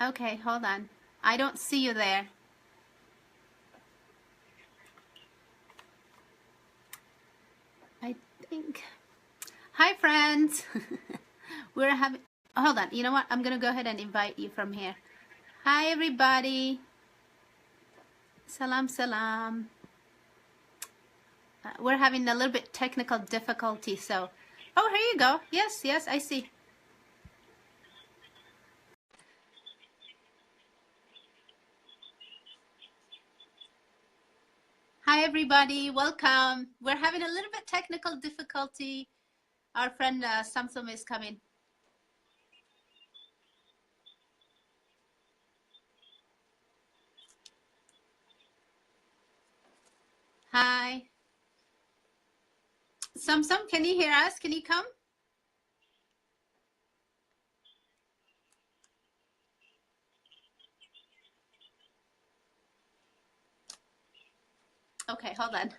Okay, hold on. I don't see you there. I think. Hi, friends. We're having. Hold on. You know what? I'm gonna go ahead and invite you from here. Hi, everybody. Salam, salam. Uh, we're having a little bit technical difficulty, so. Oh, here you go. Yes, yes, I see. Hi, everybody. Welcome. We're having a little bit technical difficulty. Our friend uh, Samsung is coming. Hi. Samsung, can you hear us? Can you come? Okay, hold on.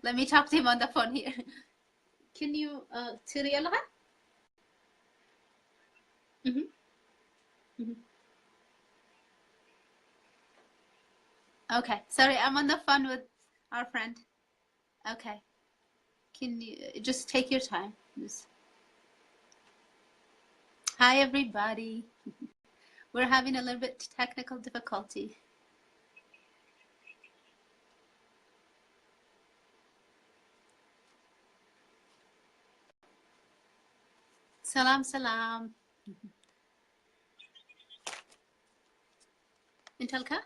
Let me talk to him on the phone here. Can you uh, ትሪኦ ኣለኻ? Mhm. Mhm. Okay, sorry, I'm on the phone with our friend. Okay. Can you uh, just take your time? Just... Hi, everybody. We're having a little bit technical difficulty. Salam, salam. Intelka?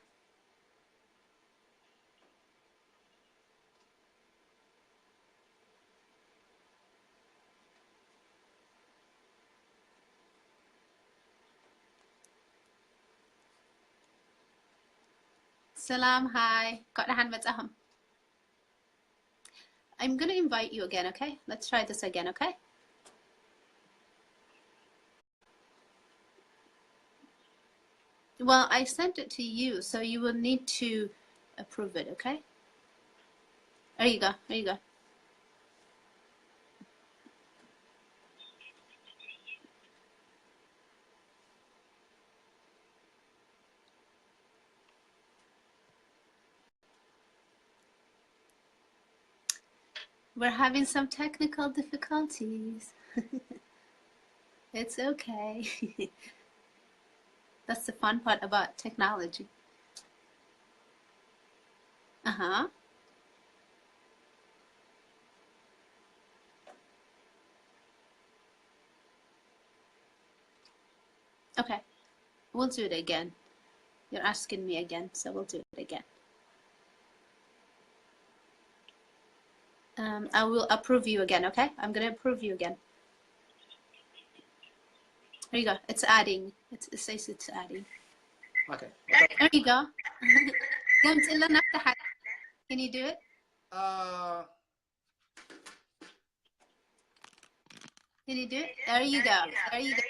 ሰላም፣ ሃይ፣ እንኳዕ ደሓን መጻኹም። I'm gonna invite you again, okay? Let's try this again, okay? Well, I sent it to you, so you will need to approve it, okay? There you go. There you go. We're having some technical difficulties. It's okay. That's the fun part about technology. Uh-huh. Okay. We'll do it again. You're asking me again, so we'll do it again. Um, I will approve you again, okay? I'm gonna approve you again. There you go. It's adding. It's, it says it's adding. Okay. There you go. ገምጽለና ተሓት. Can you do it? Uh, Can you do it? There you go. There you go.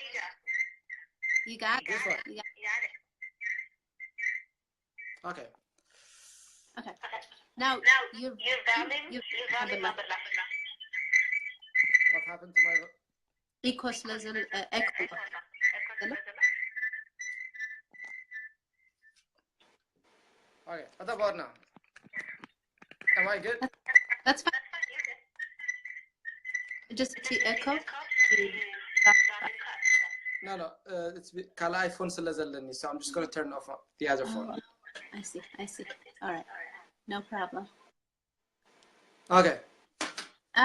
You got it. This one. You got it. Okay. Okay. Now, your, your volume, your volume. What happened to my vo- Echo ስለ ዘሎ, uh, echo. Okay, what about now? Am I good? That's fine. Just to echo. No, no, uh, it's be- ካልኣይ phone ስለ ዘለኒ, so I'm just gonna turn off the other phone. Oh, I see. I see. All right. No problem. Okay.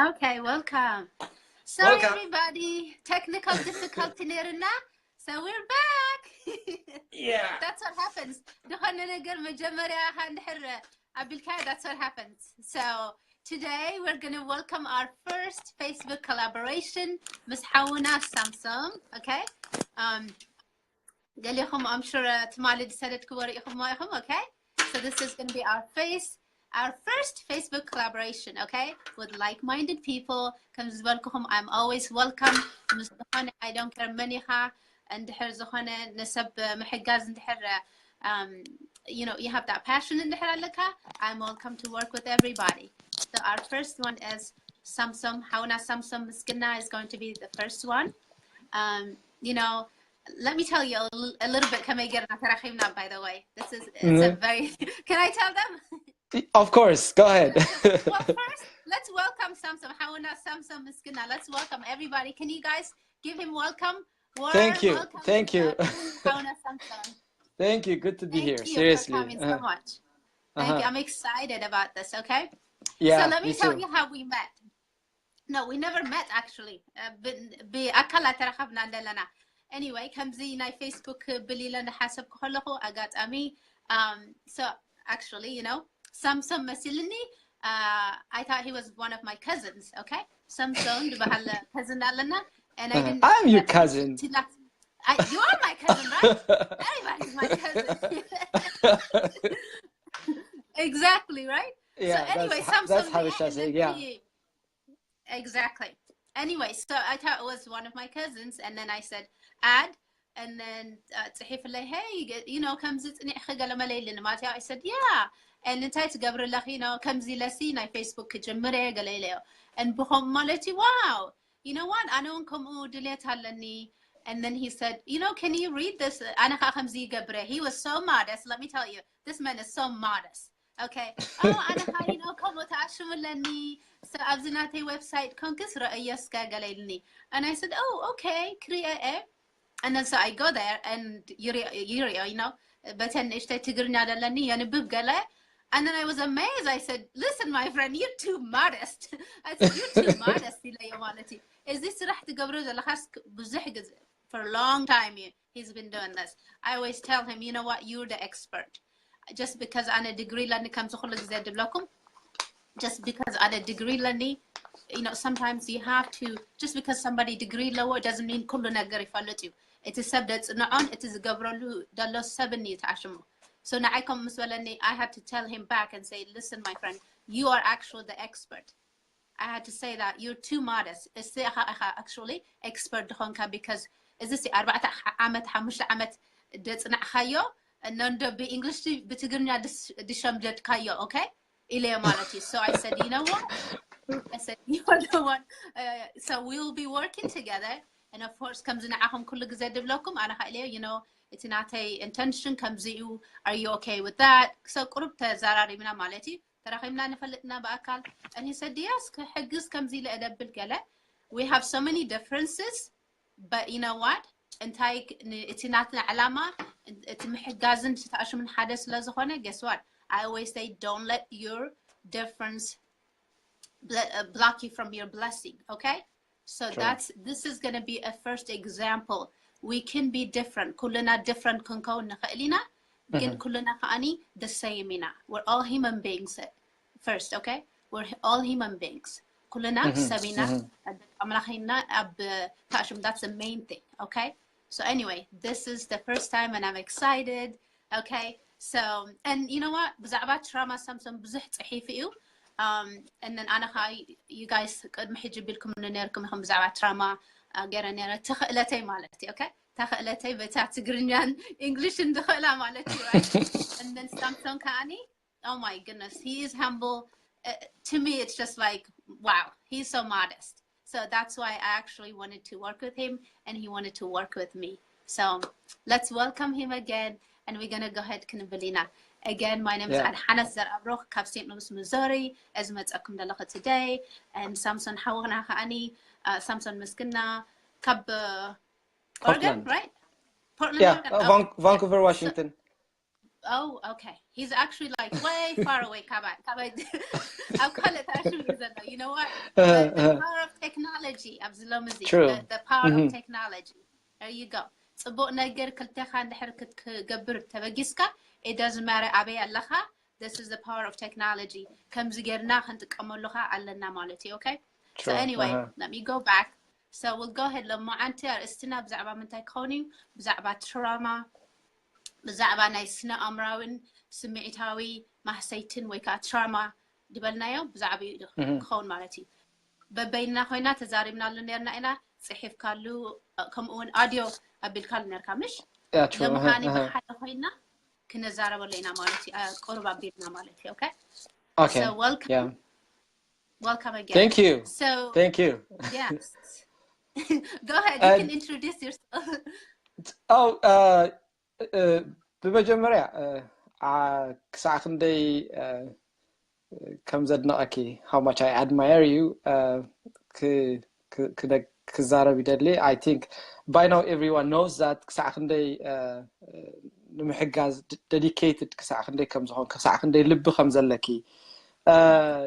Okay, welcome. Sorry, Welcome. Everybody. Technical difficulty ነይርና. So we're back. Yeah. That's what happens. ዝኾነ ነገር መጀመሪያ እንድሕር ኣቢልካ, that's what happens. So today we're going to welcome our first Facebook collaboration, ምስ ሓውና ሳምሶም, okay? Um, ገሊኹም I'm sure ትማሊ ዝሰደድክዎ ርኢኹምዎ ኢኹም, okay? So this is going to be our face, our first Facebook collaboration, okay? With like-minded people. ከም ዝበልኩኹም, I'm always welcome. ምስ ዝኾነ፣ I don't care መን ኢኻ፣ እንድሕር ዝኾነ ንሰብ ምሕጋዝ እንድሕር um, you know, you have that passion እንድሕር ኣለካ, I'm welcome to work with everybody. So our first one is Samsung. ሓውና ሳምሶም ምስግና is going to be the first one. Um, you know, Let me tell you a, l- a little bit ከመይ ጌርና ተራኺብና, by the way. This is, it's a very, can I tell them? Of course, go ahead. Well, first, let's welcome Samson. ሓውና ሳምሶን ምስግና. Let's welcome everybody. Can you guys give him welcome? Warm Thank you. Welcome Thank to you. Samson. ሓውና ሳምሶን. Thank you. Good to be Thank here. you Seriously. for coming so Uh, much. Thank you. uh-huh. I'm excited about this, okay? So Yeah, let me me tell too. you how we met. No, we never met actually. Uh, ብ- ብኣካል ኣይተራኸብና እንደለና። Anyway, ከምዚ ናይ Facebook ብል ኢለ እንዳሓሰብኩ ከለኹ ኣጋጣሚ um so actually, you know, ሳምሶን መሲልኒ. Uh, I thought he was one of my cousins, okay? ሳምሶን ዝበሃል cousin ኣለና. And I Uh, didn't I'm your expect cousin. to not I, you are my cousin, right? Everybody's my cousin. Exactly, right? So Yeah, that's anyway, Ha- that's ሳምሶን Habesha saying. Yeah. Exactly. Anyway, so I thought it was one of my cousins, and then I said, "Ad," and then uh, ጽሒፍለይ, "Hey, ge- you know, ከምዚ ጽኒዕኺ ገለ መለ ኢልኒ ማለት እዩ." I said, "Yeah." And እንታይ ትገብሪ ኣለኺ? You know, ከምዚ ኢለሲ ናይ Facebook ክጅምር እየ ገለ ኢለዮ። And ብኸም ማለት እዩ፣ "Wow, you know what? ኣነ እውን ከምኡ ድልየት ኣለኒ." And then he said, "You know, can you read this?" ኣነ ከዓ ከምዚ ይገብረ። He was so modest. Let me tell you, this man is so modest. Okay. Oh, ኣነ ከዓ you know ከምኡ ተኣሽሙ ኣለኒ። So ኣብዚ ናተይ website ኮንክስ ረእዮ እስከ ገለ ኢልኒ። And I said, "Oh, okay, ክሪኦ እየ." And then so I go there and ይሪኦ፣ you know, በተን ንእሽተይ ትግርኛ ዘለኒ የንብብ ገለ። And then I was amazed. I said, "Listen, my friend, you're too modest." I said, "You're too modest," ኢለዮ ማለት እዩ። እዚ ስራሕ ትገብሮ ዘለኻስ ብዙሕ ግዜ፣ for a long time, you- he's been doing this. I always tell him, "You know what? You're the expert." Just because ኣነ ዲግሪ ኣለኒ ከምዚ ኩሉ ግዜ ድብለኩም፣ just because ኣነ ዲግሪ ኣለኒ፣ you know, sometimes you have to, just because somebody ዲግሪ ኣለዎ doesn't mean ኩሉ ነገር ይፈልጥ እዩ። እቲ ሰብ ደጽንዖን እቲ ዝገብረሉ ደሎ ሰብን እዩ ተኣሽሙ። So ንዓይ ከም ምስ በለኒ, I had to tell him back and say, "Listen, my friend, you are actually the expert." I had to say that you're too modest. እስኻ ኢኻ actually expert ዝኾንካ because እዚ ሲ ኣርባዕተ ዓመት ሓሙሽተ ዓመት ደጽናዕካዮ ነንዶ ብእንግሊሽ ብትግርኛ ድሸምደድካዮ። Okay? ኢለዮ ማለት እዩ። So I said, "You know what?" I said, "You are the one." Uh, so we will be working together. And of course ከምዚ ንዓኹም ኩሉ ግዜ ድብለኩም ኣነ ካ ኢለዮ፣ you know፣ እቲ ናተይ intention ከምዚ እዩ። Are you okay with that? So ቁሩብ ተዘራሪብና ማለት እዩ። ተራኺብና ንፈልጥና ብኣካል። And he said, "Yes, ክሕግዝ ከምዚ ኢለ እደብል ገለ." We have so many differences, but you know what? እንታይ ክ- ን- እቲ ናትና ዕላማ እቲ ምሕጋዝን ተኣሽሙን ሓደ ስለ ዝኾነ, guess what? I always say, "Don't let your difference bl- uh, block you from your blessing," okay? So True. That's, this is going to be a first example. We can be different. ኩልና different ክንከውን ንኽእል ኢና፣ ግን ኩልና ከኣኒ the same ኢና። We're all human beings first, okay? We're all human beings. ኩልና ሰብ ኢና፣ ደቂ ኣምላኽ ኢና ኣብ ተኣሽሙ። That's the main thing, okay? So anyway, this is the first time and I'm excited. Okay? So, and you know what? ብዛዕባ ትራማ ሳምሶን ብዙሕ ጽሒፉ እዩ። Um, and then ኣነ ከዓ, you guys ቅድሚ ሕጂ ቢልኩም ነርኩም ኢኹም ብዛዕባ ትራማ ገረ ነረ፣ ተኽእለተይ ማለት እዩ። Okay? ተኽእለተይ በታ ትግርኛን እንግሊሽን ድኽእላ ማለት እዩ። Right? And then ሳምሶን ከዓኒ, oh my goodness, he is humble. Uh, to me, it's just like, wow, he's so modest. So that's why I actually wanted to work with him and he wanted to work with me. So let's welcome him again and we're going to go ahead ክንብል ኢና. Again, my name is Yeah. ኣድሓነት ዘርኣብሩኽ ካብ Saint Louis, Missouri። እዚ መጸኩም ዘለኹ today. And ሳምሶን ሓውና ከዓኒ, uh, ሳምሶን ምስግና ካብ uh, Oregon, Portland. Right? Portland, Yeah, Oregon. uh, Okay. Van- Vancouver, So, Washington. oh, okay. He's actually like way far away. ካብ ኣብ- ካብ ኣብ- ኣብ ካልእ ተኣሽሙ እዩ ዘሎ. You know what? Uh, The, the uh, power of technology ኣብዚ ሎሚ እዚ. True. The, the power Mhm. of technology. There you go. ጽቡቕ ነገር ክልተኻ እንድሕር ክትገብር ተበጊስካ፣ it doesn't matter ኣበይ ኣለኻ, this is the power of technology። ከምዚ ጌርና ክንጥቀመሉ ኸኣ ኣለና ማለት እዩ። Okay? So True. Anyway, Uh-huh. let me go back. So we'll go ahead. ሎማዓንቲ ኣርእስትና ብዛዕባ ምንታይ ክኸውን እዩ? ብዛዕባ ትራማ፣ ብዛዕባ ናይ ስነ ኣእምራዊን ስምዒታዊ ማህሰይትን ወይ ከዓ ትራማ ድበልናዮ ብዛዕባ እዩ Mhm. ክኸውን ማለት እዩ። በበይንና ኮይና ተዛሪብናሉ ነርና ኢና፣ ጽሒፍካሉ፣ ከምኡ እውን ኣድዮ ኣቢልካሉ ነርካ፣ ምሽ? Yeah, true. ሎሚ Uh-huh. ከዓኒ Uh-huh. ብሓደ ኮይና ክነዛረበሉ ኢና ማለት እዩ። ኣ፣ ቁሩብ ኣቢልና ማለት እዩ። Okay? Okay. So welcome. Yeah. Welcome again. Thank you. So Thank you. Yes. Go ahead. You Uh, can introduce yourself. Oh, uh, uh, ብመጀመርያ uh, uh, ክሳዕ ክንደይ uh, ከም ዘድነቐኪ how much I admire you uh, ክዛረብ ይደሊ። I think by now everyone knows that ክሳዕ ክንደይ uh, ንምሕጋዝ dedicated ክሳዕ ክንደይ ከም ዝኾን ክሳዕ ክንደይ ልቢ ከም ዘለኪ uh,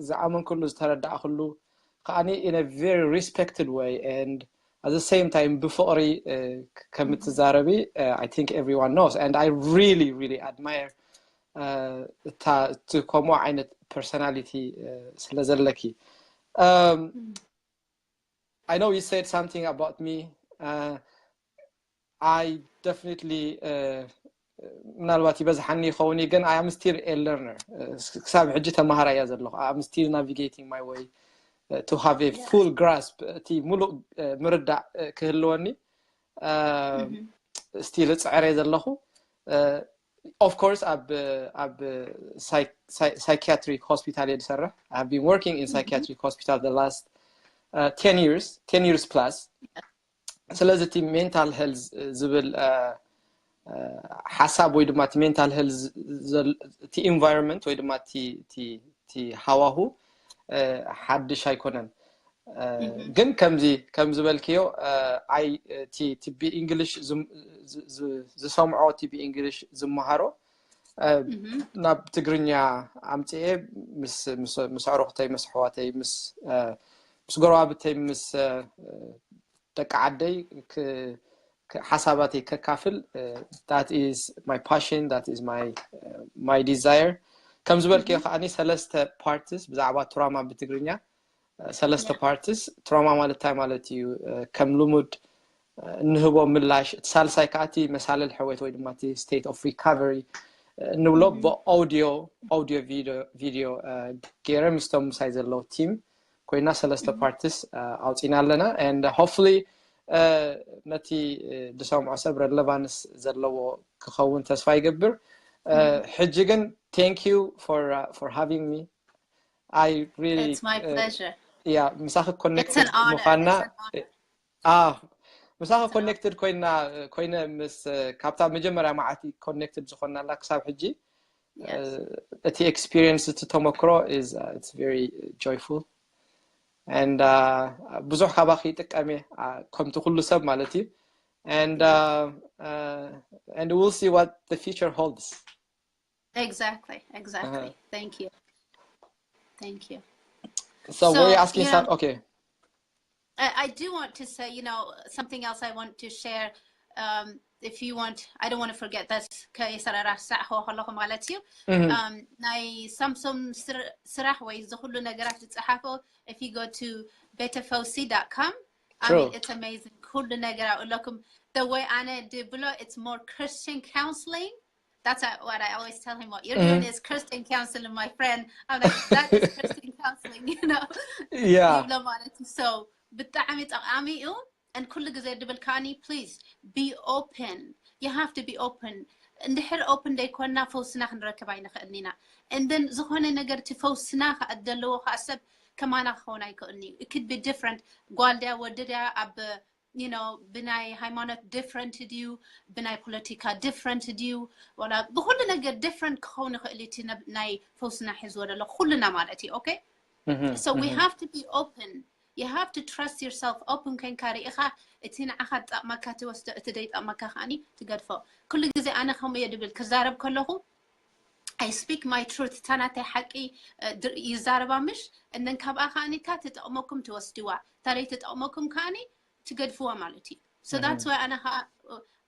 ዝኣመንክሉ ዝተረዳእክሉ ከዓኒ in a very respected way and at the same time ብፍቕሪ uh, ከም እትዛረቢ uh, I think everyone knows and I really really admire uh, እታ እቲ ከምኡ ዓይነት personality uh, ስለ ዘለኪ um, I know you said something about me uh, I definitely uh, ምናልባት ይበዝሓኒ ይኸውን እዩ ግን I am still a learner ክሳብ ሕጂ ተማሃራይ እየ ዘለኹ I am still navigating my way to have a full grasp እቲ ሙሉእ ምርዳእ ክህልወኒ still እፅዕር እየ ዘለኹ of course ኣብ ኣብ psychiatric hospital እየ ዝሰርሕ I have been working in psychiatric hospital the last uh, ten years ten years plus ስለዚ እቲ mental health ዝብል ሓሳብ ወይ ድማ እቲ mental health እቲ environment ወይ ድማ እቲ ሃዋሁ ሓድሽ ኣይኮነን ግን ከምዚ ከም ዝበልክዮ ኣይ እቲ ብእንግሊሽ ዝሰምዖ እቲ ብእንግሊሽ ዝመሃሮ ናብ ትግርኛ ኣምፅኤ ምስ ኣዕሩኽተይ ምስ ኣሕዋተይ ምስ ምስ ጎረባብተይ ምስ ደቂ ዓደይ ሓሳባተይ ከካፍል that is my passion that is my my desire ከም ዝበልክዮ ከዓኒ ሰለስተ parts ብዛዕባ ትራማ ብትግርኛ ሰለስተ parts ትራማ ማለት እንታይ ማለት እዩ ከም ልሙድ እንህቦ ምላሽ እቲ ሳልሳይ ከዓ እቲ መሳለል ሕወት ወይ ድማ እቲ state of recovery እንብሎ ብኣውዲዮ ኣውዲዮ ቪዲዮ ገይረ ምስቶም ምሳይ ዘለዉ team ኮይና ሰለስተ parts ኣውፂና ኣለና and hopefully ነቲ ዝሰምዖ ሰብ relevance ዘለዎ ክኸውን ተስፋ ይገብር ሕጂ ግን thank you for uh, for having me I really It's my pleasure. yeah ምሳኺ connected ምዃና ምሳኺ connected ኮይና ኮይነ ምስ ካብታ መጀመርያ መዓልቲ connected ዝኾናላ ክሳብ ሕጂ እቲ experience እቲ ተመክሮ is it's very joyful and ብዙሕ ካባኺ ይጥቀም እየ ከምቲ ኩሉ ሰብ ማለት እዩ and uh, uh, and we'll see what the future holds Exactly, exactly. Uh-huh. Thank you. Thank you. So, so what are you asking? You know, okay. I, I do want to say, you know, something else I want to share. Um, if you want, I don't want to forget this. ከይሰራራሳዕኹ ከለኹ ማለት እዩ ናይ ሳምሶም ስራሕ ወይ ዝኩሉ ነገራት ዝፀሓፎ if you go to betafauci.com I mean it's amazing ኩሉ ነገር ኣብለኩም the way ኣነ ድብሎ it's more Christian counseling that's what I always tell him. What you're mm-hmm. doing is Christian counseling, my friend. I'm like, that is Christian counseling, you know? Yeah. So ብጣዕሚ ጠቃሚ እዩ and ኩሉ ግዜ ድብል ካኒ please be open. You have to be open. እንድሕር open ደይኮንና ፈውስና ክንረክብ ኣይንኽእልን ኢና and then ዝኾነ ነገር እቲ ፈውስና ከዓ ዘለዎ ከዓ ሰብ ከማና ክኸውን ኣይክእልን እዩ it could be different ጓል ድያ ወዲ ድያ ኣብ you know ብናይ ሃይማኖት different ድዩ ብናይ ፖለቲካ different ድዩ ወላ ብኩሉ ነገር different ክኸውን ይኽእል እቲ ናይ ፈውስና ሒዝዎ ዘሎ ኩልና ማለት እዩ okay so we have to be open you have to trust yourself open ኮይንካ ርኢኻ እቲ ንዓኻ ጠቕመካ ትወስዶ እቲ ደይጠቕመካ ከዓኒ ትገድፎ ኩሉ ግዜ ኣነ ከምኡ እየ ድብል ክዛረብ ከለኹ I speak my truth እታ ናተይ ሓቂ ይዛረባ ምሽ እነን ካብኣ ከዓኒ እታ ትጠቕመኩም ትወስድዋ እታ ደይትጠቕመኩም ከዓኒ ትገድፍዋ ማለት እዩ so that's why ኣነ ከዓ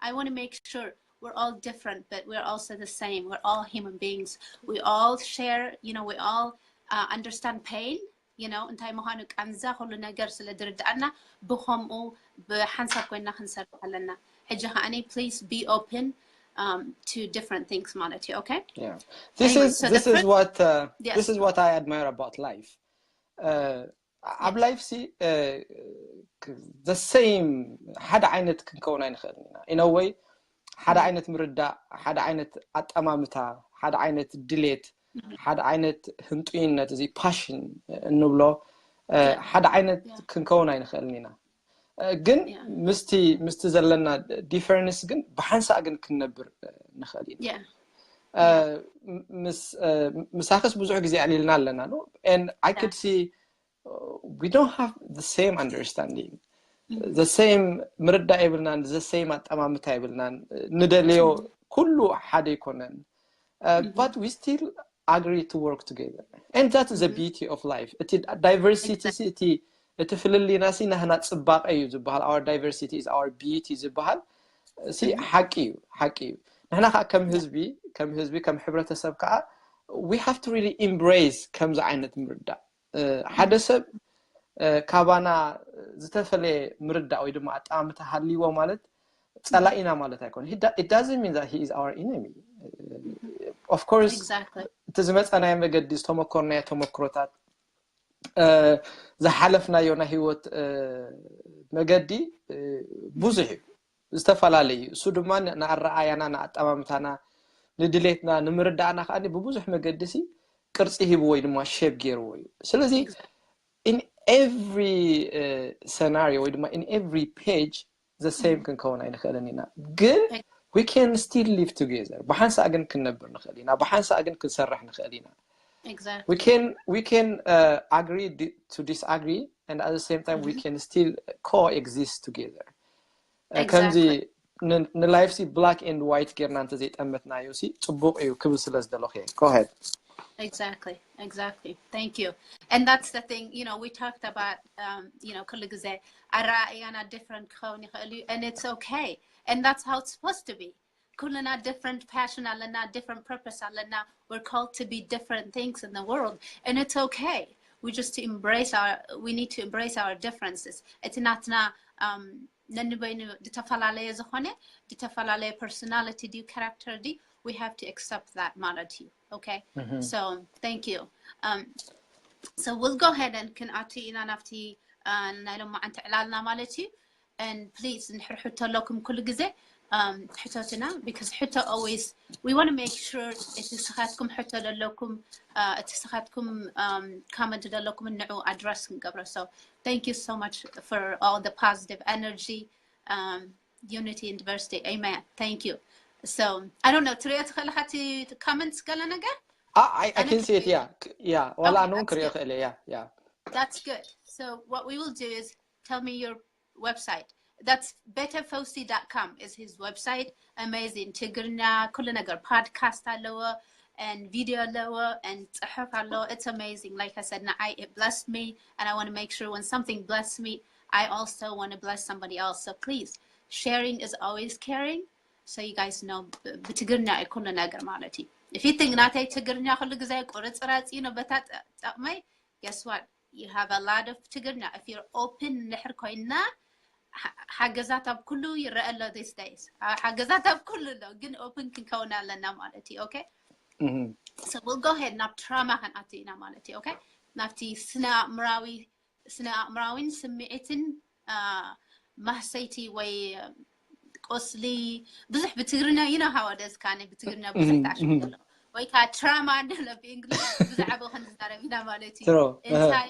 I want to make sure we're all different but we're also the same we're all human beings we all share you know we all uh, understand pain you know እንታይ ምዃኑ ቃንዛ ኩሉ ነገር ስለ ዝርድኣና ብከምኡ ብሓንሳብ ኮይና ክንሰርሕ ኣለና ሕጂ ከዓኒ please be open um, to different things ማለት እዩ okay yeah this anyway, is so this is what uh, yes. This is what I admire about life uh, ኣብ life ሲ the same ሓደ ዓይነት ክንከውን ኣይንኽእልን ኢና in a way ሓደ ዓይነት ምርዳእ ሓደ ዓይነት ኣጠማምታ ሓደ ዓይነት ድሌት ሓደ ዓይነት ህንጡይነት እዚ passion እንብሎ ሓደ ዓይነት ክንከውን ኣይንኽእልን ኢና ግን ምስቲ ምስቲ ዘለና difference ግን ብሓንሳእ ግን ክንነብር ንኽእል ኢና። ምሳኽስ ብዙሕ ግዜ ኣዕሊልና ኣለና። No, and I could see we don't have the same understanding, the same ምርዳእ የብልናን፣ the same ኣጠማምታ የብልናን። ንደልዮ ኩሉ ሓደ ኣይኮነን። But we still agree to work together, and that is the beauty of life. እቲ diversity ሲ እቲ እቲ ፍልልይና ሲ ናህና ጽባቐ እዩ ዝበሃል። Our diversity is our beauty ዝበሃል ሲ ሓቂ እዩ፣ ሓቂ እዩ። ንሕና ከዓ ከም ህዝቢ ከም ህዝቢ ከም ሕብረተሰብ ከዓ we have to really embrace ከምዚ ዓይነት ምርዳእ። ሓደ ሰብ ካባና ዝተፈለየ ምርዳእ ወይ ድማ ኣጠማምታ ሃልይዎ ማለት ጸላኢና ማለት ኣይኮነ። It doesn't mean that he is our enemy. Of course, እቲ ዝመጸናዮ መገዲ፣ ዝተመኮርናዮ ተመክሮታት፣ ዝሓለፍናዮ ናይ ህይወት መገዲ ብዙሕ እዩ፣ ዝተፈላለዩ እዩ። እሱ ድማ ንኣረኣያና፣ ንኣጠማምታና፣ ንድሌትና ንምርዳእና ከዓ ብብዙሕ መገዲ ሲ ቅርፂ ሂቡ ወይ ድማ ሼፕ ገይርዎ እዩ። ስለዚ in every scenario ወይ ድማ in every page the same ክንከውን ኣይንኽእልን ኢና፣ ግን we can still live together። ብሓንሳእ ግን ክንነብር ንኽእል ኢና፣ ብሓንሳእ ግን ክንሰርሕ ንኽእል ኢና። We can we can agree to disagree, and at the same time we can still coexist together. ከምዚ ንላይፍ ሲ black and white ጌርና እንተዘይጠመትናዮ ሲ ጽቡቕ እዩ ክብል ስለ ዝደለኹ እየ። Go ahead. Exactly, exactly. Thank you. And that's the thing, you know, we talked about, um, you know, ኩሉ ግዜ ኣረኣእያና different ክኸውን ይኽእል እዩ, and it's okay. And that's how it's supposed to be. ኩልና different passion ኣለና፣ different purpose ኣለና። We're called to be different things in the world, and it's okay. We just to embrace our, we need to embrace our differences. እቲ ናትና ነንበይኑ ዝተፈላለየ ዝኾነ፣ ዝተፈላለየ personality ድዩ፣ character ድዩ፣ we have to accept that ማለት እዩ። Okay? So thank you. Um, so we'll go ahead and ክንኣቱ ኢና ናብቲ ናይ ሎማዓንቲ ዕላልና ማለት እዩ። And please እንድሕር ሕቶ ኣለኩም ኩሉ ግዜ ሕተቱና, because ሕቶ always, we want to make sure እቲ ስኻትኩም ሕቶ ዘለኩም፣ እቲ ስኻትኩም comment ዘለኩም ንዑ address ክንገብሮ። So thank you so much for all the positive energy, um, unity and diversity. Amen. Thank you. So I don't know, ትሪኦ ትኽእል ኢኻ እቲ comments ገለ ነገር? I can see it. Yeah, yeah. ዋላ ኣነ እውን ክሪኦ ክእል እየ። Yeah, yeah. That's good. So what we will do is, tell me your website. That's better fauzi dot com is his website. Amazing. ትግርኛ ኩሉ ነገር፣ podcast ኣለዎ and video ኣለዎ and ጽሑፍ ኣለዎ። It's amazing. Like I said, ንዓይ it blessed me, and I want to make sure when something bless me, I also want to bless somebody else. So please, sharing is always caring. So you guys know, ብትግርኛ እዩ ኩሉ ነገር ማለት እዩ። If you think ናተይ ትግርኛ ኩሉ ግዜ ቁርጽራጽ እዩ፣ ነበታ ጠቕመይ፣ guess what? You have a lot of ትግርኛ. If you're open እንድሕር ኮይና፣ ሓገዛት ኣብ ኩሉ ይረአ ኣሎ these days. ሓገዛት ኣብ ኩሉ ኣሎ፣ ግን open ክንከውን ኣለና ማለት እዩ። Okay? So we'll go ahead ናብ trauma ክንኣቱ ኢና ማለት እዩ። Okay? ናብቲ ስነ ኣእምራዊ፣ ስነ ኣእምራዊን ስምዒትን ማህሰይቲ ወይ ቁስሊ፣ ብዙሕ ብትግርኛ፣ you know how it is፣ ካነ ብትግርኛ ብዙሕ ተዓሽሙ ዘሎ፣ ወይ ከዓ trauma እንደለ ብእንግሊዝ፣ ብዛዕባኡ ክንዛረብ ኢና ማለት እዩ። እንታይ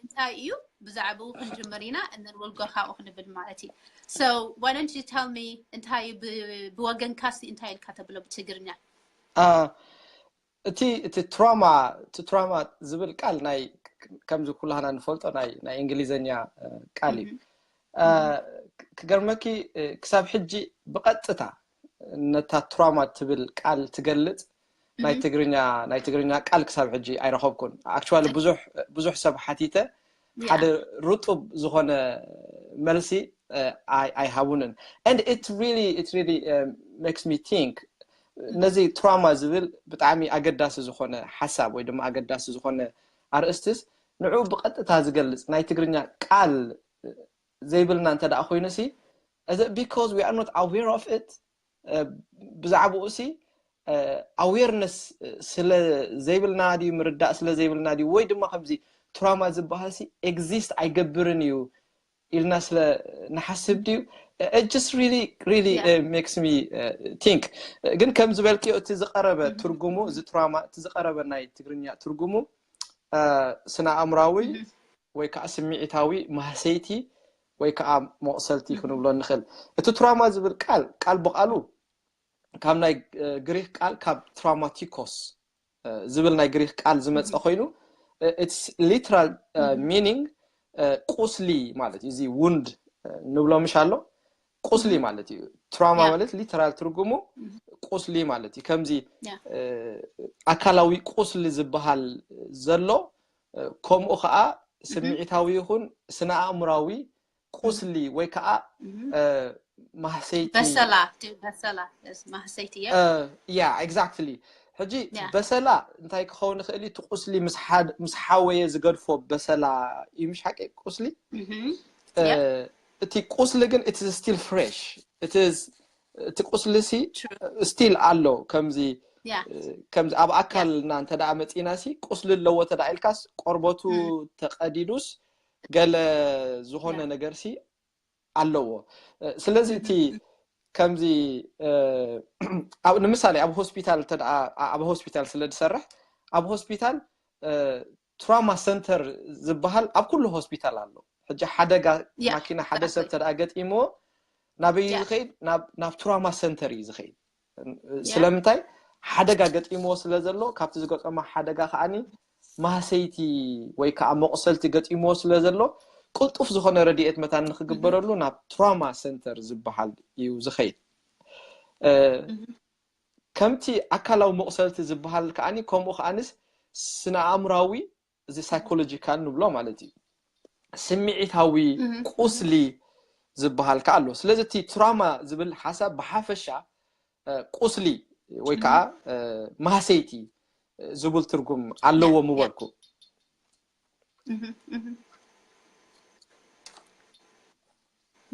እንታይ እዩ ብዛዕባኡ ክንጅምር ኢና፣ and then we'll go ካብኡ ክንብል ማለት እዩ። So why don't you tell me እንታይ እዩ፣ ብወገንካሲ እንታይ ኢልካ ተብሎ ብትግርኛ? እቲ እቲ trauma፣ እቲ trauma ዝብል ቃል ናይ፣ ከምዚ ኩላህና ንፈልጦ ናይ ናይ እንግሊዘኛ ቃል እዩ። ክገርመኪ፣ ክሳብ ሕጂ ብቐጥታ ነታ trauma ትብል ቃል ትገልጽ ናይ ትግርኛ ናይ ትግርኛ ቃል ክሳብ ሕጂ ኣይረኸብኩን። Actually ብዙሕ ብዙሕ ሰብ ሓቲተ ሓደ ርጡብ ዝኾነ መልሲ ኣይሃቡንን። And it really it really makes me think። ነዚ trauma ዝብል ብጣዕሚ ኣገዳሲ ዝኾነ ሓሳብ ወይ ድማ ኣገዳሲ ዝኾነ ኣርእስትስ ንዑ ብቐጥታ ዝገልጽ ናይ ትግርኛ ቃል ዘይብልና እንተ ደኣ ኮይኑ ሲ፣ because we are not aware of it፣ ብዛዕባኡ ሲ awareness ስለ ዘይብልና ድዩ፣ ምርዳእ ስለ ዘይብልና ድዩ፣ ወይ ድማ ከምዚ trauma ዝበሃል ሲ exist ኣይገብርን እዩ ኢልና ስለ ንሓስብ ድዩ? It just really really makes me think። ግን ከም ዝበልክዮ እቲ ዝቐረበ ትርጉሙ፣ እዚ trauma፣ እቲ ዝቐረበ ናይ ትግርኛ ትርጉሙ ስነ ኣእምራዊ ወይ ከዓ ስምዒታዊ ማህሰይቲ ወይ ከዓ መቕሰልቲ ክንብሎ ንኽእል። እቲ ትራውማ ዝብል ቃል ቃል ብቃሉ ካብ ናይ ግሪክ ቃል ካብ ትራውማቲኮስ ዝብል ናይ ግሪክ ቃል ዝመፀ ኮይኑ it's literal meaning ቁስሊ ማለት እዩ። እዚ ውንድ ንብሎ ምሽ ኣሎ ቁስሊ ማለት እዩ። ትራውማ ማለት ሊተራል ትርጉሙ ቁስሊ ማለት እዩ። ከምዚ ኣካላዊ ቁስሊ ዝበሃል ዘሎ ከምኡ ከዓ ስምዒታዊ ይኹን ስነ ኣእምራዊ ቁስሊ ወይ ከዓ ማህሰይቲ በሰላ በሰላ ማህሰይቲ እያ። ያ exactly። ሕጂ በሰላ እንታይ ክኸውን ይኽእል እዩ? እቲ ቁስሊ ምስ ሓወየ ዝገድፎ በሰላ እዩ ምሽ ሓቂ ቁስሊ። እቲ ቁስሊ ግን it's still fresh። እቲ ቁስሊ ሲ still ኣሎ። ከምዚ ከምዚ ኣብ ኣካልና እንተ ደኣ መጺና ሲ ቁስሊ ኣለዎ እንተ ደኣ ኢልካስ ቆርበቱ ተቐዲዱስ ገለ ዝኾነ ነገር ሲ ኣለዎ። ስለዚ እቲ ከምዚ ንምሳሌ ኣብ ሆስፒታል እንተ ደኣ ኣብ ሆስፒታል ስለ ዝሰርሕ ኣብ ሆስፒታል ትራውማ ሰንተር ዝበሃል ኣብ ኩሉ ሆስፒታል ኣሎ። ሕጂ ሓደጋ ማኪና ሓደ ሰብ እንተ ደኣ ገጢምዎ ናበይ እዩ ዝኸይድ? ናብ ትራውማ ሰንተር እዩ ዝኸይድ። ስለምንታይ? ሓደጋ ገጢምዎ ስለ ዘሎ ካብቲ ዝገጠሞ ሓደጋ ከዓኒ ማህሰይቲ ወይ ከዓ መቑሰልቲ ገጢምዎ ስለ ዘሎ ቅልጡፍ ዝኾነ ረድኤት መታን ንክግበረሉ ናብ ትራውማ ሰንተር ዝበሃል እዩ ዝኸይድ። ከምቲ ኣካላዊ መቑሰልቲ ዝበሃል ከዓኒ ከምኡ ከዓንስ ስነ ኣእምራዊ እዚ ሳይኮሎጂካል ንብሎ ማለት እዩ። ስምዒታዊ ቁስሊ ዝበሃል ከዓ ኣሎ። ስለዚ እቲ ትራውማ ዝብል ሓሳብ ብሓፈሻ ቁስሊ ወይ ከዓ ማህሰይቲ ዝብል ትርጉም ኣለዎ ምበልኩ።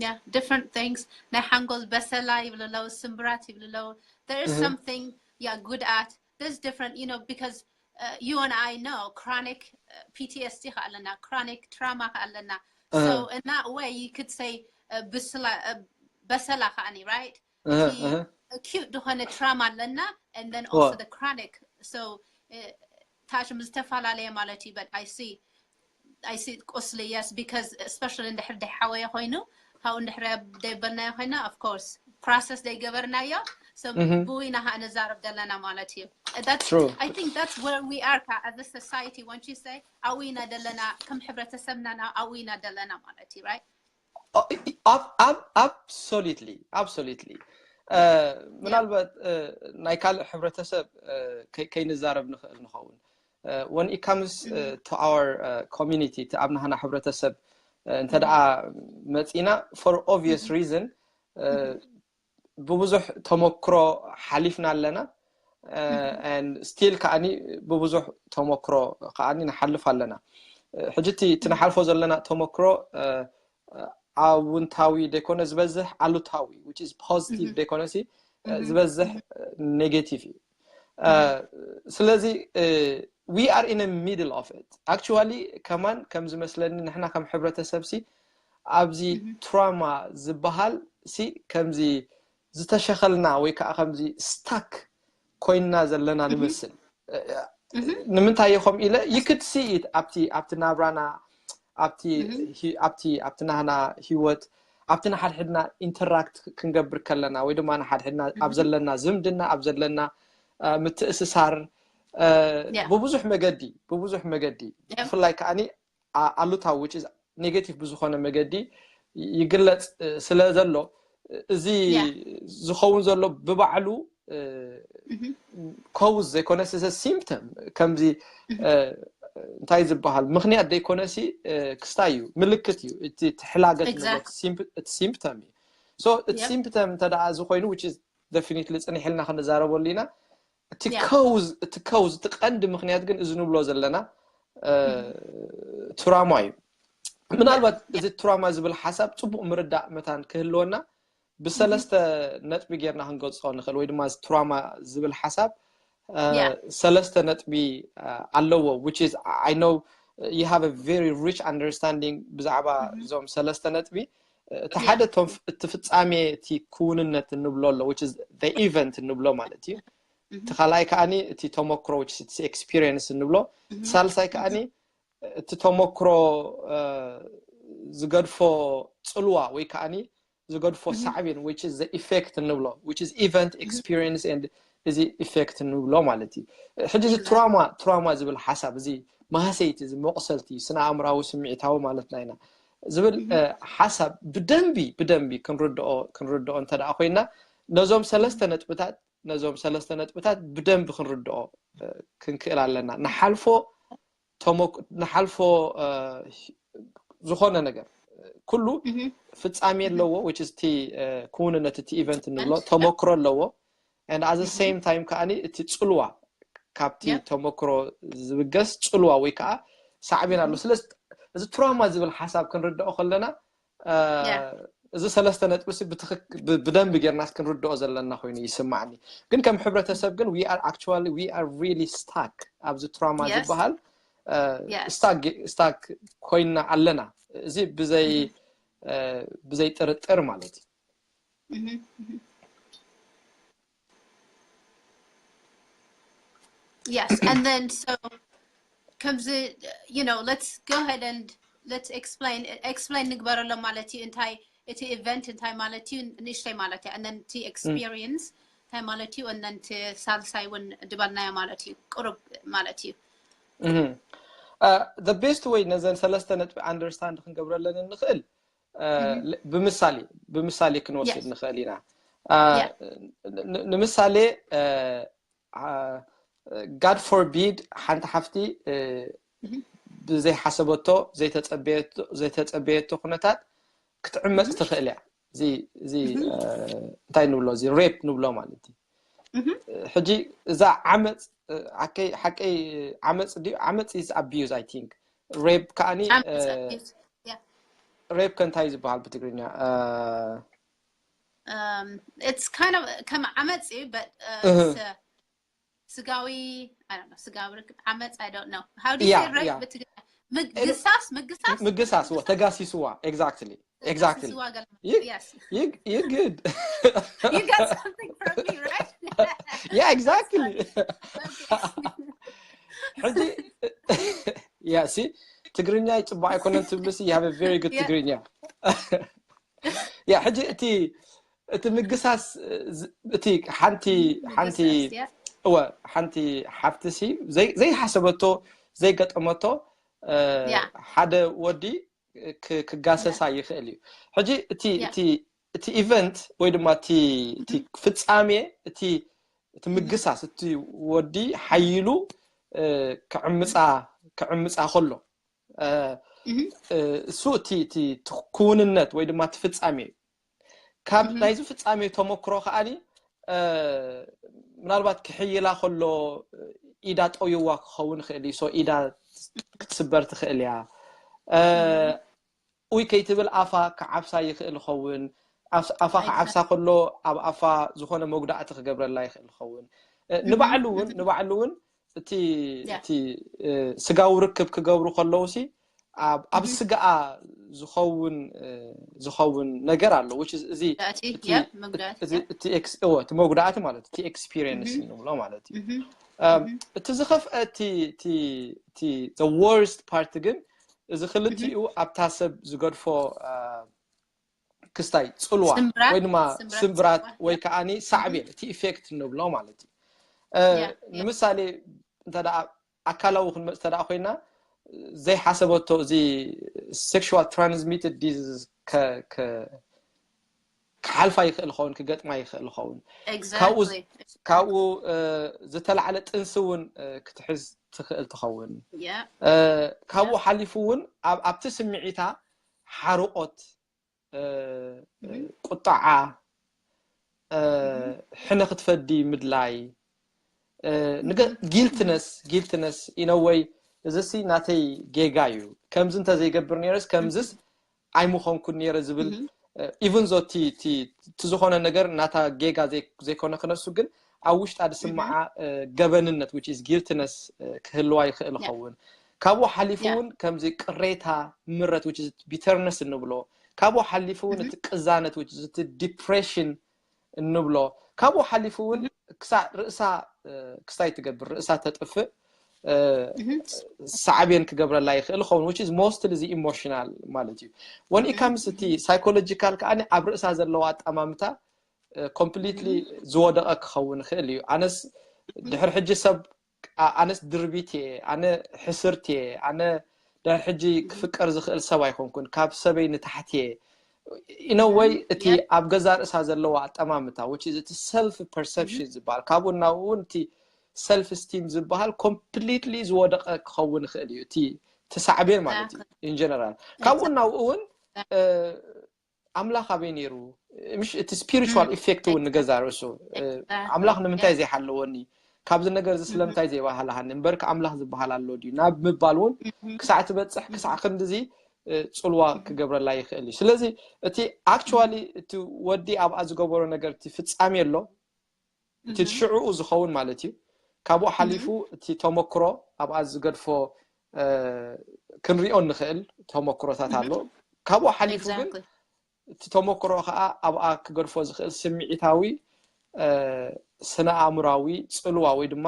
Yeah, different things. ናይ ሓንጎል በሰላ ይብሉ ኣለዉ፣ ስምብራት ይብሉ ኣለዉ። There is something you're good at. There's different, you know, because uh, you and I know chronic uh, P T S D ከ ኣለና፣ chronic trauma ከ ኣለና። So in that way you could say uh, ብስላ uh, በሰላ ከዓኒ right? Acute ዝኾነ trauma ኣለና and then also the chronic. So ታሽም ዝተፈላለየ ማለት እዩ። But I see I see ቁስሊ yes because especially እንድሕር ደይሓወየ ኮይኑ ካብኡ እንድሕር ደይበልናዮ ኮይና of course process ደይገበርናዮ ብኡ ኢና ከዓ ንዛረብ ዘለና ማለት እዩ። I think that's where we are as a society once you say ኣብኡ ኢና ዘለና ከም ሕብረተሰብና ኣብኡ ኢና ዘለና ማለት እዩ right? Absolutely, absolutely. ምናልባት ናይ ካልእ ሕብረተሰብ ከይንዛረብ ንኽእል ንኸውን when it comes to our community እቲ ኣብ ናህና ሕብረተሰብ እንተ ደኣ መፂና for obvious reason ብብዙሕ ተመክሮ ሓሊፍና ኣለና። Still ከዓኒ ብብዙሕ ተመክሮ ከዓኒ ንሓልፍ ኣለና። ሕጂ እቲ ንሓልፎ ዘለና ተመክሮ ኣውንታዊ ደይኮነ ዝበዝሕ ኣሉታዊ which is positive ደይኮነሲ ዝበዝሕ negative እዩ። ስለዚ we are in a middle of it actually ከማን ከም ዝመስለኒ ንሕና ከም ሕብረተሰብ ሲ ኣብዚ ትራውማ ዝበሃል ሲ ከምዚ ዝተሸኸልና ወይ ከዓ ከምዚ stuck ኮይንና ዘለና ንመስል። ንምንታይ ኢኹም ኢለ you could see it ኣብቲ ኣብቲ ናብራና ኣብቲ ኣብቲ ኣብቲ ናህና ሂወት ኣብቲ ንሓድሕድና interact ክንገብር ከለና ወይ ድማ ንሓድሕድና ኣብ ዘለና ዝምድና ኣብ ዘለና ምትእስሳር ብብዙሕ መገዲ ብብዙሕ መገዲ ብፍላይ ከዓኒ ኣሉታዊ which is negative ብዝኾነ መገዲ ይግለፅ ስለ ዘሎ እዚ ዝኸውን ዘሎ ብባዕሉ cause ዘይኮነስ symptom ከምዚ እንታይ ዝበሃል ምኽንያት ዘይኮነሲ ክስታይ እዩ ምልክት እዩ እቲ ትሕላገት እቲ symptom እዩ። So እቲ symptom እንተ ደኣ እዚ ኮይኑ which is definitely ፅኒሕ ኢልና ክንዛረበሉ ኢና። እቲ cause እቲ cause እቲ ቀንዲ ምኽንያት ግን እዚ ንብሎ ዘለና ትራውማ እዩ። ምናልባት እዚ ትራውማ ዝብል ሓሳብ ፅቡቅ ምርዳእ መታን ክህልወና ብሰለስተ ነጥቢ ጌርና ክንገልፆ ንኽእል ወይ ድማ እዚ ትራውማ ዝብል ሓሳብ ሰለስተ ነጥቢ ኣለዎ which is I know you have a very rich understanding ብዛዕባ እዞም ሰለስተ ነጥቢ እቲ ሓደ እቲ ፍፃሜ እቲ ክውንነት እንብሎ ኣሎ which is the event እንብሎ ማለት እዩ። እቲ ካልኣይ ከዓኒ እቲ ተመክሮ which is experience እንብሎ ሳልሳይ ከዓኒ እቲ ተመክሮ ዝገድፎ ጽልዋ ወይ ከዓኒ ዝገድፎ ሳዕቤን which is the effect እንብሎ which is event experience and እዚ effect እንብሎ ማለት እዩ። ሕጂ እዚ ትራማ ትራማ ዝብል ሓሳብ እዚ ማህሰይቲ እዚ መቁሰልቲ ስነ ኣእምራዊ ስምዒታዊ ማለትና ኢና ዝብል ሓሳብ ብደንቢ ብደንቢ ክንርድኦ ክንርድኦ እንተ ደኣ ኮይና ነዞም ሰለስተ ነጥብታት ነዞም ሰለስተ ነጥብታት ብደንቢ ክንርድኦ ክንክእል ኣለና። ንሓልፎ ንሓልፎ ዝኾነ ነገር ኩሉ ፍጻሜ ኣለዎ። እቲ ክውንነት እቲ event እንብሎ ተመክሮ ኣለዎ። And at the same time ከዓኒ እቲ ጽልዋ ካብቲ ተመክሮ ዝብገስ ጽልዋ ወይ ከዓ ሳዕቤን ኣሎ። ስለዚ እዚ ትራማ ዝብል ሓሳብ ክንርድኦ ከለና እዚ ሰለስተ ነጥቢ ብደንብ ጌርናስ ክንርድኦ ዘለና ኮይኑ ይስማዕኒ። ግን ከም ሕብረተሰብ ግን we are actually we are really stuck ኣብዚ ትራማ ዝበሃል ስታክ ኮይና ኣለና። እዚ ብዘይ ብዘይ ጥርጥር ማለት እዩ። Yes, and then so ከምዚ you know let's go ahead and let's explain explain ንግበረሎም ማለት እዩ። እንታይ እቲ event እንታይ ማለት እዩ ንእሽተይ ማለት እዩ። And then እቲ experience እንታይ ማለት እዩ። And then እቲ ሳልሳይ እውን ድበልናዮ ማለት እዩ። ቁሩብ ማለት እዩ። The best way ነዘን ሰለስተ ነጥቢ understand ክንገብረለን እንኽእል ብምሳሌ ብምሳሌ ክንወስድ ንኽእል ኢና። ንምሳሌ God forbid ሓንቲ ሓፍቲ ብዘይሓሰበቶ ዘይተፀበየቶ ኩነታት ክትዕመፅ ትኽእል እያ። እዚ እንታይ ንብሎ እዚ rape ንብሎ ማለት እዩ። ሕጂ እዛ ዓመፅ ሓቀይ ዓመፅ ድዩ ዓመፅ is abuse I think rape ከዓኒ rape ከ እንታይ ዝበሃል ብትግርኛ? It's kind of ከም ዓመፅ እዩ but ስጋዊ ስጋዊ ዓመፅ I don't know how do you say rape ብትግርኛ? ምግሳስ ምግሳስ ምግሳስ ተጋሲስዋ exactly exactly you good you got something from me right yeah exactly ሕጂ yeah see ትግርኛ ይፅቡቅ ኣይኮነን ትብልሲ you have a very good ትግርኛ yeah ሕጂ እቲ እቲ ምግሳስ እቲ ሓንቲ ሓንቲ እወ ሓንቲ ሓፍትሲ ዘይሓሰበቶ ዘይገጠመቶ ሓደ ወዲ ክጋሰሳ ይኽእል እዩ። ሕጂ እቲ እቲ እቲ event ወይ ድማ እቲ ፍጻሜ እቲ እቲ ምግሳስ እቲ ወዲ ሓይሉ ክዕምፃ ክዕምፃ ከሎ እሱ እቲ ክውንነት ወይ ድማ እቲ ፍጻሜ እዩ። ካብ ናይዚ ፍጻሜ ተመክሮ ከዓኒ ምናልባት ክሕይላ ከሎ ኢዳ ጠውይዋ ክኸውን ይኽእል እዩ። ኢዳ ክትስበር ትኽእል እያ። ኡይ ከይትብል ኣፋ ክዓብሳ ይኽእል ይኸውን። ኣፋ ክዓብሳ ከሎ ኣብ ኣፋ ዝኾነ መጉዳእቲ ክገብረላ ይኽእል ይኸውን። ንባዕሉ እውን ንባዕሉ እውን እቲ እቲ ስጋዊ ርክብ ክገብሩ ከለውሲ ኣብ ስጋኣ ዝኸውን ዝኸውን ነገር ኣሎ። እዚ እቲ መጉዳእቲ ማለት እቲ experience ንብሎ ማለት እዩ። እቲ ዝኸፍአ እቲ worst part ግን እዚ ክልቲኡ ኣብታ ሰብ ዝገድፎ ክስታይ ፅልዋ ወይ ድማ ስምብራት ወይ ከዓኒ ሳዕቤን እቲ effect ንብሎ ማለት እዩ። ንምሳሌ እንተ ኣካላዊ ክንመፅ እንተ ኮይና ዘይሓሰበቶ እዚ sexual transmitted disease ክሓልፋ ይኽእል ኸውን ክገጥማ ይኽእል ኸውን። ካብኡ ዝተላዕለ ጥንሲ እውን ክትሕዝ ትኽእል ትኸውን። ካብኡ ሓሊፉ እውን ኣብቲ ስምዒታ ሓርቆት ቁጣዓ ሕነ ክትፈዲ ምድላይ guiltiness guiltiness in a way እዚሲ ናተይ ጌጋ እዩ ከምዚ እንተዘይገብር ነይረስ ከምዚስ ኣይምኾንኩን ነይረ ዝብል even though እቲ ዝኾነ ነገር ናታ ጌጋ ዘይኮነ ክነሱ ግን ኣብ ውሽጣ ዝስምዓ ገበንነት which is guiltiness ክህልዋ ይኽእል ይኸውን። ካብኡ ሓሊፉ እውን ከምዚ ቅሬታ ምረት which is bitterness እንብሎ ካብኡ ሓሊፉ እውን እቲ ቅዛነት which is እቲ depression እንብሎ ካብኡ ሓሊፉ እውን ክሳዕ ርእሳ ክስታይ ትገብር ርእሳ ተጥፍእ ሳዕቤን ክገብረላ ይኽእል ኸውን፣ which is mostly the emotional ማለት እዩ። When it comes እቲ psychological ከኣ ኣብ ርእሳ ዘለዋ ኣጠማምታ completely ዝወደቐ ክኸውን ይኽእል እዩ። ኣነስ ድሕሪ ሕጂ ሰብ ኣነስ ድርቢት እየ፣ ኣነ ሕስርት እየ፣ ኣነ ድሕሪ ሕጂ ክፍቀር ዝኽእል ሰብ ኣይኮንኩን፣ ካብ ሰበይ ንታሕቲ እየ። ኢነ ወይ እቲ ኣብ ገዛ ርእሳ ዘለዋ ኣጠማምታ፣ which is እቲ self perception ዝበሃል፣ ካብኡ እናብኡ እውን እቲ self esteem ዝበሃል completely ዝወደቐ ክኸውን ይኽእል እዩ፣ እቲ ትሳዕቤን ማለት እዩ። In general ካብኡ እናብኡ እውን ኣምላኽ ኣበይ ነይሩ? ምሽ እቲ spiritual effect እውን ንገዛ ርእሱ ኣምላኽ ንምንታይ ዘይሓለወኒ፣ ካብዚ ነገር እዚ ስለምንታይ ዘይባህልሃኒ፣ እምበርካ ኣምላኽ ዝበሃል ኣሎ ድዩ ናብ ምባል እውን ክሳዕ ትበፅሕ፣ ክሳዕ ክንድዚ ፅልዋ ክገብረላ ይኽእል እዩ። ስለዚ እቲ actually እቲ ወዲ ኣብኣ ዝገበሮ ነገር እቲ ፍፃሜ ኣሎ፣ እቲ ሽዕኡ ዝኸውን ማለት እዩ። ካብኡ ሓሊፉ እቲ ተመክሮ ኣብኣ ዝገድፎ ክንሪኦ እንኽእል ተመክሮታት ኣሎ። ካብኡ ሓሊፉ ግን እቲ ተመክሮ ከዓ ኣብኣ ክገድፎ ዝኽእል ስምዒታዊ፣ ስነ ኣእምራዊ ፅልዋ ወይ ድማ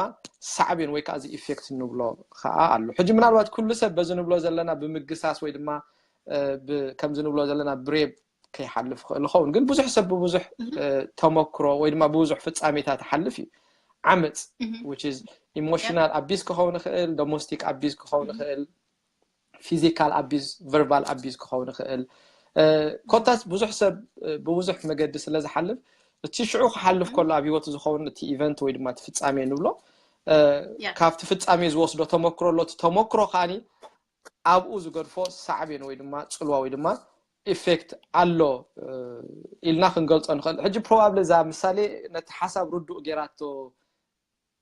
ሳዕቤን ወይ ከዓ እዚ effect እንብሎ ከዓ ኣሎ። ሕጂ ምናልባት ኩሉ ሰብ በዚ ንብሎ ዘለና ብምግሳስ ወይ ድማ ከምዚ ንብሎ ዘለና ብሬብ ከይሓልፍ ይኽእል ይኸውን፣ ግን ብዙሕ ሰብ ብብዙሕ ተመክሮ ወይ ድማ ብብዙሕ ፍፃሜታት ይሓልፍ እዩ። ዓመፅ፣ which is emotional abuse ክኸውን ይኽእል፣ domestic abuse ክኸውን ይኽእል፣ physical abuse፣ verbal abuse ክኸውን ይኽእል። ኮታስ ብዙሕ ሰብ ብብዙሕ መገዲ ስለ ዝሓልፍ እቲ ሽዑ ክሓልፍ ከሎ ኣብ ህይወቱ ዝኸውን እቲ event ወይ ድማ እቲ ፍፃሜ ንብሎ፣ ካብቲ ፍፃሜ ዝወስዶ ተመክሮ ኣሎ። እቲ ተመክሮ ከዓኒ ኣብኡ ዝገድፎ ሳዕቤን ወይ ድማ ፅልዋ ወይ ድማ effect ኣሎ ኢልና ክንገልፆ ንኽእል። ሕጂ probably እዛ ምሳሌ ነቲ ሓሳብ ርዱእ ጌራቶ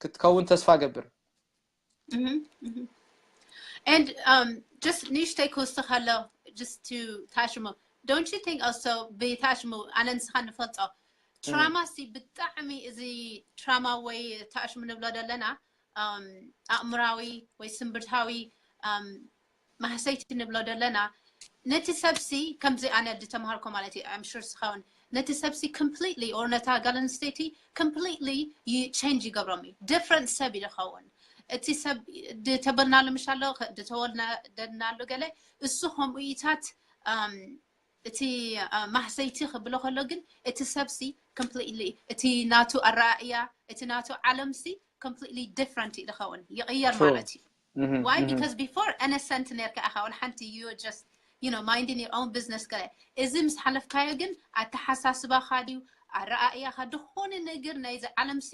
ክትከውን ተስፋ ገብር። And um, just ንእሽተይ ክውስኽ ኣሎ just to touch mo, don't you think also ብታሽሙ ኣነ ንስኻ ንፈልጦ trauma ሲ ብጣዕሚ እዚ trauma ወይ ታሽሙ ንብሎ ዘለና ኣእምራዊ ወይ ስምብርታዊ ማህሰይቲ ንብሎ ዘለና ነቲ ሰብሲ ከምዚ ኣነ ዝተምሃርኮ ማለት እዩ። I'm sure ስኸውን ነቲ ሰብሲ completely or ነታ ጓል ኣንስተይቲ completely change ይገብሮም እዩ። Different ሰብ እዩ ዝኸውን። እቲ ሰብ ዝተበልናሉ ምሽ ኣሎ ዝተወልደናሉ ገለ እሱ ከምኡ ኢታት እቲ ማህሰይቲ ክብሎ ከሎ ግን እቲ ሰብሲ completely እቲ ናቱ ኣረኣእያ እቲ ናቱ ዓለምሲ completely different እዩ ዝኸውን ይቕየር ማለት እዩ። Why? Because before innocent ነርካ ኢኻ ወላ ሓንቲ you just you know minding your own business ገለ እዚ ምስ ሓለፍካዮ ግን ኣተሓሳስባኻ ድዩ ኣረኣእያኻ ዝኾነ ነገር ናይዚ ዓለምሲ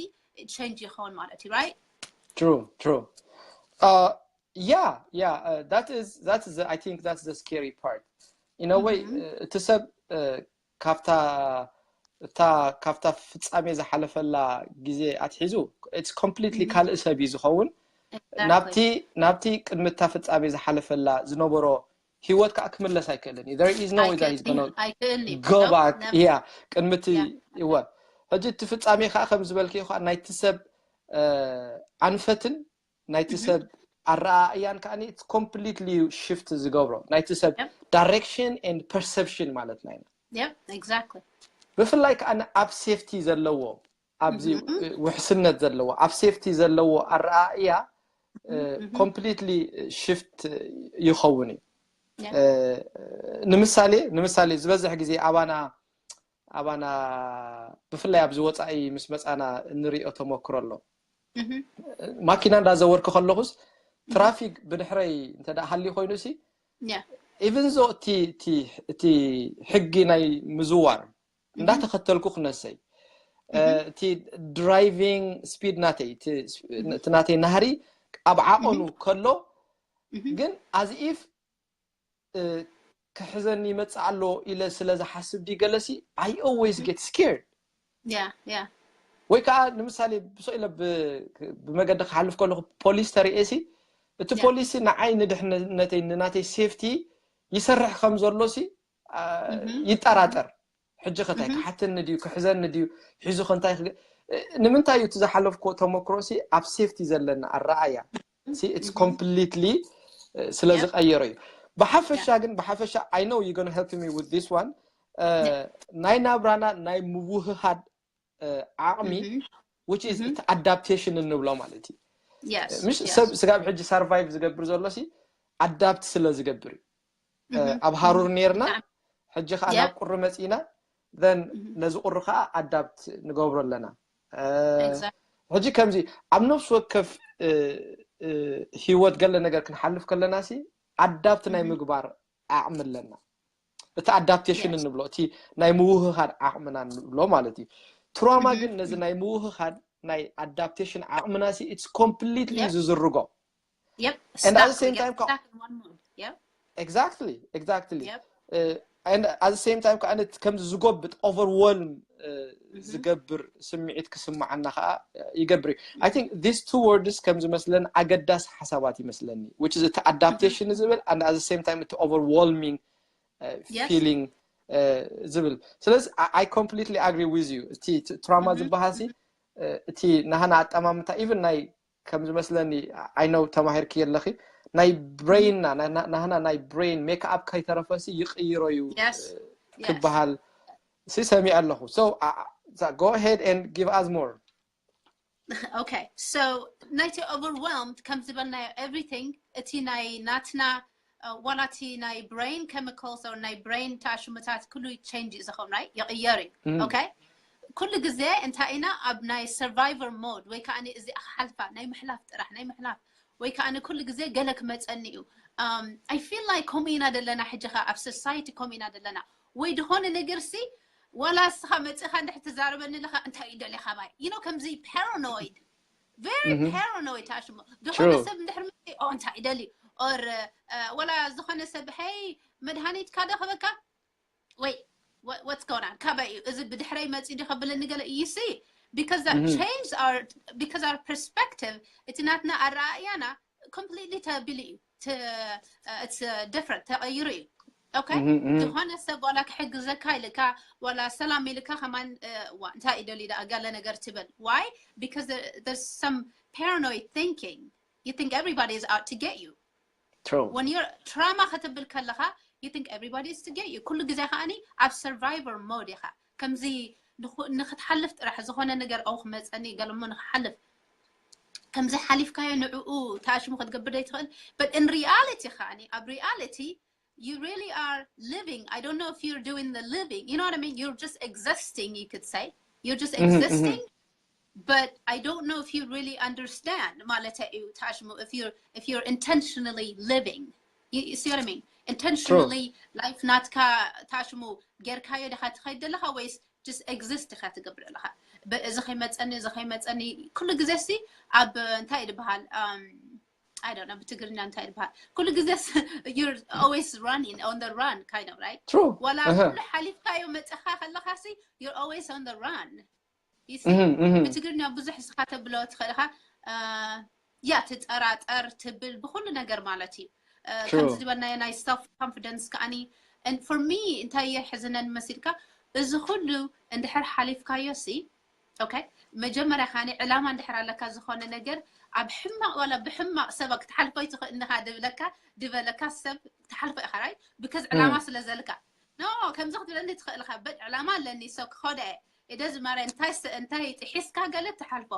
change ይኸውን ማለት እዩ። Right? True, true. Uh, yeah, yeah, uh, that is that is the, I think that's the scary part. In a way, እቲ ሰብ ካብታ እታ ካብታ ፍጻሜ ዝሓለፈላ ግዜ ኣትሒዙ it's completely ካልእ ሰብ እዩ ዝኸውን። ናብቲ ናብቲ ቅድሚ እታ ፍጻሜ ዝሓለፈላ ዝነበሮ ህይወት ከዓ ክምለስ ኣይክእልን እዩ። There is no way that he's gonna go back. Yeah, ቅድሚ እቲ እወ ሕጂ እቲ ፍጻሜ ከዓ ከም ዝበልክዮ ከዓ ናይቲ ሰብ ኣንፈትን ናይቲ ሰብ ኣረኣእያን ከዓ it's completely shift ዝገብሮ ናይቲ ሰብ direction and perception ማለትና ኢና። Exactly. ብፍላይ ከዓ ኣብ safety ዘለዎ ኣብዚ ውሕስነት ዘለዎ ኣብ safety ዘለዎ ኣረኣእያ completely shift ይኸውን እዩ። ንምሳሌ ንምሳሌ ዝበዝሕ ግዜ ኣባና ኣባና ብፍላይ ኣብዚ ወፃኢ ምስ መፃና እንሪኦ ተመክሮ ኣሎ። ማኪና እንዳዘወርክ ከለኹስ ትራፊክ ብድሕረይ እንተ ሃልዩ ኮይኑ ሲ even though እቲ ሕጊ ናይ ምዝዋር እንዳተኸተልኩ ክነሰይ እቲ driving speed ናተይ እቲ ናተይ ናህሪ ኣብ ዓቐኑ ከሎ ግን as if ክሕዘኒ ይመፅእ ኣሎ ኢለ ስለ ዝሓስብ ድዩ ገለሲ I always get scared። ወይ ከዓ ንምሳሌ ብሶ ኢለ ብመገዲ ክሓልፍ ከለኹ ፖሊስ ተርእየሲ እቲ ፖሊሲ ንዓይ ንድሕነተይ ንናተይ safety ይሰርሕ ከም ዘሎሲ ይጠራጠር። ሕጂ ከታይ ክሓተኒ ድዩ ክሕዘኒ ድዩ ሒዙ ከንታይ ንምንታይ እዩ እቲ ዝሓለፍኮ ተመክሮሲ ኣብ safety ዘለና ኣረኣያ it's completely ስለ ዝቀየሮ እዩ። ብሓፈሻ ግን ብሓፈሻ I know you gonna help me with this one ናይ ናብራና ናይ ምውህሃድ ዓቕሚ which is adaptation እንብሎ ማለት እዩ። Yes, ምሽ yes. ሰብ ስጋብ ሕጂ survive ዝገብር ዘሎ ሲ adapt ስለ ዝገብር እዩ። ኣብ ሃሩር ነርና፣ ሕጂ ከዓ ናብ ቁሪ መፂና፣ then ነዚ ቁሪ ከዓ adapt ንገብሮ ኣለና። ሕጂ ከምዚ ኣብ ነፍሲ ወከፍ ህይወት ገለ ነገር ክንሓልፍ ከለና ሲ adapt ናይ ምግባር ዓቕሚ ኣለና። እቲ adaptation እንብሎ እቲ ናይ ምውህሃድ ዓቕምና ንብሎ ማለት እዩ። ትራማ ግን ነዚ ናይ ምውህሃድ ናይ adaptation ዓቕምና ሲ it's completely ዝዝርጎ። Yep. And at the Stuck, same we get time, co- stuck in one mode. Yep. Exactly, exactly. Yep. Uh, and at the same time ከዓነት ከምዚ ዝጎብጥ overwhelm uh, ዝገብር ስምዒት ክስምዓና ከዓ ይገብር እዩ። I think these two words ከም ዝመስለን ኣገዳሲ ሓሳባት ይመስለኒ፣ which is እቲ adaptation ዝብል and at the same time እቲ overwhelming uh, Yes. feeling uh, ዝብል። ስለዚ I- I completely agree with you። እቲ ትራማ ዝበሃል ሲ uh, እቲ ናህና ኣጠማምታ even ናይ ከም ዝመስለኒ I know ተማሂርኪ ኣለኺ ናይ brain ና ናህና ናይ brain make up ከይተረፈ ሲ ይቕይሮ እዩ Yes. uh, ክበሃል ሲ ሰሚዐ ኣለኹ። So uh, so go ahead and give us more. Okay, so ናይቲ overwhelmed ከም ዝበልናዮ everything እቲ ናይ ናትና uh, ዋላ እቲ ናይ brain chemicals or ናይ brain ተኣሽሙታት ኩሉ change እዩ ዝኸውን፣ right? ይቕየር እዩ። Okay? ኩሉ ግዜ እንታይ ኢና ኣብ ናይ survivor mode ወይ ከዓ እዚ ሓልፋ ናይ ምሕላፍ ጥራሕ ናይ ምሕላፍ ወይ ከዓ ኩሉ ግዜ ገለ ክመፀኒ እዩ። Um, I feel like ከምኡ ኢና ዘለና ሕጂ ኸ ኣብ society ከምኡ ኢና ዘለና ወይ ዝኾነ ነገር ሲ ዋላ እስኻ መፂኻ እንድሕር ትዛረበኒ ኣለኻ እንታይ እዩ ደልኻ ባይ you know ከምዚ paranoid very paranoid ተኣሽሙ ዝኾነ True. ሰብ እንድሕር መፂ ኦ እንታይ እዩ ደልዩ or uh, ወላ ዝኾነ ሰብ hey መድሃኒት ካደ ክበካ ወይ what- what's going on ካበይ እዩ እዚ ብድሕረይ መፂ ዲ ከብለኒ ገለ you see because that change our because our perspective እቲ ናትና ኣረኣእያና completely ተቢሉ እዩ ተ- uh, it's uh, different ተቐይሩ እዩ okay ዝኾነ ሰብ ዋላ ክሕግዘካ ኢልካ ዋላ ሰላም ኢልካ ከማን uh, ዋ እንታይ እዩ ደልዩ ደኣ ገለ ነገር ትብል why because there- there's some paranoid thinking you think everybody is out to get you True. When you're trauma ክትብል ከለኻ you think everybody is to get you ኩሉ ግዜ ከዓኒ ኣብ survivor mode ኢኻ ከምዚ ንኹ- ንክትሓልፍ ጥራሕ ዝኾነ ነገር ኣው ክመፀኒ ገለሞ ንክሓልፍ ከምዚ ሓሊፍካዮ ንዕኡ ተኣሽሙ ክትገብር ዘይትኽእል but in reality ከዓኒ ኣብ reality you really are living I don't know if you're doing the living you know what I mean you're just existing you could say you're just existing but I don't know if you really understand ማለት እዩ ተኣሽሙ if you're if you're intentionally living you, you see what I mean intentionally life ናትካ ተኣሽሙ ጌርካዮ ዲኻ ትኸይድ ዘለኻ ወይስ just exist ኢኻ ትገብር ዘለኻ ብ- እዚ ከይመፀኒ እዚ ከይመፀኒ ኩሉ ግዜ ሲ ኣብ እንታይ ድበሃል um, I don't know ብትግርኛ እንታይ ድበሃል ኩሉ ግዜ ሲ- you're always running on the run kind of right True. ዋላ Uh-huh. ኩሉ ሓሊፍካዮ መፅኻ ከለኻ ሲ you're always on the run you see Mhm, mhm. ብትግርኛ ብዙሕ እስኻ ተብሎ ትኽእል ኢኻ ያ ትጠራጠር ትብል ብኩሉ ነገር ማለት እዩ Uh, True. ከምዚ ዝበልናዮ ናይ self confidence ከዓኒ and for me እንታይ የሕዝነን መሲልካ እዚ ኩሉ እንድሕር ሓሊፍካዮ ሲ okay መጀመርያ ከዓኒ ዕላማ እንድሕር ኣለካ ዝኾነ ነገር ኣብ ሕማቕ ዋላ ብሕማቕ ሰብ ክትሓልፎ ይትኽእል ኢኻ ድብለካ ድበለካ ሰብ ትሓልፎ ኢኻ right because ዕላማ ስለ ዘልካ no ከምዚ ክትብለኒ ትኽእል ኢኻ but ዕላማ ኣለኒ so ክኸደ it doesn't matter እንታይ ስ- እንታይ ጥሒስካ ገለ ትሓልፎ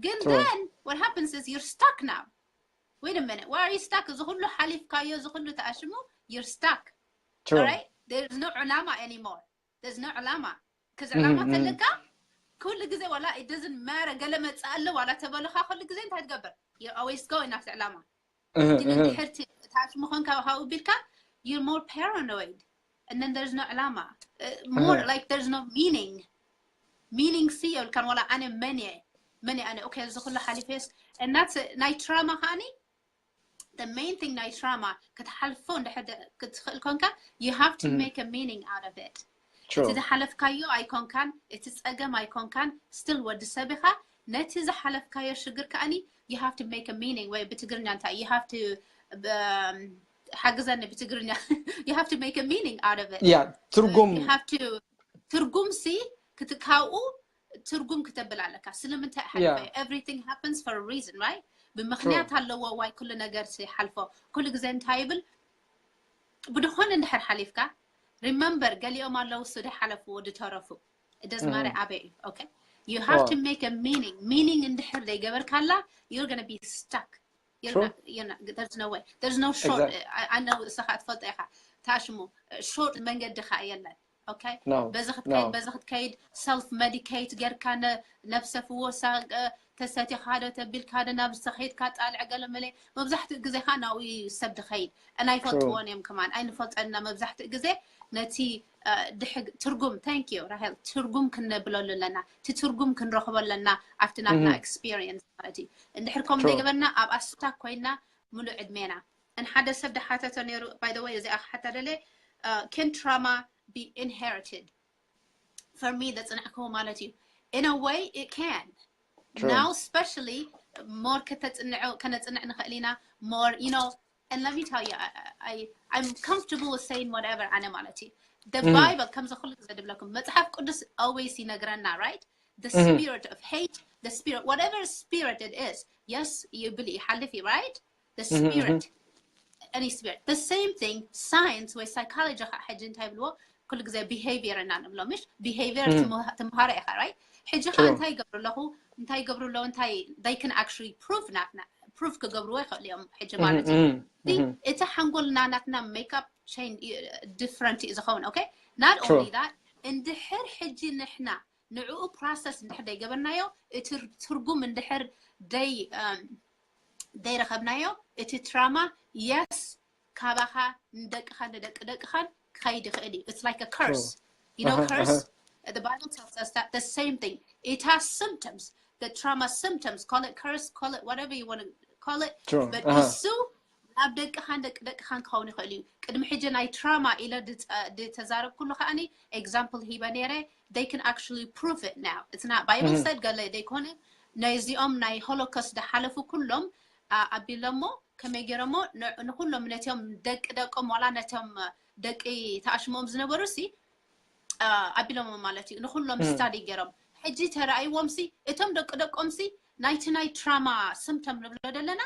ግን True. then what happens is you're stuck now wait a minute why are you stuck እዚ ኩሉ ሓሊፍካዮ እዚ ኩሉ ተኣሽሙ you're stuck True. Alright? There's no ዕላማ anymore there's no ዕላማ ከዚ ዕላማ ተለካ ኩሉ ግዜ ዋላ it doesn't matter ገለ መፅእ ኣሎ ዋላ ተበልኻ ኩሉ ግዜ እንታይ ትገብር you're always going ናብቲ ዕላማ እህ፣ ግን እህ። እንድሕር ቲ- ታሽ ምኾንካ ሃው ቢልካ you're more paranoid and then there's no ዕላማ Uh, more እህ። Like there's no meaning meaning ሲ የብልካን ዋላ ኣነ መን እየ መን እየ ኣነ okay እዚ ኩሉ ሓሊፈስ and that's ናይ trauma ከዓኒ the main thing ናይ trauma ክትሓልፎ እንድሕር ክትኽእል ኮንካ you have to make a meaning out of it True. እቲ ዝሓለፍካዮ ኣይኮንካን እቲ ፀገም ኣይኮንካን still ወዲ ሰብ ኢኻ ነቲ ዝሓለፍካዮ ሽግር ከዓኒ you have to make a meaning ወይ ብትግርኛ እንታይ you have to ብ- ሓግዘኒ ብትግርኛ you have to make a meaning out of it Yeah, ትርጉም you have to ትርጉም ሲ ክትካብኡ ትርጉም ክተብል ኣለካ ስለምንታይ ሓልፈ Yeah. Everything happens for a reason right ብምክንያት ኣለዎ ዋይ ኩሉ ነገር ሲ ሓልፎ ኩሉ ግዜ እንታይ ይብል ብድኾነ እንድሕር ሓሊፍካ remember ገሊኦም ኣለዉ ሱ ሓለፍዎ ድተረፉ ደዝማሪ ኣበይ እዩ okay You have to make a meaning. Meaning እንድሕር ዘይገበርካላ, you're gonna be stuck. You're not, you're not, there's no way. There's no short. I, I know ንስኻ ትፈልጦ ኢኻ። ታሽሙ short መንገዲ ኸኣ የለን። Okay? No, በዚ ክትከይድ no. በዚ ክትከይድ self medicate ጌርካ ነ- ነብሰ ፍወሳ እ፣ ተሰቲኻ ዶ ተቢልካ ዶ ናብ ዝተኸይድካ ጣልዕ ገለ መለ መብዛሕትኡ ግዜ ከዓ ናብኡ እዩ ሰብ ድኸይድ። እና ኣይፈልጥዎን እዮም ከማን ኣይንፈልጠና መብዛሕትኡ ግዜ ነቲ እ፣ ድሕግ ትርጉም thank you ራሄል ትርጉም ክነብለሉ ኣለና። እቲ ትርጉም ክንረኽቦ ኣለና ኣብቲ ናትና Mhm. experience ማለት እዩ። እንድሕር ከም True. ዘይገበርና ኣብ ኣስታት ኮይና ሙሉእ ዕድሜና። And ሓደ ሰብ ድሓተቶ ነይሩ by the way እዚኣ ክሓታ ደለ can trauma be inherited? For me ዘፅናዕክዎ ማለት እዩ። In a way it can. True. Now especially more ከተፅንዑ ከነፅንዕ ንኽእል ኢና more you know and let me tell you I, I, I'm comfortable with saying whatever ኣነ ማለት እዩ። The Mhm. Bible ከምዚ ኩሉ ግዜ ድብለኩም መፅሓፍ ቅዱስ always ይነግረና right? The Mhm. spirit of hate, the spirit, whatever spirit it is, yes ይብል ይሓልፍ እዩ right? The Mhm, mhm. spirit any spirit the same thing science ወይ psychology ከዓ ሕጂ እንታይ ብልዎ ኩሉ ግዜ behavior እና ንብሎ ምሽ behavior Mhm. ትምሃ- ትምሃሮ ኢኻ right? ሕጂ ከዓ True. እንታይ ይገብሩ ኣለኹ እንታይ ይገብሩ ኣለዉ እንታይ they can actually prove ናትና prove ክገብርዎ ይኽእሉ እዮም ሕጂ ማለት እዩ። Mhm, See, mhm. እቲ ሓንጎልና ናትና make up change different እዩ ዝኸውን okay? Not True. Only that እንድሕር ሕጂ ንሕና ንዕኡ process እንድሕር ደይገበርናዮ እቲ ትርጉም እንድሕር ደይ um, ደይረኸብናዮ እቲ trauma yes ካባኻ ንደቅኻ ንደቂ ደቅኻን ክኸይድ ይኽእል እዩ። It's like a curse. You know Uh-huh, curse? Uh-huh. The Bible tells us that the same thing. It has symptoms. The trauma symptoms. Call it curse, call it whatever you want to call it. True. But Uh-huh. እሱ ናብ ደቅኻን ደቂ ደቅኻን ክኸውን ይኽእል እዩ። ቅድሚ ሕጂ ናይ trauma ኢለ ድተዛረብኩሉ ከዓኒ example ሂበ ነይረ they can actually prove it now. It's not Bible Mhm. said ገለ ዘይኮነ ነዚኦም ናይ Holocaust ዝሓለፉ ኩሎም ኣቢሎሞ ከመይ ገይሮሞ ንኩሎም ነቲኦም ደቂ ደቆም ዋላ ነቲኦም ደቂ ተኣሽሞም ዝነበሩ ሲ ኣቢሎሞ ማለት እዩ ንኩሎም study ገይሮም ሕጂ ተረኣይዎም ሲ እቶም ደቂ ደቆም ሲ ናይቲ ናይ trauma symptom ንብሎ ዘለና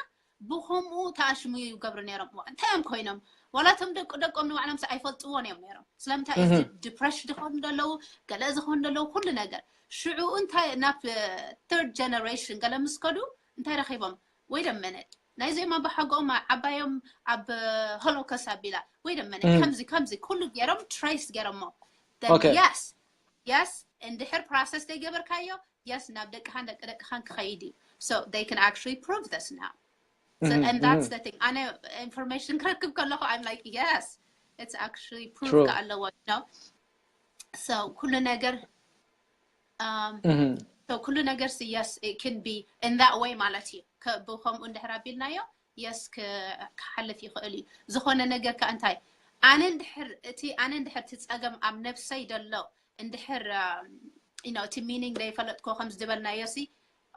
ብከምኡ ተኣሽሙ ይገብሩ ነይሮም እንታይ እዮም ኮይኖም ዋላ እቶም ደቂ ደቆም ንባዕሎም ኣይፈልጥዎን እዮም ነይሮም ስለምንታይ እዚ depression ዝኾኑ ዘለዉ ገለ ዝኾኑ ዘለዉ ኩሉ ነገር ሽዑ እንታይ ናብ third generation ገለ ምስ ከዱ እንታይ ረኺቦም wait a minute ናይዚኦም ኣባሓጎኦም ዓባዮም ኣብ Holocaust ኣቢላ wait a minute ከምዚ ከምዚ ኩሉ ገይሮም trace ገይሮሞ Okay. Yes yes እንድሕር process ዘይገበርካዮ yes ናብ ደቅኻን ደቂ ደቅኻን ክኸይድ እዩ so they can actually prove this now so, Mhm, and that's mhm. The thing ኣነ information ክረክብ ከለኹ I'm like yes it's actually prove True. ከኣለዎ ነው so ኩሉ ነገር um, Mhm. so ኩሉ ነገር ሲ yes it can be in that way ማለት እዩ ከ- ብከምኡ እንድሕር ኣቢልናዮ yes ክ- ክሓልፍ ይኽእል እዩ ዝኾነ ነገር ከ እንታይ ኣነ እንድሕር እቲ ኣነ እንድሕር እቲ ፀገም ኣብ ነብሰይ ደሎ እንድሕር um, you know እቲ meaning ዘይፈለጥክዎ ከም ዝድበልናዮ ሲ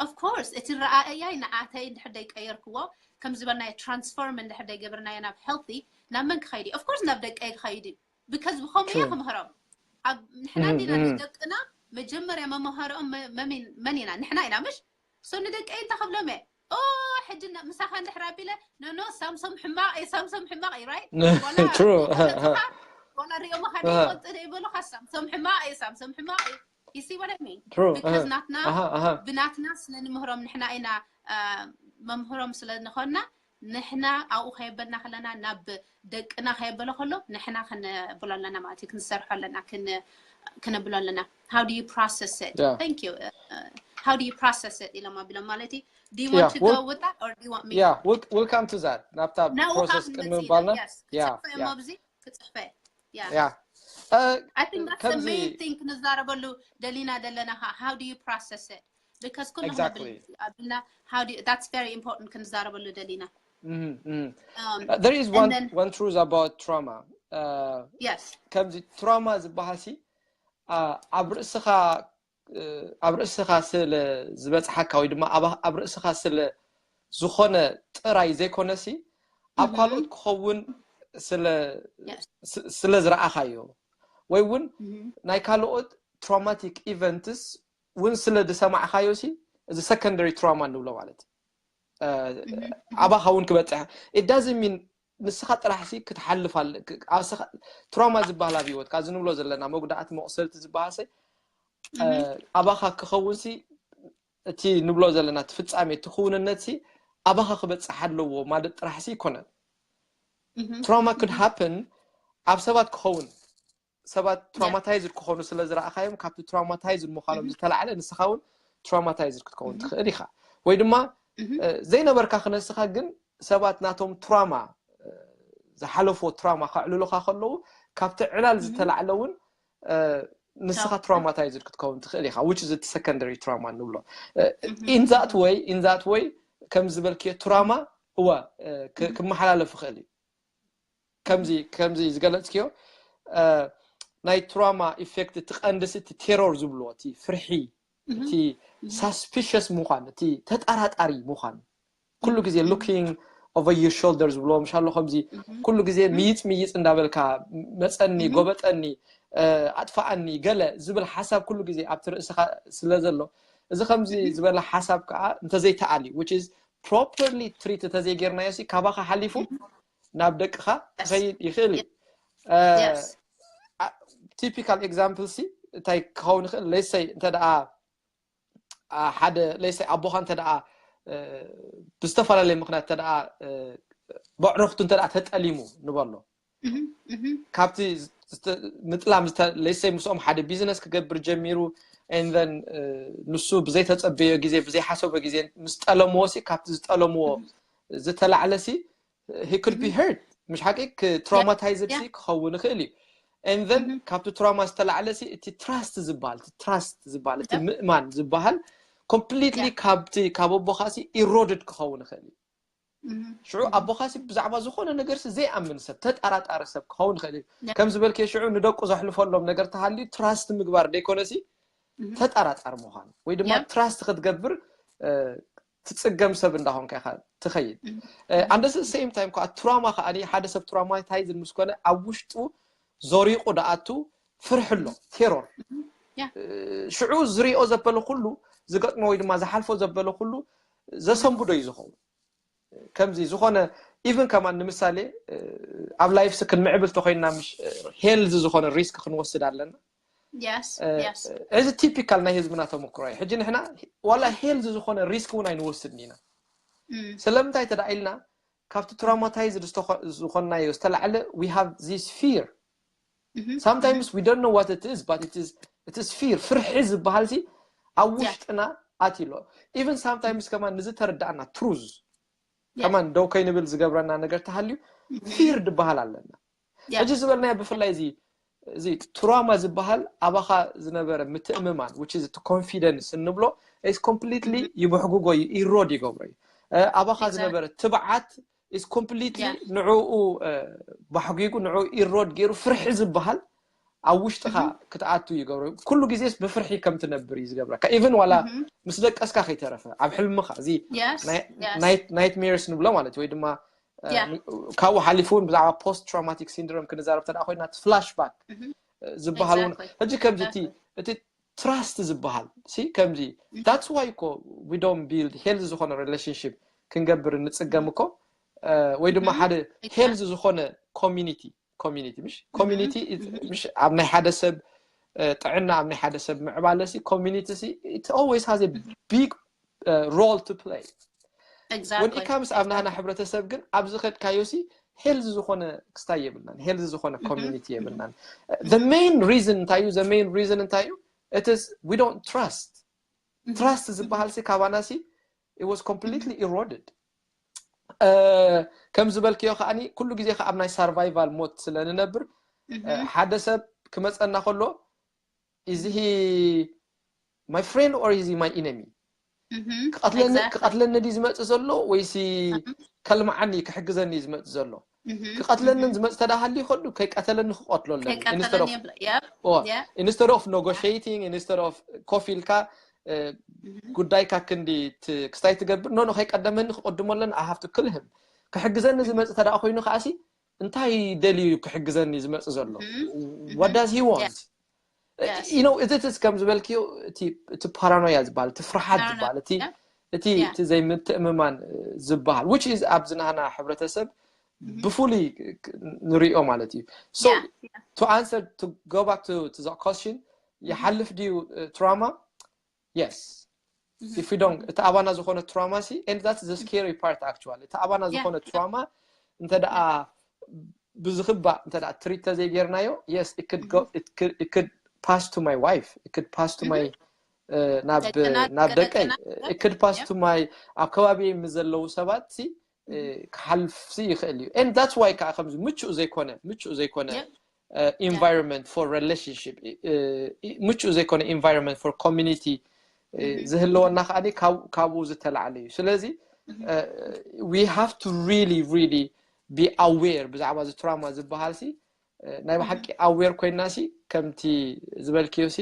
of course እቲ ረኣእያይ ንዓተይ እንድሕር ዘይቀየርክዎ ከም ዝበልናዮ transform እንድሕር ዘይገብርናዮ ናብ healthy ናብ መን ክኸይድ እዩ of course ናብ ደቀይ ክኸይድ እዩ because ብኸምኡ እየ True. ክምህሮም ኣብ ንሕና Mhm, እንዲና mhm. ንደቅና መጀመርያ መምሃርኦም መ- መሚን- መን ኢና ንሕና ኢና ምሽ so ንደቀይ እንታይ ክብሎም እየ ኦ ሕጂ ና- ምሳኻ እንድሕር ኣቢለ no no ሳምሶም ሕማቕ እዩ ሳምሶም ሕማቕ እዩ right True. ዋላ ሪኦምኻ ዘይፈልጡ ዘይበሉኻ ሳምሶም ሕማቕ እዩ ሳምሶም ሕማቕ እዩ you see what I mean True. because Uh-huh. ናትና Uh-huh, uh-huh. ብናትና ስለ ንምህሮም ንሕና ኢና አ፣ መምህሮም ስለ ንኾንና ንሕና ኣብኡ ከየበልና ከለና ናብ ደቅና ከየበለ ከሎ ንሕና ክንብሎ ኣለና ማለት እዩ ክንሰርሖ ኣለና ክን- ክንብሎ ኣለና how do you process it Yeah. thank you uh, how do you process it ኢሎም ኣቢሎም ማለት እዩ do you want Yeah, to go we'll- with that or do you want me Yeah, we'll, we'll come to that. ናብታ ናብኡ process ካብ ቅድሚ ንመጽእ ኢና ምባልና yes Yeah, ክጽሕፈ እሞ yeah. ኣብዚ ክጽሕፈ yeah Yeah. Uh, I think that's the ከምዚ- main thing ክንዛረበሉ ደሊና ዘለና ኸ how do you process it because ኩሉ Exactly. ኣቢልና how do you, that's very important ክንዛረበሉ ደሊና Mhm, mhm. Um, Uh, there is and one then- one truth about trauma. Uh, yes ከምዚ trauma ዝበሃል ሲ uh, ኣብ ርእስኻ uh, ኣብ ርእስኻ ስለ ዝበፅሓካ ወይ ድማ ኣብ ኣብ ርእስኻ ስለ ዝኾነ ጥራይ ዘይኮነሲ ኣብ Mhm. ካልኦት ክኸውን ስለ Yes. ስ- ስለ ዝረኣኻዮ ወይ እውን Mhm. ናይ ካልኦት traumatic events እውን ስለ ዝሰማዕኻዮ ሲ እዚ secondary trauma ንብሎ ማለት እዩ። Uh, Mhm. ኣባኻ እውን ክበፅሕ it doesn't mean ንስኻ ጥራሕ ሲ ክትሓልፍ ኣለ ክ- ኣብ ስኻ- trauma ዝበሃል ኣብ ህይወት ካብ ዝንብሎ ዘለና መጉዳእቲ መቁሰልቲ ዝበሃል ሰ ኣባኻ ክኸውን ሲ እቲ ንብሎ ዘለና እቲ ፍጻሜ እቲ ክውንነት ሲ ኣባኻ ክበጽሕ ኣለዎ ማለት ጥራሕ ሲ ይኮነን። Trauma could happen ኣብ ሰባት ክኸውን ሰባት traumatized ክኾኑ ስለ ዝረኣኻዮም ካብቲ traumatized ምዃኖም ዝተላዕለ ንስኻ እውን traumatized ክትከውን ትኽእል ኢኻ። ወይ ድማ ዘይነበርካ ክነስኻ ግን ሰባት ናቶም trauma ዝሓለፎ trauma ከዕልሉኻ ከለዉ ካብቲ ዕላል ዝተላዕለ እውን ንስኻ traumatized ክትከውን ትኽእል ኢኻ። Which is secondary trauma ንብሎ። In that way in that way ከም ዝበልክዮ trauma እወ ክመሓላለፍ ይኽእል እዩ። ከምዚ ከምዚ ዝገለጽክዮ ናይ trauma effect እቲ ቀንድሲ እቲ terror ዝብልዎ እቲ ፍርሒ እቲ suspicious ምዃን እቲ ተጠራጣሪ ምዃን ኩሉ ግዜ looking over your shoulder ዝብልዎ ምሻሎ ከምዚ ኩሉ ግዜ ምይጽ ምይጽ እንዳበልካ መጸኒ ጎበጠኒ ኣጥፋኣኒ ገለ ዝብል ሓሳብ ኩሉ ግዜ ኣብቲ ርእስኻ ስለ ዘሎ እዚ ከምዚ ዝበለ ሓሳብ ከዓ እንተዘይተኣልዩ which is properly treat እንተዘይጌርናዮ ሲ ካባኻ ሓሊፉ ናብ ደቅኻ ክኸይድ ይኽእል እዩ። Typical example ሲ እንታይ ክኸውን ይኽእል? Let's say እንተ ደኣ ሓደ let's say ኣቦኻ እንተ ደኣ ብዝተፈላለየ ምኽንያት እንተ ደኣ በዕረፍቱ እንተ ደኣ ተጠሊሙ ንበሎ ካብቲ ምጥላም let's say ምስኦም ሓደ business ክገብር ጀሚሩ and then ንሱ ብዘይተጸበዮ ግዜ ብዘይሓሰቦ ግዜ ምስ ጠለምዎ ሲ ካብቲ ዝጠለምዎ ዝተላዕለ ሲ he could be hurt ምሽ ሓቂ traumatize ሲ ክኸውን ይኽእል እዩ and then ካብቲ trauma ዝተላዕለ ሲ እቲ trust ዝበሃል እቲ trust ዝበሃል እቲ ምእማን ዝበሃል completely ካብቲ ካብ ኣቦኻ ሲ eroded ክኸውን ይኽእል እዩ ሽዑ ኣቦኻ ሲ ብዛዕባ ዝኾነ ነገር ሲ ዘይኣምን ሰብ ተጠራጣሪ ሰብ ክኸውን ይኽእል እዩ ከም ዝበልክዮ ሽዑ ንደቁ ዘሕልፈሎም ነገር ተሃልዩ trust ምግባር ደይኮነ ሲ ተጠራጣሪ ምዃን ወይ ድማ trust ክትገብር ትጽገም ሰብ እንዳኾንካ ኢኻ ትኸይድ and the same time ከዓ trauma ከዓ ሓደ ሰብ traumatized ምስ ኮነ ኣብ ውሽጡ ዘሪቑ ደኣቱ ፍርሒ ኣሎ terror ሽዑ ዝሪኦ ዘበለ ኩሉ ዝገጥሞ ወይ ድማ ዝሓልፎ ዘበለ ኩሉ ዘሰንብዶ እዩ ዝኸውን ከምዚ ዝኾነ even ከማን ንምሳሌ ኣብ life ሲ ክንምዕብል ተኾይንና ምሽ health ዝኾነ risk ክንወስድ ኣለና እዚ typical ናይ ህዝብና ተመክሮ እዩ ሕጂ ንሕና ዋላ health ዝኾነ risk እውን ኣይንወስድን ኢና ስለምንታይ ተዳ ኢልና ካብቲ traumatized ዝኾንናዮ ዝተላዕለ we have this fear sometimes we don't know what it is but it is it is fear ፍርሒ ዝበሃል ሲ ኣብ ውሽጥና ኣትሎ even sometimes ከማን ንዚ ተረዳእና truth ከማን ደው ከይንብል ዝገብረና ነገር ተሃልዩ fear ዝበሃል ኣለና ሕጂ ዝበልናዮ ብፍላይ እዚ እዚ trauma ዝበሃል ኣባኻ ዝነበረ ምትእምማን which is confidence እንብሎ is completely ይብሕጉጎ እዩ erode ይገብሮ እዩ ኣባኻ ዝነበረ ትብዓት is completely ንዕኡ ባሕጒጉ ንዕኡ erode ገይሩ ፍርሒ ዝበሃል ኣብ ውሽጥኻ ክትኣቱ ይገብሮ ኩሉ ግዜስ ብፍርሒ ከም ትነብር እዩ ዝገብረካ even ዋላ ምስ ደቀስካ ከይተረፈ ኣብ ሕልምኻ እዚ nightmares ንብሎ ማለት ወይ ድማ ካብኡ ሓሊፉ እውን ብዛዕባ post traumatic syndrome ክንዛረብ ተደኣ ኮይና እቲ flashback ዝበሃል እውን ሕጂ ከምዚ እቲ እቲ trust ዝበሃል ሲ ከምዚ that's why እኮ we don't build health ዝኾነ relationship ክንገብር እንጽገም እኮ ወይ ድማ ሓደ health ዝኾነ community community ምሽ community ምሽ ኣብ ናይ ሓደ ሰብ ጥዕና ኣብ ናይ ሓደ ሰብ ምዕባለ ሲ community ሲ it always has a big role to play when it comes ኣብ ናህና ሕብረተሰብ ግን ኣብዚ ከድካዮ ሲ health ዝኾነ ክስታይ የብልናን health ዝኾነ community የብልናን the main reason እንታይ እዩ the main reason እንታይ እዩ it is we don't trust trust ዝበሃል ሲ ካባና ሲ it was completely eroded ከም ዝበልክዮ ከዓኒ ኩሉ ግዜ ከ ኣብ ናይ survival mode ስለ ንነብር ሓደ ሰብ ክመፀና ከሎ is he my friend or is he my enemy ክቐትለኒ ድዩ ዝመፅእ ዘሎ ወይሲ ከልምዓኒ ክሕግዘኒ እዩ ዝመፅእ ዘሎ ክቐትለንን ዝመፅእ ተዳሃልዩ ከሉ ከይቀተለኒ ክቐትሎ ኣለኒ instead of negotiating instead of ኮፍ ኢልካ ጉዳይካ ክንዲ ክስታይ ትገብር no no ከይቀደመኒ ክቐድሞ ኣለኒ I have to kill him ክሕግዘኒ ዝመፅእ ተዳ ኮይኑ ከዓሲ እንታይ ደልዩ ክሕግዘኒ ዝመፅእ ዘሎ what does he want you know እዚ ትስ ከም ዝበልክዮ እቲ ፓራኖያ ዝበሃል እቲ ፍርሓት ዝበሃል እቲ እቲ ዘይምትእምማን ዝበሃል which is ኣብዚ ናህና ሕብረተሰብ ብፍሉይ ንሪኦ ማለት እዩ so to answer to go back to, to the question ይሓልፍ ድዩ trauma? Yes. If we don't, እቲ ኣባና ዝኾነ trauma ሲ, and that's the scary part actually. እቲ ኣባና ዝኾነ trauma እንተ ደኣ ብዝኽባእ እንተ ደኣ treat ተዘይጌርናዮ, yes, it could go, it could, it could pass to my wife, it could pass to my ናብ ናብ ደቀይ, it could pass to my ኣብ ከባቢ ምስ ዘለዉ ሰባት ሲ ክሓልፍ ሲ ይኽእል እዩ። And that's why ከዓ ከምዚ ምቹእ ዘይኮነ ምቹእ ዘይኮነ environment for relationship, ምቹእ ዘይኮነ environment for community ዝህልወና ከዓ ካብኡ ዝተላዕለ እዩ። ስለዚ we have to really, really be aware ብዛዕባ እዚ trauma ዝበሃል ሲ ናይ ብሓቂ aware ኮይና ሲ ከምቲ ዝበልክዮ ሲ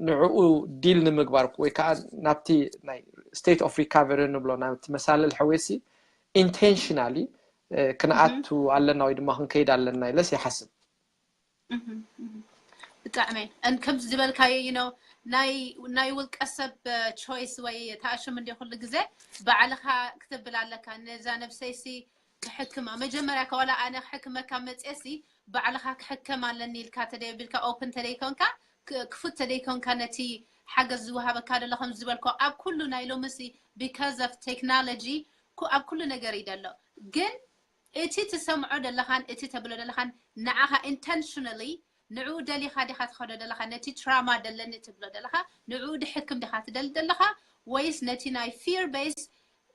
ንዕኡ deal ንምግባር ወይ ከዓ ናብቲ ናይ state of recovery ንብሎ ናብቲ መሳለል ሕዌት ሲ intentionally ክንኣቱ ኣለና ወይ ድማ ክንከይድ ኣለና ኢለስ ይሓስብ። ብጣዕሚ and ከምዚ ዝበልካዮ you know ናይ ናይ ውልቀ ሰብ choice ወይ ተኣሽም እንዲ ኩሉ ግዜ ባዕልኻ ክትብል ኣለካ። ነዛ ነብሰይሲ ክሕክማ መጀመርያ ከዋላ ኣነ ክሕክመካ መፅኤሲ ባዕልኻ ክሕከም ኣለኒ ኢልካ ተደይብልካ open ተደይኮንካ ክፉት ተደይኮንካ ነቲ ሓገዝ ዝወሃበካ ደሎ ከም ዝበልኮ ኣብ ኩሉ ናይ ሎምሲ because of technology ኣብ ኩሉ ነገር እዩ ደሎ ግን እቲ ትሰምዖ ደለኻን እቲ ተብሎ ደለኻን ንዓኻ intentionally ንዕኡ ደሊኻ ዲኻ ትኸዶ ደለኻ ነቲ trauma ደለኒ ትብሎ ደለኻ ንዕኡ ድሕክም ዲኻ ትደሊ ደለኻ ወይስ ነቲ ናይ fear base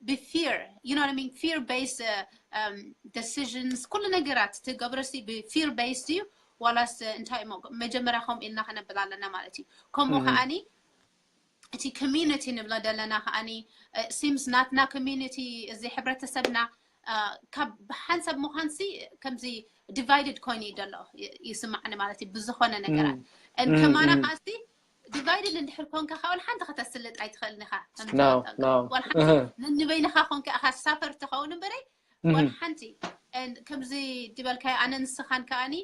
ብ fear you know what I mean fear base decisions ኩሉ ነገራት ትገብሮ ሲ ብ fear base እዩ ዋላስ እንታይ እሞ መጀመርያ ከምኡ ኢልና ከነብል ኣለና ማለት እዩ። ከምኡ ከዓኒ እቲ community ንብሎ ዘለና ከዓኒ seems ናትና community እዚ ሕብረተሰብና ካብ ሓንሳብ ምዃንሲ ከምዚ divided ኮይኑ እዩ ዘሎ ይስማዕኒ ማለት እዩ ብዝኾነ ነገራት ከማና ከዓሲ divided እንድሕር ኮንካ ከዓ ሓንቲ ከተስልጥ ኣይትኽእልን ኢኻ። ነንበይንኻ ኮንካ ኢኻ suffer ትኸውን እምበረይ ሓንቲ ከምዚ ዝበልካዮ ኣነ ንስኻን ከዓኒ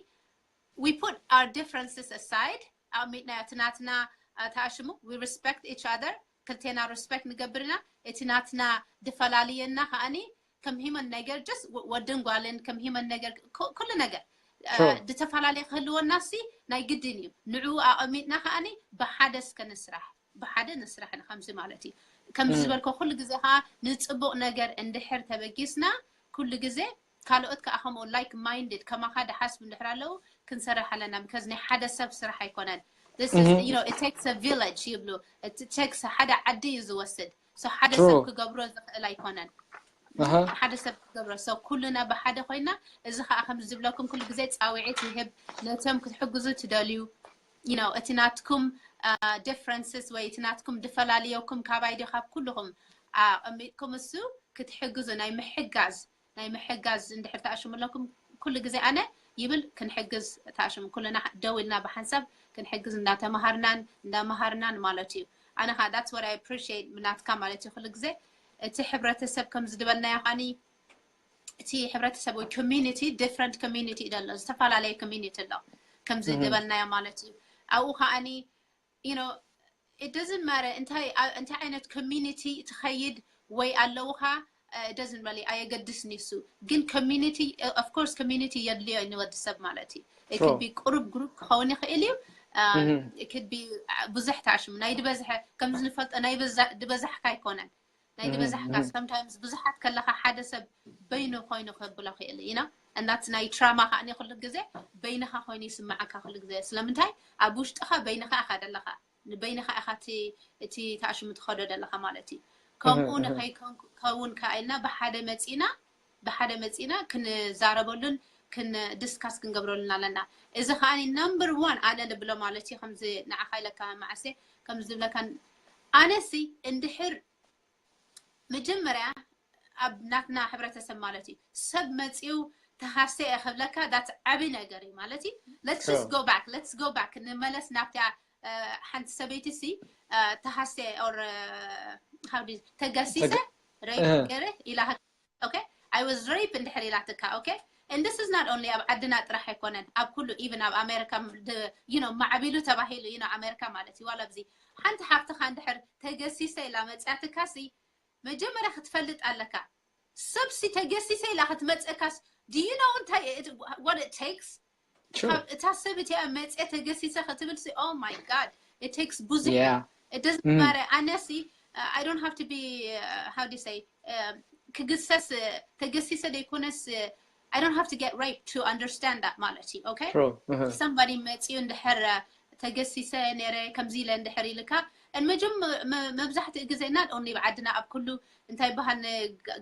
we put our differences aside ኣሚጥና እቲ ናትና ተኣሽሙ we respect each other ክልቴና respect ንገብር ኢና እቲ ናትና ድፈላልየና ከዓኒ ከም human ነገር just ወድን ጓልን ከም human ነገር ኩሉ ነገር ድተፈላለየ ክህልወና ሲ ናይ ግድን እዩ ንዕኡ ኣቐሚጥና ከዓኒ ብሓደ እስከ ንስራሕ ብሓደ ንስራሕ ንከምዚ ማለት እዩ ከምዚ ዝበልኮ ኩሉ ግዜ ከዓ ንፅቡቅ ነገር እንድሕር ተበጊስና ኩሉ ግዜ ካልኦት ከዓ ከምኡ like minded ከማኻ ድሓስቡ እንድሕር ኣለዉ ክንሰርሕ ኣለና because ናይ ሓደ ሰብ ስራሕ ኣይኮነን this is you know it takes a village ይብሉ it takes ሓደ ዓዲ እዩ ዝወስድ so ሓደ ሰብ ክገብሮ ዝኽእል ኣይኮነን ሓደ ሰብ ክገብሮ so ኩሉና ብሓደ ኮይና እዚ ከዓ ከም ዝብለኩም ኩሉ ግዜ ፃውዒት ይህብ ነቶም ክትሕግዙ ትደልዩ you know እቲ ናትኩም differences ወይ እቲ ናትኩም ድፈላልዮኩም ካባይ ዶ ካብ ኩልኹም ኣቐሚጥኩም እሱ ክትሕግዙ ናይ ምሕጋዝ ናይ ምሕጋዝ እንድሕር ተኣሽሙለኩም ኩሉ ግዜ ኣነ ይብል ክንሕግዝ ተኣሽሙ ኩልና ደው ኢልና ብሓንሳብ ክንሕግዝ እንዳተማሃርናን እንዳመሃርናን ማለት እዩ ኣነ ከዓ that's what I appreciate ናትካ ማለት እዩ ኩሉ ግዜ እቲ ሕብረተሰብ ከም ዝድበልናዮ ከዓኒ እቲ ሕብረተሰብ ወይ community different community እዩ ዘሎ ዝተፈላለየ community ኣሎ ከም ዝድበልናዮ ማለት እዩ ኣብኡ ከዓኒ you know it doesn't matter እንታይ እንታይ ዓይነት community ትኸይድ ወይ ኣለውኻ doesn't really ኣየገድስን እሱ ግን community of course community የድልዮ ንወዲ ሰብ ማለት እዩ it could be ቁሩብ group ክኸውን ይኽእል እዩ it could be ብዙሕ ተኣሽሙ ናይ ድበዝሐ ከም ዝንፈልጦ ናይ ድበዛሕካ ኣይኮነን ናይ ድበዛሕካ sometimes ብዙሓት ከለኻ ሓደ ሰብ በይኑ ኮይኑ ክብሎ ክእል you know and that's ናይ trauma ከዓ ኩሉ ግዜ በይንኻ ኮይኑ ይስምዓካ ኩሉ ግዜ ስለምንታይ ኣብ ውሽጥኻ በይንኻ ኢኻ ደለኻ ንበይንኻ ኢኻ እቲ ተኣሽሙ ትኸዶ ደለኻ ማለት እዩ ከምኡ ንኸይከውን ከዓ ኢልና ብሓደ መፂና ብሓደ መፂና ክንዛረበሉን ክን discuss ክንገብረሉን ኣለና እዚ ከዓ number one ኣነ ልብሎ ማለት እዩ ከምዚ ንዓኻ ኢለካ መዓሴ ከምዚ ዝብለካ ኣነሲ እንድሕር መጀመርያ ኣብ ናትና ሕብረተሰብ ማለት እዩ ሰብ መፂኡ ተሃሰ እየ ክብለካ that's ዓብይ ነገር እዩ ማለት እዩ let's just go back let's go back ንመለስ ናብታ ሓንቲ ሰበይቲ ሲ ተሃሰ or ተገሲሰ rape ገረ ኢላ okay I was rape እንድሕር ኢላትካ okay and this is not only ኣብ ዓድና ጥራሕ ኣይኮነን ኣብ ኩሉ even ኣብ ኣሜሪካ you know ማዕቢሉ ተባሂሉ you know ኣሜሪካ ማለት እዩ ዋላ ኣብዚ ሓንቲ ሓፍትኻ እንድሕር ተገሲሰ ኢላ መፅያትካ ሲ መጀመርያ ክትፈልጥ ኣለካ ሰብ ሲ ተገሲሰ ኢላ ክትመፀካስ do you know እንታይ what it takes ካብ እታ ሰብ እቲኣ መፅየ ተገሲሰ ክትብል ሲ oh my god, it takes ብዙሕ። Yeah. It doesn't matter. ኣነሲ I don't have to be, how do you say, ክግሰስ ተገሲሰ ዘይኮነስ I don't have to get raped to understand that ማለት እዩ። Okay? Somebody መፅዩ እንድሕር ተገሲሰ ነረ ከምዚ ኢለ እንድሕር ኢልካ መጀም መብዛሕትኡ ግዜ not only ብዓድና ኣብ ኩሉ እንታይ በሃል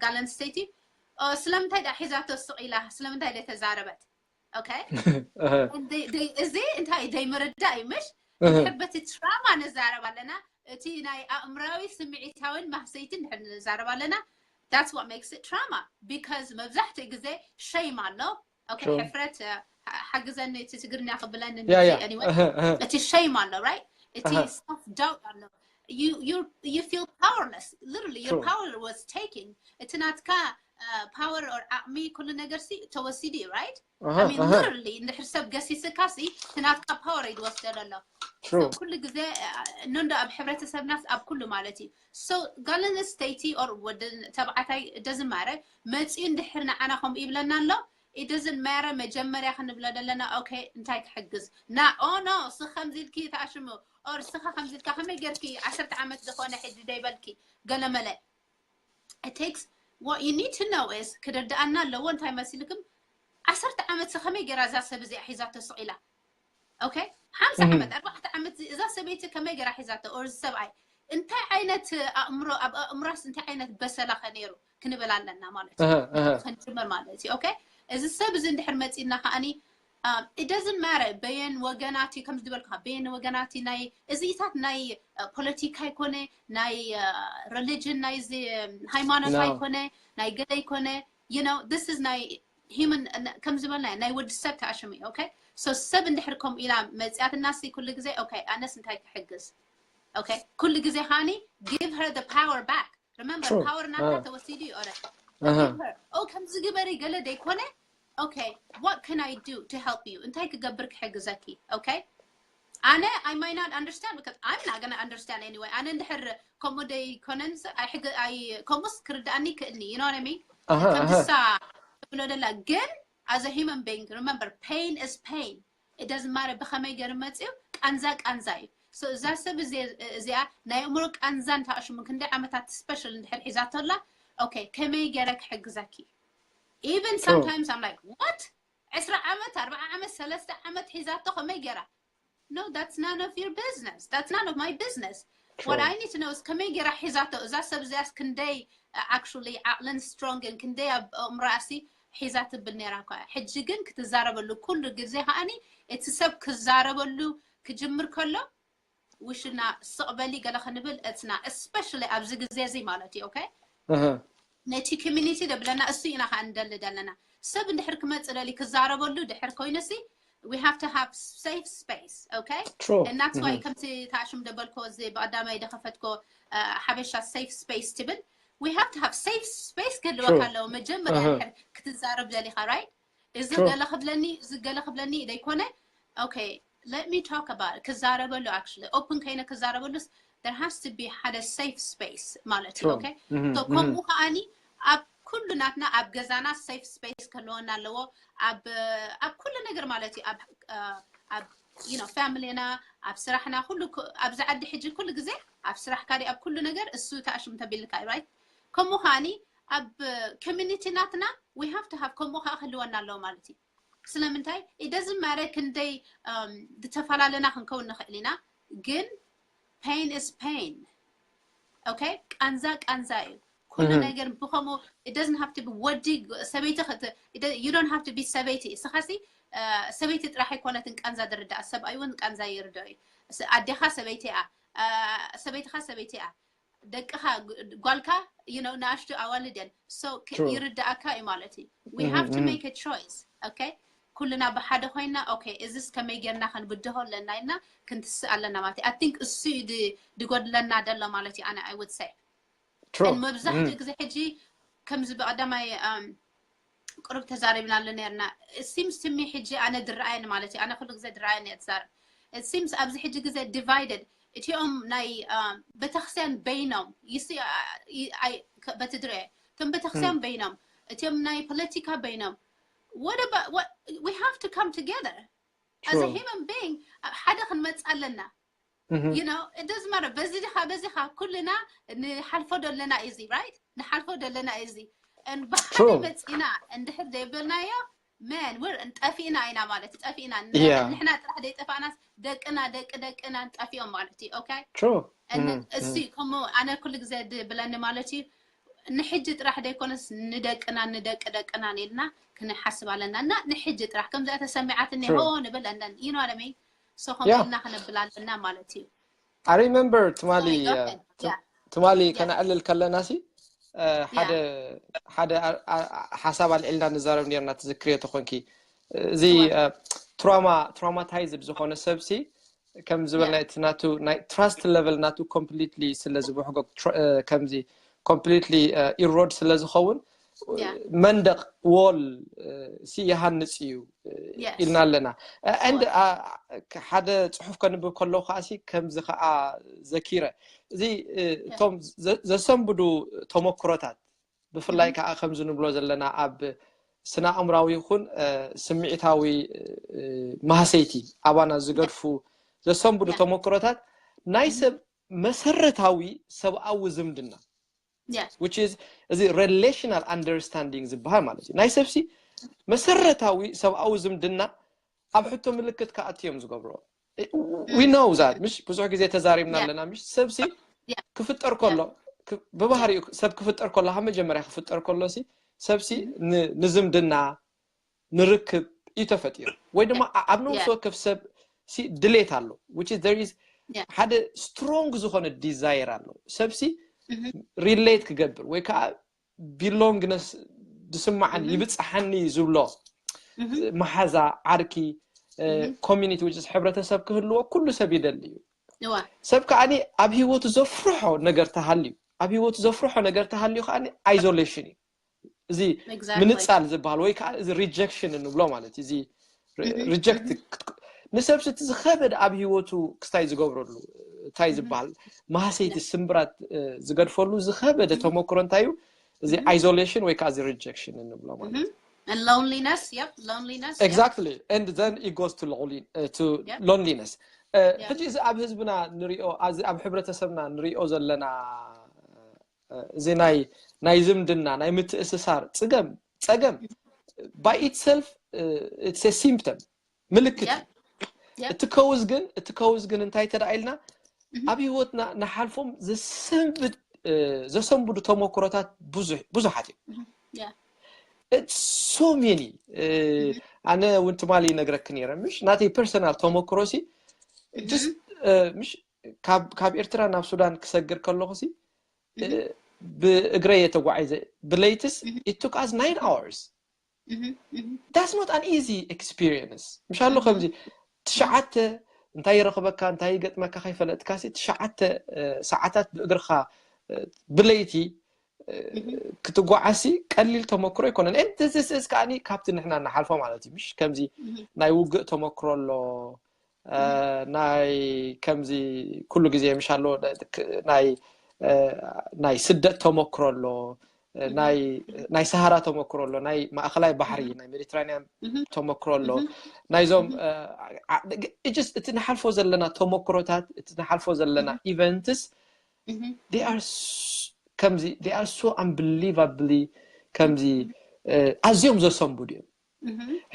ጋል ኣንስተይቲ ስለምንታይ ዳ ሒዛቶ ስቕ ኢላ ስለምንታይ ደ ተዛረበት? Okay? እዚ እንታይ ደይ ምርዳእ እዩ ምሽ? እንድሕር በቲ ትራማ ንዛረብ ኣለና፣ እቲ ናይ ኣእምራዊ ስምዒታዊን ማህሰይትን እንድሕር ንዛረብ ኣለና that's what makes it trauma because መብዛሕትኡ ግዜ shame ኣሎ። Okay? ሕፍረት ሓግዘኒ እቲ ትግርኛ ክብለኒ እቲ shame ኣሎ right? እቲ self doubt ኣሎ። You feel powerless. Literally your power was taken. እቲ ናትካ power or ዓቕሚ ኩሉ ነገር ሲ ተወሲዱ እዩ right? I mean literally እንድሕር ሰብ ገሲስካ ሲ እቲ ናትካ power እዩ ዝወስደ ዘሎ። ኩሉ ግዜ ኖንዶ ኣብ ሕብረተሰብናስ ኣብ ኩሉ ማለት እዩ። So ጋል ኣንስተይቲ or ወዲ ተባዕታይ doesn't matter መፅዩ እንድሕር ንዓና ከምኡ ይብለና ኣሎ it doesn't matter መጀመርያ ክንብሎ ዘለና okay እንታይ ክሕግዝ ና oh no ስኻ ከምዚ ኢልኪ ተኣሽሙ or ስኻ ከምዚ ኢልካ ከመይ ጌርኪ ዓሰርተ ዓመት ዝኾነ ሕጂ ደይበልኪ ገለመለ it takes what you need to know is ክርድኣና ኣለዎ እንታይ መሲልክም ዓሰርተ ዓመት ከመይ ጌራ እዛ ሰብ እዚኣ ሒዛቶ ስቕ ኢላ okay ሓምሳ ዓመት ኣርባዕተ ዓመት እዛ ሰበይቲ ከመይ ጌራ ሒዛቶ or ሰብኣይ እንታይ ዓይነት ኣእምሮ ኣብ ኣእምሮስ እንታይ ዓይነት በሰላ ከ ነይሩ ክንብል ኣለና ማለት እዩ። ክንጅምር ማለት እዩ okay እዚ ሰብ እዚ እንድሕር መፂና ከዓኒ it doesn't matter በየን ወገናት እዩ ከምዚ ዝበልካ በየን ወገናት እዩ ናይ እዚኢታት ናይ ፖለቲካ ይኮነ ናይ religion ናይ ሃይማኖት ኣይኮነ ናይ ገለ ይኮነ you know this is ናይ human ከም ዝበልና ናይ ወዲ ሰብ ተኣሽሙ እዩ okay so ሰብ እንድሕር ከምኡ ኢላ መፅያትና ሲ ኩሉ ግዜ okay ኣነስ እንታይ ክሕግዝ okay ኩሉ ግዜ ከዓኒ give her the power back remember power ናታ ተወሲዱ እዩ ኦረ oh ከምዚ ግበሪ ገለ ደይኮነ okay what can I do to help you እንታይ ክገብር ክሕግዘኪ okay ኣነ I might not understand because I'm not gonna understand anyway ኣነ እንድሕር ከምኡ ደይኮነን ከምኡስ ክርድኣኒ ክእልኒ you know what I mean ከምሳ ብሎ ደላ ግን as a human being remember pain is pain it doesn't matter ብኸመይ ገይሩ መፅኡ ቃንዛ ቃንዛ እዩ so እዛ ሰብ እዚኣ ናይ እምሮ ቃንዛን ተኣሽሙ ክንደይ ዓመታት special እንድሕር ሒዛቶ ኣላ okay ከመይ ገይረ ክሕግዘኪ even sometimes I'm like what ዕስራ ዓመት ኣርባዓ ዓመት ሰለስተ ዓመት ሒዛቶ ከመይ ገይራ no that's none of your business that's none of my business what I need to know is ከመይ ገይራ ሒዛቶ እዛ ሰብ እዚኣስ ክንደይ actually ዓቕልን strong ን ክንደይ ኣብ እምሮኣሲ ሒዛ ትብል ነይራ እኳ ሕጂ ግን ክትዛረበሉ ኩሉ ግዜ ከዓኒ እቲ ሰብ ክዛረበሉ ክጅምር ከሎ ውሽና ስቕ በሊ ገለ ክንብል እትና especially ኣብዚ ግዜ እዚ ማለት እዩ okay ነቲ community ደብለና እሱ ኢና ከዓ ንደሊ ዘለና ሰብ እንድሕር ክመፅእ ደሊ ክዛረበሉ ድሕር ኮይኑሲ we have to have safe space okay True. And that's why ከምቲ ታሽም ደበልኮ እዚ ብቀዳማይ ደኸፈትኮ ሓበሻ safe space ትብል we have to have safe space ክህልወካ ኣለዎ መጀመርያ ክትዛረብ ደሊኻ right እዚ ገለ ክብለኒ እዚ ገለ ክብለኒ ደይኮነ okay let me talk about ክዛረበሉ actually open ከይነ ክዛረበሉስ there has to be ሓደ safe space ማለት እዩ okay so ከምኡ ከዓኒ ኣብ ኩሉ ናትና ኣብ ገዛና safe space ክህልወና ኣለዎ ኣብ ኣብ ኩሉ ነገር ማለት እዩ ኣብ ኣብ you know family ና ኣብ ስራሕና ኩሉ ኣብዚ ዓዲ ሕጂ ኩሉ ግዜ ኣብ ስራሕካ ኣብ ኩሉ ነገር እሱ ተኣሽም ተቢልካ right ከምኡ ከዓኒ ኣብ community ናትና we have to have ከምኡ ከዓ ክህልወና ኣለዎ ማለት እዩ ስለምንታይ it doesn't matter ክንደይ ዝተፈላለና ክንከውን ንኽእል ኢና ግን pain is pain okay ቃንዛ ቃንዛ እዩ ኩሉ ነገር ብከምኡ it doesn't have to be ወዲ ሰበይቲ you don't have to be ሰበይቲ እስኻሲ ሰበይቲ ጥራሕ ኣይኮነትን ቃንዛ ዝርዳእ ሰብኣይ እውን ቃንዛ ይርድኦ እዩ ኣዴኻ ሰበይቲ እያ ሰበይትኻ ሰበይቲ እያ ደቅኻ ጓልካ you know ንኣሽቱ ኣዋልድ እየን so ይርዳእካ እዩ ማለት እዩ we have to make a choice okay ኩልና ብሓደ ኮይና okay እዚስ ከመይ ጌርና ክንብድሆ ኣለና ኢልና ክንትስእ ኣለና ማለት እዩ I think እሱ እዩ ድጎድለና ደሎ ማለት እዩ ኣነ I would say True. መብዛሕትኡ ግዜ ሕጂ ከምዚ ብቀዳማይ ቁሩብ ተዛሪብናሉ ነርና seems to me ሕጂ ኣነ ድረኣየኒ ማለት እዩ ኣነ ኩሉ ግዜ ድረኣየኒ እየ ትዛረብ seems ኣብዚ ሕጂ ግዜ divided እቲኦም ናይ ቤተክርስትያን በይኖም በቲ ድረ እቶም ቤተክርስትያን በይኖም እቲኦም ናይ ፖለቲካ በይኖም what about what we have to come together as a human being ሓደ ክንመጽእ ኣለና። You know, it doesn't matter። በዚ ዲኻ በዚኻ ኩልና ንሓልፎ ደለና እዚ right ንሓልፎ ደለና እዚ ብሓደ መፂና እንድሕር ዘይበልናዮ man we're ጠፊእና ኢና ማለት ጠፊእና። ንሕና ጥራሕ ዘይጠፋእናስ ደቅና ደቂ ደቅና ንጠፊኦም ማለት እዩ። Okay፣ እሱ ከምኡ ኣነ ኩሉ ግዜ ድብለኒ ማለት እዩ። ንሕጂ ጥራሕ ዘይኮነስ ንደቅና ንደቂ ደቅና ኢልና ክንሓስብ ኣለና እና ንሕጂ ጥራሕ ከምዚኣ ተሰሚዓትኒ ሆ ንብል and then you know what I mean። So ከምኡ ኢልና ክነብል ኣለና ማለት እዩ። I remember ትማሊ ትማሊ ከነዕልል ከለና ሲ ሓደ ሓደ ሓሳብ ኣልዒልና ንዛረብ ነርና ትዝክርዮ ተኾንኪ። እዚ trauma traumatized ዝኾነ ሰብ ሲ ከም ዝበልና እቲ ናቱ ናይ trust level ናቱ completely ስለ ዝበሕጎ ከምዚ completely erode ስለ ዝኸውን መንደቕ wall ሲ ይሃንፅ እዩ ኢልና ኣለና። And ሓደ ፅሑፍ ከንብብ ከለዉ ከዓ ሲ ከምዚ ከዓ ዘኪረ እዚ እቶም ዘሰንብዱ ተመክሮታት ብፍላይ ከዓ ከምዚ ንብሎ ዘለና ኣብ ስነ ኣእምራዊ ይኹን ስምዒታዊ ማህሰይቲ ኣባና ዝገድፉ ዘሰንብዱ ተመክሮታት ናይ ሰብ መሰረታዊ ሰብኣዊ ዝምድና which is እዚ relational understanding ዝበሃል ማለት እዩ። ናይ ሰብሲ መሰረታዊ ሰብኣዊ ዝምድና ኣብ ሕቶ ምልክት ክኣቱ እዮም ዝገብርዎ። We know that ምሽ ብዙሕ ግዜ ተዛሪብና ኣለና ምሽ ሰብሲ ክፍጠር ከሎ ብባህሪኡ ሰብ ክፍጠር ከሎ ካብ መጀመርያ ክፍጠር ከሎ ሲ ሰብሲ ንዝምድና ንርክብ እዩ ተፈጢሩ ወይ ድማ ኣብ ነብሲ ወከፍ ሰብ ሲ ድሌት ኣሎ which is there is ሓደ strong ዝኾነ desire ኣሎ ሰብሲ relate ክገብር ወይ ከዓ belongness ዝስማዓኒ ይብፅሓኒ ዝብሎ መሓዛ ዓርኪ community which is ሕብረተሰብ ክህልዎ ኩሉ ሰብ ይደሊ እዩ። ሰብ ከዓ ኣብ ህይወቱ ዘፍርሖ ነገር ተሃልዩ ኣብ ህይወቱ ዘፍርሖ ነገር ተሃልዩ ከዓ isolation እዩ። እዚ ምንፃል ዝበሃል ወይ ከዓ እዚ rejection እንብሎ ማለት እዩ። እዚ reject ንሰብሲ እቲ ዝኸበደ ኣብ ህይወቱ ክስታይ ዝገብረሉ እንታይ ዝበሃል ማህሰይቲ ስምብራት ዝገድፈሉ ዝኸበደ ተመክሮ እንታይ እዩ? እዚ isolation ወይ ከዓ እዚ rejection እንብሎ ማለት እዩ። And loneliness, yep, loneliness. Exactly. And then it goes to, lonely, uh, to loneliness. ሕጂ እዚ ኣብ ህዝብና ንሪኦ እዚ ኣብ ሕብረተሰብና ንሪኦ ዘለና እዚ ናይ ናይ ዝምድና ናይ ምትእስሳር ፅገም ፀገም by itself it's a symptom ምልክት እዩ። እቲ cause ግን እቲ cause ግን እንታይ ተደኣ ኢልና ኣብ ህይወትና ንሓልፎም ዘሰንብድ ዘሰንብዱ ተመክሮታት ብዙሓት እዮም። It's so many ኣነ እውን ትማሊ ይነግረኪ ነይረ ምሽ ናተይ personal ተመክሮ ሲ ምሽ ካብ ኤርትራ ናብ ሱዳን ክሰግር ከለኹ ሲ ብእግረይ እየ ተጓዒዘ ብለይትስ it took us nine hours. That's not an easy experience. ምሽ ኣሎ ከምዚ ትሽዓተ እንታይ ይረኽበካ እንታይ ይገጥመካ ከይፈለጥካ ሲ ትሽዓተ ሰዓታት ብእግርኻ ብለይቲ ክትጓዓሲ ቀሊል ተመክሮ ኣይኮነን። This is ከዓኒ ካብቲ ንሕና ንሓልፎ ማለት እዩ ምሽ ከምዚ ናይ ውግእ ተመክሮ ኣሎ ናይ ከምዚ ኩሉ ግዜ ምሽ ኣሎ ናይ ናይ ስደት ተመክሮ ኣሎ ናይ ሰሃራ ተመክሮ ኣሎ ናይ ማእኸላይ ባሕሪ ናይ ሜዲትራኒያን ተመክሮ ኣሎ ናይዞም just እቲ ንሓልፎ ዘለና ተመክሮታት እቲ ንሓልፎ ዘለና events they are ከምዚ they are so unbelievably ከምዚ ኣዝዮም ዘሰንብዱ እዮም።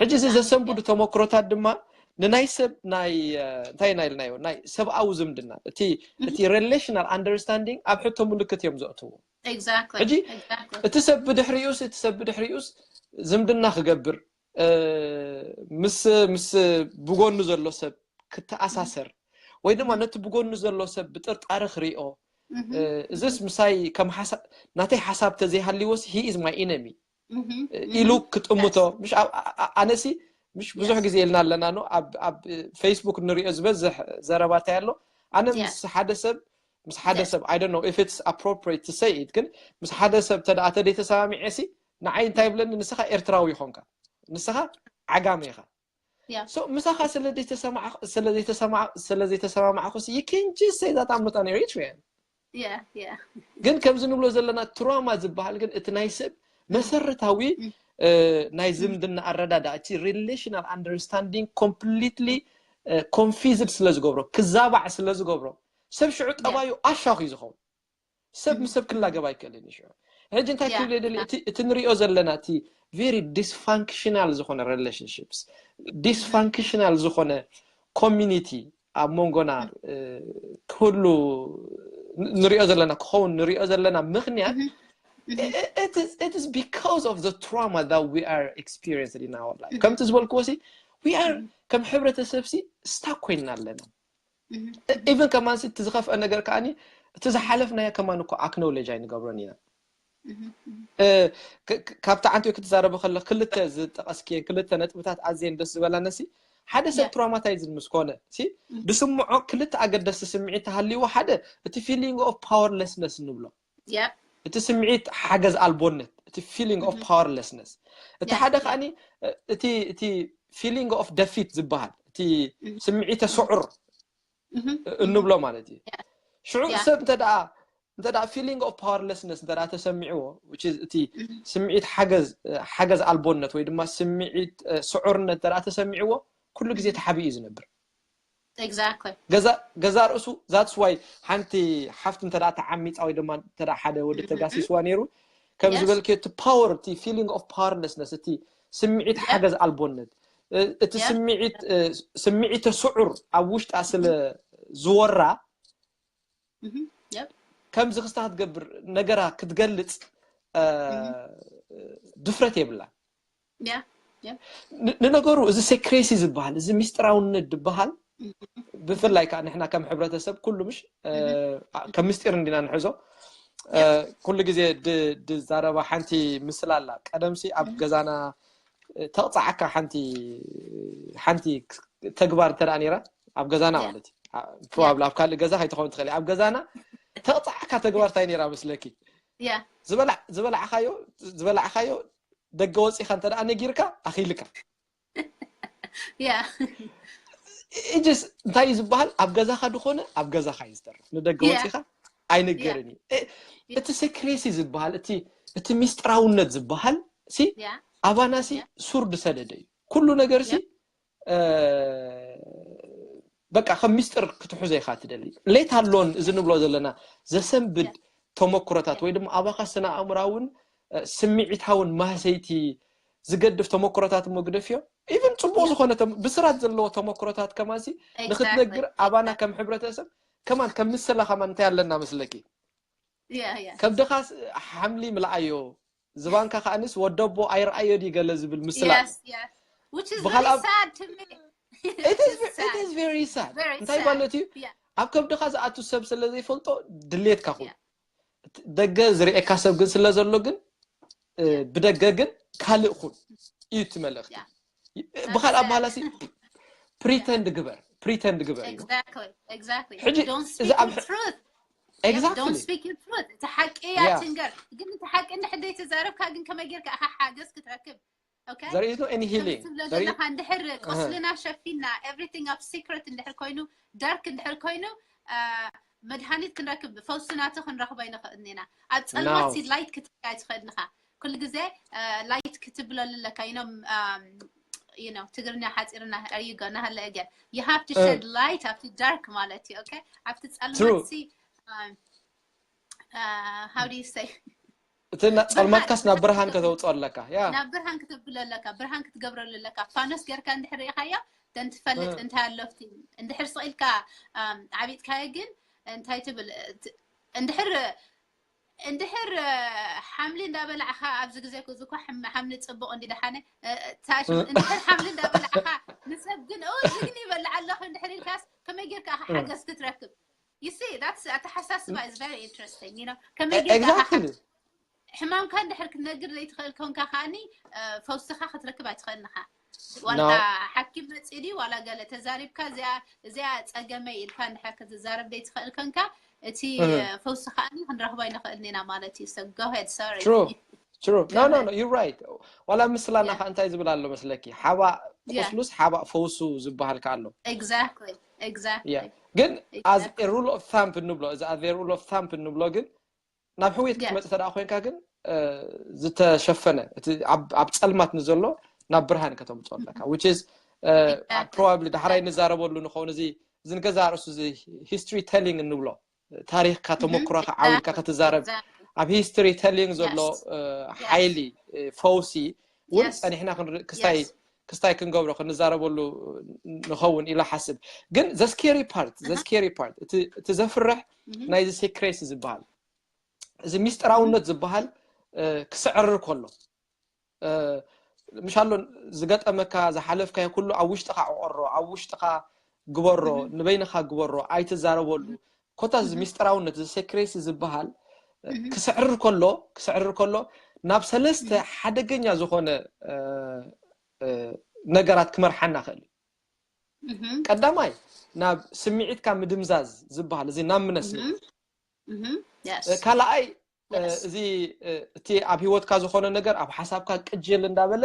ሕጂ እዚ ዘሰንብዱ ተመክሮታት ድማ ንናይ ሰብ ናይ እንታይ ኢና ኢልናዮ ናይ ሰብኣዊ ዝምድና እቲ እቲ relational understanding ኣብ ሕቶ ምልክት እዮም ዘእትዎ። ሕጂ እቲ ሰብ ብድሕሪኡስ እቲ ሰብ ብድሕሪኡስ ዝምድና ክገብር ምስ ምስ ብጎኑ ዘሎ ሰብ ክተኣሳሰር ወይ ድማ ነቲ ብጎኑ ዘሎ ሰብ ብጥርጣረ ክሪኦ እዚስ ምሳይ ከም ናተይ ሓሳብ ተዘይሃልዎስ he is my enemy ኢሉ ክጥምቶ ምሽ ኣነሲ ምሽ ብዙሕ ግዜ ኢልና ኣለና ኖ ኣብ ፌስቡክ ንሪኦ ዝበዝሕ ዘረባታይ ኣሎ ኣነ ምስ ሓደ ሰብ ምስ ሓደ ሰብ I don't know if it's appropriate to say it ግን ምስ ሓደ ሰብ ተደኣ ተደይተሰማሚዐ ሲ ንዓይ እንታይ ይብለኒ ንስኻ ኤርትራዊ ይኾንካ ንስኻ ዓጋመ ኢኻ so ምሳኻ ስለዘይተሰማማዕኹ you can just say that I'm not an Eritrean ግን ከምዚ ንብሎ ዘለና ትራማ ዝበሃል ግን እቲ ናይ ሰብ መሰረታዊ ናይ ዝምድና ኣረዳዳ እቲ relational understanding completely confused ስለ ዝገብሮ ክዛባዕ ስለ ዝገብሮ ሰብ ሽዑ ጠባዩ ኣሻኽ እዩ ዝኸውን። ሰብ ምስ ሰብ ክላገብ ኣይክእልን እዩ። ሽዑ ሕጂ እንታይ ክብል ደሊ እቲ ንሪኦ ዘለና እቲ very dysfunctional ዝኾነ relationships dysfunctional ዝኾነ community ኣብ መንጎና ክህሉ ንሪኦ ዘለና ክኸውን ንሪኦ ዘለና ምኽንያት it is because of the trauma that we are experiencing in our life ከምቲ ዝበልክዎ ሲ we are ከም ሕብረተሰብ ሲ stuck ኮይንና ኣለና even ከማን እቲ ዝኸፍአ ነገር ከዓኒ እቲ ዝሓለፍናዮ ከማን እኮ acknowledge ኣይንገብሮን ኢና ካብቲ ዓንቲዮ ክትዛረበ ከሎ ክልተ ዝጠቐስክየን ክልተ ነጥብታት ኣዝየን ደስ ዝበላነሲ ሓደ ሰብ traumatize ምስ ኮነ ሲ ዝስምዖ ክልተ ኣገደስቲ ስምዒት ተሃልይዎ ሓደ እቲ feeling of powerlessness ንብሎ እቲ ስምዒት ሓገዝ ኣልቦነት እቲ feeling of powerlessness እቲ ሓደ ከዓኒ እቲ እቲ feeling of defeat ዝበሃል እቲ ስምዒተ ስዑር እንብሎ ማለት እዩ ሽዑ ሰብ እንተ ደኣ እንተ ደኣ feeling of powerlessness እንተ ደኣ ተሰሚዕዎ which is እቲ ስምዒት ሓገዝ ሓገዝ ኣልቦነት ወይ ድማ ስምዒት ስዑርነት እንተ ደኣ ተሰሚዕዎ ኩሉ ግዜ ተሓቢኡ እዩ ዝነብር exactly ገዛ ገዛ ርእሱ that's why ሓንቲ ሓፍቲ እንተ ደኣ ተዓሚፃ ወይ ድማ እንተ ደኣ ሓደ ወዲ ተጋሲስዋ ነይሩ ከም ዝበልክዮ እቲ power እቲ feeling of powerlessness እቲ ስምዒት ሓገዝ ኣልቦነት እቲ ስምዒት ስምዒተ ስዑር ኣብ ውሽጣ ስለ ዝወራ ከምዚ ክስታ ክትገብር ነገራ ክትገልፅ ድፍረት የብላ ንነገሩ እዚ secrecy ዝበሃል እዚ ሚስጥራውነት ዝበሃል ብፍላይ ከዓ ንሕና ከም ሕብረተሰብ ኩሉ ምሽ ከም ምስጢር እንዲና ንሕዞ ኩሉ ግዜ ድዛረባ ሓንቲ ምስላ ኣላ ቀደምሲ ኣብ ገዛና ተቕፃዓካ ሓንቲ ሓንቲ ተግባር እንተ ነይራ ኣብ ገዛና ማለት እዩ probably ኣብ ካልእ ገዛ ከይትኸውን ትኽእል ኣብ ገዛና ተቕፃዓካ ተግባር እንታይ ነይራ መስለኪ ዝበላዕካዮ ዝበላዕካዮ ደገ ወፂኻ እንተ ነጊርካ ኣኺልካ እጅስ እንታይ እዩ ዝበሃል ኣብ ገዛኻ ድኾነ ኣብ ገዛኻ እዩ ዝተርፍ ንደገ ወፂኻ ኣይንገርን እዩ እቲ secrecy ዝበሃል እቲ እቲ ሚስጥራውነት ዝበሃል ሲ ኣባና ሲ ሱር ዝሰደደ እዩ ኩሉ ነገር ሲ በቃ ከም ሚስጥር ክትሕዞ ኢኻ ትደሊ let alone እዚ ንብሎ ዘለና ዘሰንብድ ተመክሮታት ወይ ድማ ኣባኻ ስነ ኣእምራውን ስምዒታውን ማህሰይቲ ዝገድፍ ተመክሮታት እሞ ግደፍዮ even ፅቡቅ ዝኾነ ብስራት ዘለዎ ተመክሮታት ከማንሲ ንክትነግር ኣባና ከም ሕብረተሰብ ከማን ከም ምስላ ከማን እንታይ ኣለና መስለኪ ከብድኻ ሓምሊ ምልኣዮ ዝባንካ ከዓንስ ወደቦ ኣይረኣዮ ድዩ ገለ ዝብል ምስላ ብካልኣብ very sad እንታይ ማለት እዩ ኣብ ከብድኻ ዝኣቱ ሰብ ስለ ዘይፈልጦ ድሌትካ ኩን ደገ ዝርእየካ ሰብ ግን ስለ ዘሎ ግን ብደገ ግን ካልእ ኩን እዩ እቲ መልእኽቲ ብካልእ ኣባህላሲ pretend ግበር pretend ግበር እዩ ሕጂ እዚ ኣብ exactly እቲ ሓቂ እያ ትንገር ግን እቲ ሓቂ እንድሕር ዘይተዛረብካ ግን ከመይ ጌርካ ኢኻ ሓገዝ ክትረክብ there is no any healing ዘለካ እንድሕር ቁስልና ሸፊና everything ኣብ secret እንድሕር ኮይኑ dark እንድሕር ኮይኑ መድሃኒት ክንረክብ ፈውሲ ናቱ ክንረክቦ ኣይንኽእልን ኢና ኣብ ፀልማት light ክትሪኢ ኣይትኽእልን ኢኻ ኩሉ ግዜ light ክትብለሉ ኣለካ you know ትግርኛ ሓፂርና you go ናሃለ again you have to shed light ኣብቲ dark ማለት እዩ okay ኣብቲ ፀልማት ሲ how do you say እቲ ጸልማትካስ ናብ ብርሃን ከተውፅኦ ኣለካ ናብ ብርሃን ክተብሎ ኣለካ ብርሃን ክትገብረሉ ኣለካ ፋኖስ ጌርካ እንድሕር ርኢኻዮ ደን ትፈልጥ እንታይ ኣሎፍቲ እንድሕር ስቕ ኢልካ ዓቢጥካዮ ግን እንታይ ትብል እንድሕር እንድሕር ሓምሊ እንዳበላዕካ ኣብዚ ግዜ እዚ እኳ ሓምሊ ፅቡቅ እንዲ ደሓነ እንድሕር ሓምሊ እንዳበላዕካ ንሰብ ግን እዚ ግን ይበልዕ ኣለኹ እንድሕር ኢልካስ ከመይ ጌርካ ሓገዝ ክትረክብ you see that's ኣተሓሳስባ is very interesting you know ከመይ ጌርካ ሕማምካ እንድሕር ክትነግር ዘይትኽእል ኮንካ ከዓኒ ፈውስኻ ክትረክብ ኣይትኽእልን ኢኻ ዋላ ሓኪም መፂእ ድዩ ዋላ ገለ ተዛሪብካ እዚኣ እዚኣ ፀገመይ ኢልካ እንድሕር ክትዛረብ ዘይትኽእል ኮንካ እቲ ፈውሲ ከዓኒ ክንረኽቦ ኣይንኽእልን ኢና ማለት እዩ so go ahead sorry true true no no no you're right ዋላ ምስላና ከ እንታይ ዝብል ኣሎ መስለኪ ሓባእ ቁስሉስ ሓባእ ፈውሱ ዝበሃል ከ ኣሎ exactly exactly ግን as a rule of thumb እንብሎ እዚ as a rule of thumb እንብሎ ግን ናብ ሕውየት ክትመፅእ ተደኣ ኮይንካ ግን ዝተሸፈነ፣ እቲ ኣብ ጸልማት ንዘሎ ናብ ብርሃን ከተምፅኦ ኣለካ። Which is probably ዳሕራይ ንዛረበሉ ንኸውን፣ እዚ እዚ ንገዛ ርእሱ እዚ history telling እንብሎ፣ ታሪኽካ ተመክሮካ ዓዊልካ ክትዛረብ፣ ኣብ history telling ዘሎ ሓይሊ፣ ፈውሲ እውን ጸኒሕና ክንርኢ ክስታይ ክስታይ ክንገብሮ ክንዛረበሉ ንኸውን ኢለ ሓስብ። ግን the scary part the scary part እቲ ዘፍርሕ ናይዚ secrecy ዝበሃል፣ እዚ ሚስጥራውነት ዝበሃል ክስዕርር ከሎ፣ ምሻሎ ዝገጠመካ ዝሓለፍካዮ ኩሉ ኣብ ውሽጥኻ ዕቆሮ፣ ኣብ ውሽጥኻ ግበሮ፣ ንበይንኻ ግበሮ፣ ኣይትዛረበሉ። ኮታ እዚ ሚስጥራውነት እዚ secrecy ዝበሃል ክስዕርር ከሎ ክስዕርር ከሎ ናብ ሰለስተ ሓደገኛ ዝኾነ ነገራት ክመርሓና ክእል እዩ። ቀዳማይ ናብ ስምዒትካ ምድምዛዝ ዝበሃል፣ እዚ numbness ንብል። ካልኣይ እዚ እቲ ኣብ ህይወትካ ዝኾነ ነገር ኣብ ሓሳብካ ቅጅል እንዳበለ፣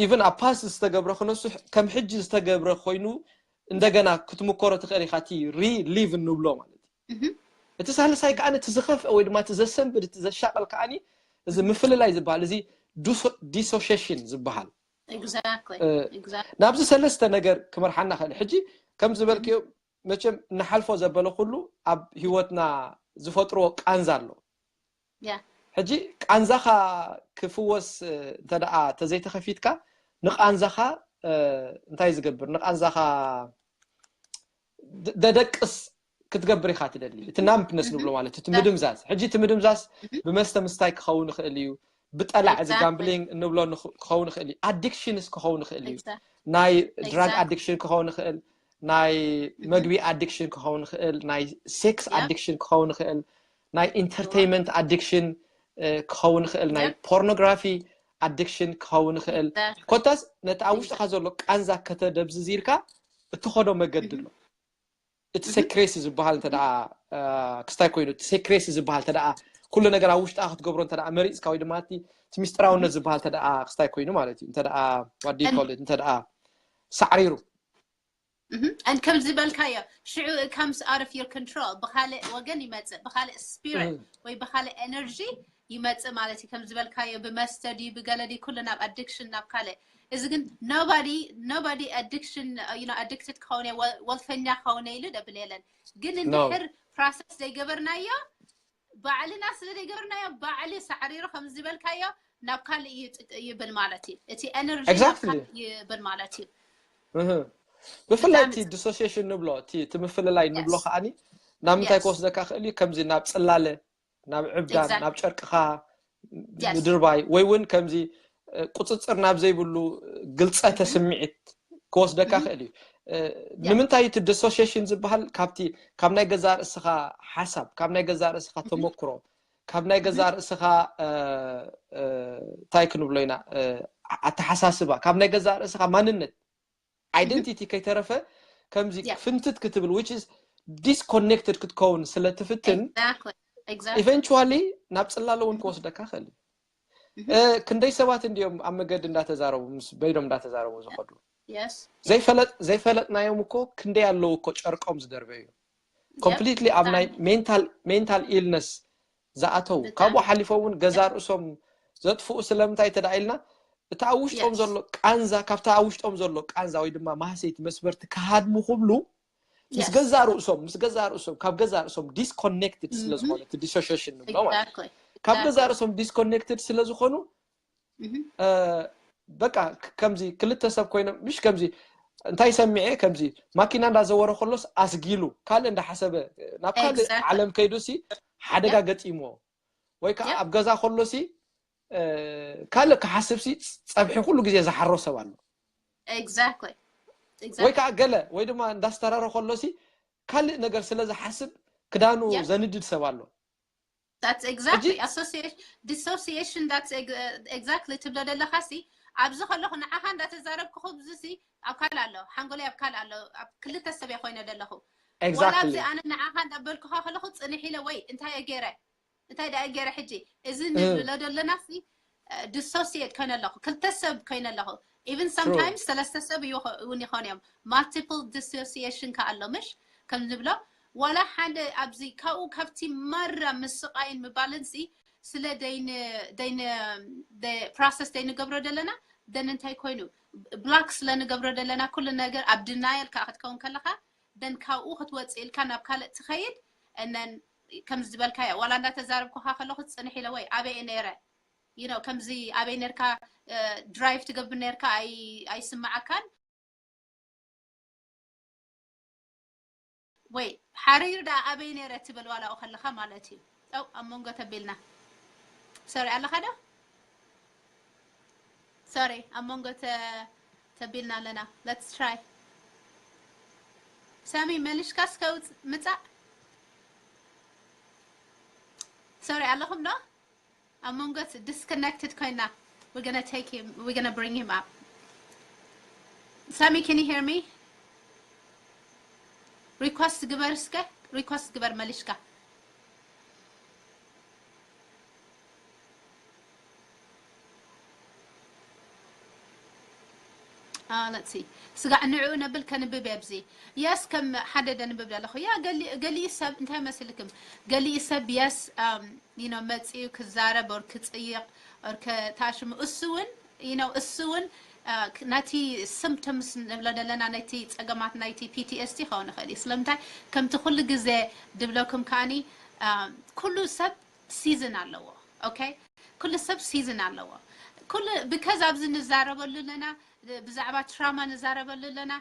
even ኣብ past ዝተገብረ ክነሱ ከም ሕጂ ዝተገብረ ኮይኑ እንደገና ክትምኮሮ ትኽእል ኢኻ። እቲ relive እንብሎ ማለት እዩ። እቲ ሳልሳይ ከዓ እቲ ዝኸፍአ ወይ ድማ እቲ ዘሰንብድ እቲ ዘሻቀል ከዓኒ እዚ ምፍልላይ ዝበሃል፣ እዚ dissociation ዝበሃል፣ ናብዚ ሰለስተ ነገር ክመርሓና ክእል። ሕጂ ከም ዝበልክዮ መቸም ንሓልፎ ዘበለ ኩሉ ኣብ ህይወትና ዝፈጥርዎ ቃንዛ ኣሎ። ሕጂ ቃንዛኻ ክፍወስ እንተ ደኣ ተዘይተኸፊትካ ንቃንዛኻ እንታይ ዝገብር ንቃንዛኻ ደደቅስ ክትገብር ኢኻ ትደሊ። እቲ numbness ንብሎ ማለት እቲ ምድምዛዝ። ሕጂ እቲ ምድምዛዝ ብመስተ ምስታይ ክኸውን ይኽእል እዩ፣ ብጠላዕ እዚ gambling እንብሎ ክኸውን ይኽእል እዩ፣ addictions ክኸውን ይኽእል እዩ። ናይ drug addiction ክኸውን ይኽእል፣ ናይ መግቢ addiction ክኸውን ይኽእል፣ ናይ sex addiction ክኸውን ይኽእል፣ ናይ entertainment addiction ክኸውን ይኽእል፣ ናይ pornography addiction ክኸውን ይኽእል። ኮታስ ነቲ ኣብ ውሽጥኻ ዘሎ ቃንዛ ከተደብዝዝ ኢልካ እትኸዶ መገዲ ኣሎ። እቲ secrecy ዝበሃል እንተ ደኣ ክስታይ ኮይኑ፣ እቲ secrecy ዝበሃል እንተ ደኣ ኩሉ ነገር ኣብ ውሽጥኻ ክትገብሮ እንተ ደኣ መሪጽካ፣ ወይ ድማ እቲ እቲ ሚስጥራውነት ዝበሃል እንተ ደኣ ክስታይ ኮይኑ ማለት እዩ። እንተ ደኣ what do you call it፣ እንተ ደኣ ሳዕሪሩ And ከም ዝበልካዮ ሽዑ it comes out of your control፣ ብካልእ ወገን ይመጽእ፣ ብካልእ spirit ወይ ብካልእ energy ይመጽእ ማለት እዩ። ከም ዝበልካዮ ብመስተ ድዩ ብገለ ድዩ ኩሉ ናብ addiction ናብ ካልእ። እዚ ግን nobody nobody addiction you know addicted ክኸውን እየ፣ ወልፈኛ ክኸውን እየ ኢሉ ደብል የለን። ግን እንድሕር process ዘይገበርናዮ፣ ባዕልና ስለ ዘይገበርናዮ ባዕሉ ሳዕሪሩ ከም ዝበልካዮ ናብ ካልእ ይብል ማለት እዩ። እቲ energy ናብ ካልእ ይብል ማለት እዩ። ብፍላይ እቲ dissociation ንብሎ፣ እቲ ምፍልላይ ንብሎ ከዓኒ ናብ ምንታይ ክወስደካ ክእል እዩ? ከምዚ ናብ ጽላለ፣ ናብ ዕብዳን፣ ናብ ጨርቅኻ ምድርባይ፣ ወይ እውን ከምዚ ቁፅፅር ናብ ዘይብሉ ግልፀተ ስምዒት ክወስደካ ክእል እዩ። ንምንታይ እቲ dissociation ዝበሃል ካብቲ ካብ ናይ ገዛእ ርእስኻ ሓሳብ፣ ካብ ናይ ገዛእ ርእስኻ ተመክሮ፣ ካብ ናይ ገዛእ ርእስኻ እንታይ ክንብሎ ኢና፣ ኣተሓሳስባ፣ ካብ ናይ ገዛእ ርእስኻ ማንነት፣ identity ከይተረፈ ከምዚ ፍንትት ክትብል፣ which is disconnected ክትከውን ስለ ትፍትን eventually ናብ ፅላለ እውን ክወስደካ ክእል። ክንደይ ሰባት እንዲኦም ኣብ መገዲ እንዳተዛረቡ ምስ በይኖም እንዳተዛረቡ ዝኸዱ? ዘይፈለጥናዮም እኮ ክንደይ ኣለዉ እኮ ጨርቆም ዝደርበዩ። Completely ኣብ ናይ mental illness ዝኣተዉ፣ ካብኡ ሓሊፎም እውን ገዛ ርእሶም ዘጥፍኡ። ስለምንታይ እንተ ኢልና፣ እቲ ኣብ ውሽጦም ዘሎ ቃንዛ፣ ካብቲ ኣብ ውሽጦም ዘሎ ቃንዛ ወይ ድማ ማህሰይቲ መስበርቲ ክሃድሙ ክብሉ ምስ ገዛ ርእሶም ምስ ገዛ ርእሶም ካብ ገዛ ርእሶም disconnected ስለ ዝኾነ፣ እቲ dissociation ንብሎ ማለት ካብ ገዛ ርእሶም disconnected ስለ ዝኾኑ፣ በቃ ከምዚ ክልተ ሰብ ኮይኖም፣ ምሽ ከምዚ እንታይ ሰሚዐ፣ ከምዚ ማኪና እንዳዘወረ ከሎስ ኣስጊሉ፣ ካልእ እንዳሓሰበ ናብ ካልእ ዓለም ከይዱ ሲ ሓደጋ ገጢምዎ፣ ወይ ከዓ ኣብ ገዛ ከሎ ሲ ካልእ ክሓስብ ሲ ጸብሒ ኩሉ ግዜ ዝሓሮ ሰብ ኣሎ። ወይ ከዓ ገለ ወይ ድማ እንዳስተረረ ከሎ ሲ ካልእ ነገር ስለ ዝሓስብ ክዳኑ ዘንድድ ሰብ ኣሎ። That's exactly association, dissociation. That's exactly ትብሎ ዘለኻ ሲ ኣብዚ ከለኹ ንዓኻ እንዳተዛረብኩ ክብዚ ሲ ኣብ ካልእ ኣሎ፣ ሓንጎለይ ኣብ ካልእ ኣሎ። ኣብ ክልተ ሰብ እየ ኮይነ ዘለኹ። ወላ ኣብዚ ኣነ ንዓኻ እንዳበልኩኻ ከለኹ ጽንሕ ኢለ ወይ እንታይ እየ ገይረ እንታይ ደኣ ገይረ ሕጂ እዚ ንብሎ ዘለና ሲ dissociate ኮይነ ኣለኹ፣ ክልተ ሰብ ኮይነ ኣለኹ። Even sometimes ሰለስተ ሰብ እውን ይኾኑ እዮም። Multiple dissociation ከ ኣሎ ምሽ ከም ንብሎ ዋላ ሓደ ኣብዚ ካብኡ ካብቲ ማራ ምስቃይን ምባልን ሲ ስለ ደይን ደይን ፕሮሰስ ደይንገብሮ ዘለና ደን እንታይ ኮይኑ ብላክ ስለ ንገብሮ ዘለና ኩሉ ነገር ኣብ ድናየል ከዓ ክትከውን ከለካ ደን ካብኡ ክትወፅእ ኢልካ ናብ ካልእ ትኸይድ እነን ከም ዝበልካዮ ዋላ እንዳተዛረብኩካ ከለኩ ፅንሕ ኢለ ወይ ኣበይ ነይረ you know ከምዚ ኣበይ ነርካ ድራይቭ ትገብር ነርካ ኣይስማዓካን ወይ ሓሪር ደኣ ኣበይ ነረ ትብል ዋላኡ ከለኻ ማለት እዩ። ጠው ኣብ መንጎ ተቢልና ሶሪ ኣለኻ ዶ ሶሪ ኣብ መንጎ ተቢልና ኣለና። Let's try ሳሚ መልሽካ እስከ ምጻእ ሶሪ ኣለኹም ዶ ኣብ መንጎ disconnected ኮይና we're gonna take him we're gonna bring him up ሳሚ can you hear me request ግበር እስከ request ግበር መልሽካ let's see ስጋዕ ንዕኡ ነብል ከንብብ የብዚ yes ከም ሓደ ደንብብ ደለኹ ያ ገሊኡ ሰብ እንታይ መስልክም ገሊኡ ሰብ yes you know መፅኡ ክዛረብ or ክፅይቕ or ከተኣሽሙ እሱ እውን you know እሱ እውን ነቲ symptoms ንብሎ ዘለና ነቲ ፀገማት ናይቲ PTSD ክኸውን ይኽእል እዩ ስለምንታይ ከምቲ ኩሉ ግዜ ድብለኩም ከዓኒ ኩሉ ሰብ season ኣለዎ okay ኩሉ ሰብ season ኣለዎ ኩሉ because ኣብዚ ንዛረበሉ ኣለና ብዛዕባ trauma ንዛረበሉ ኣለና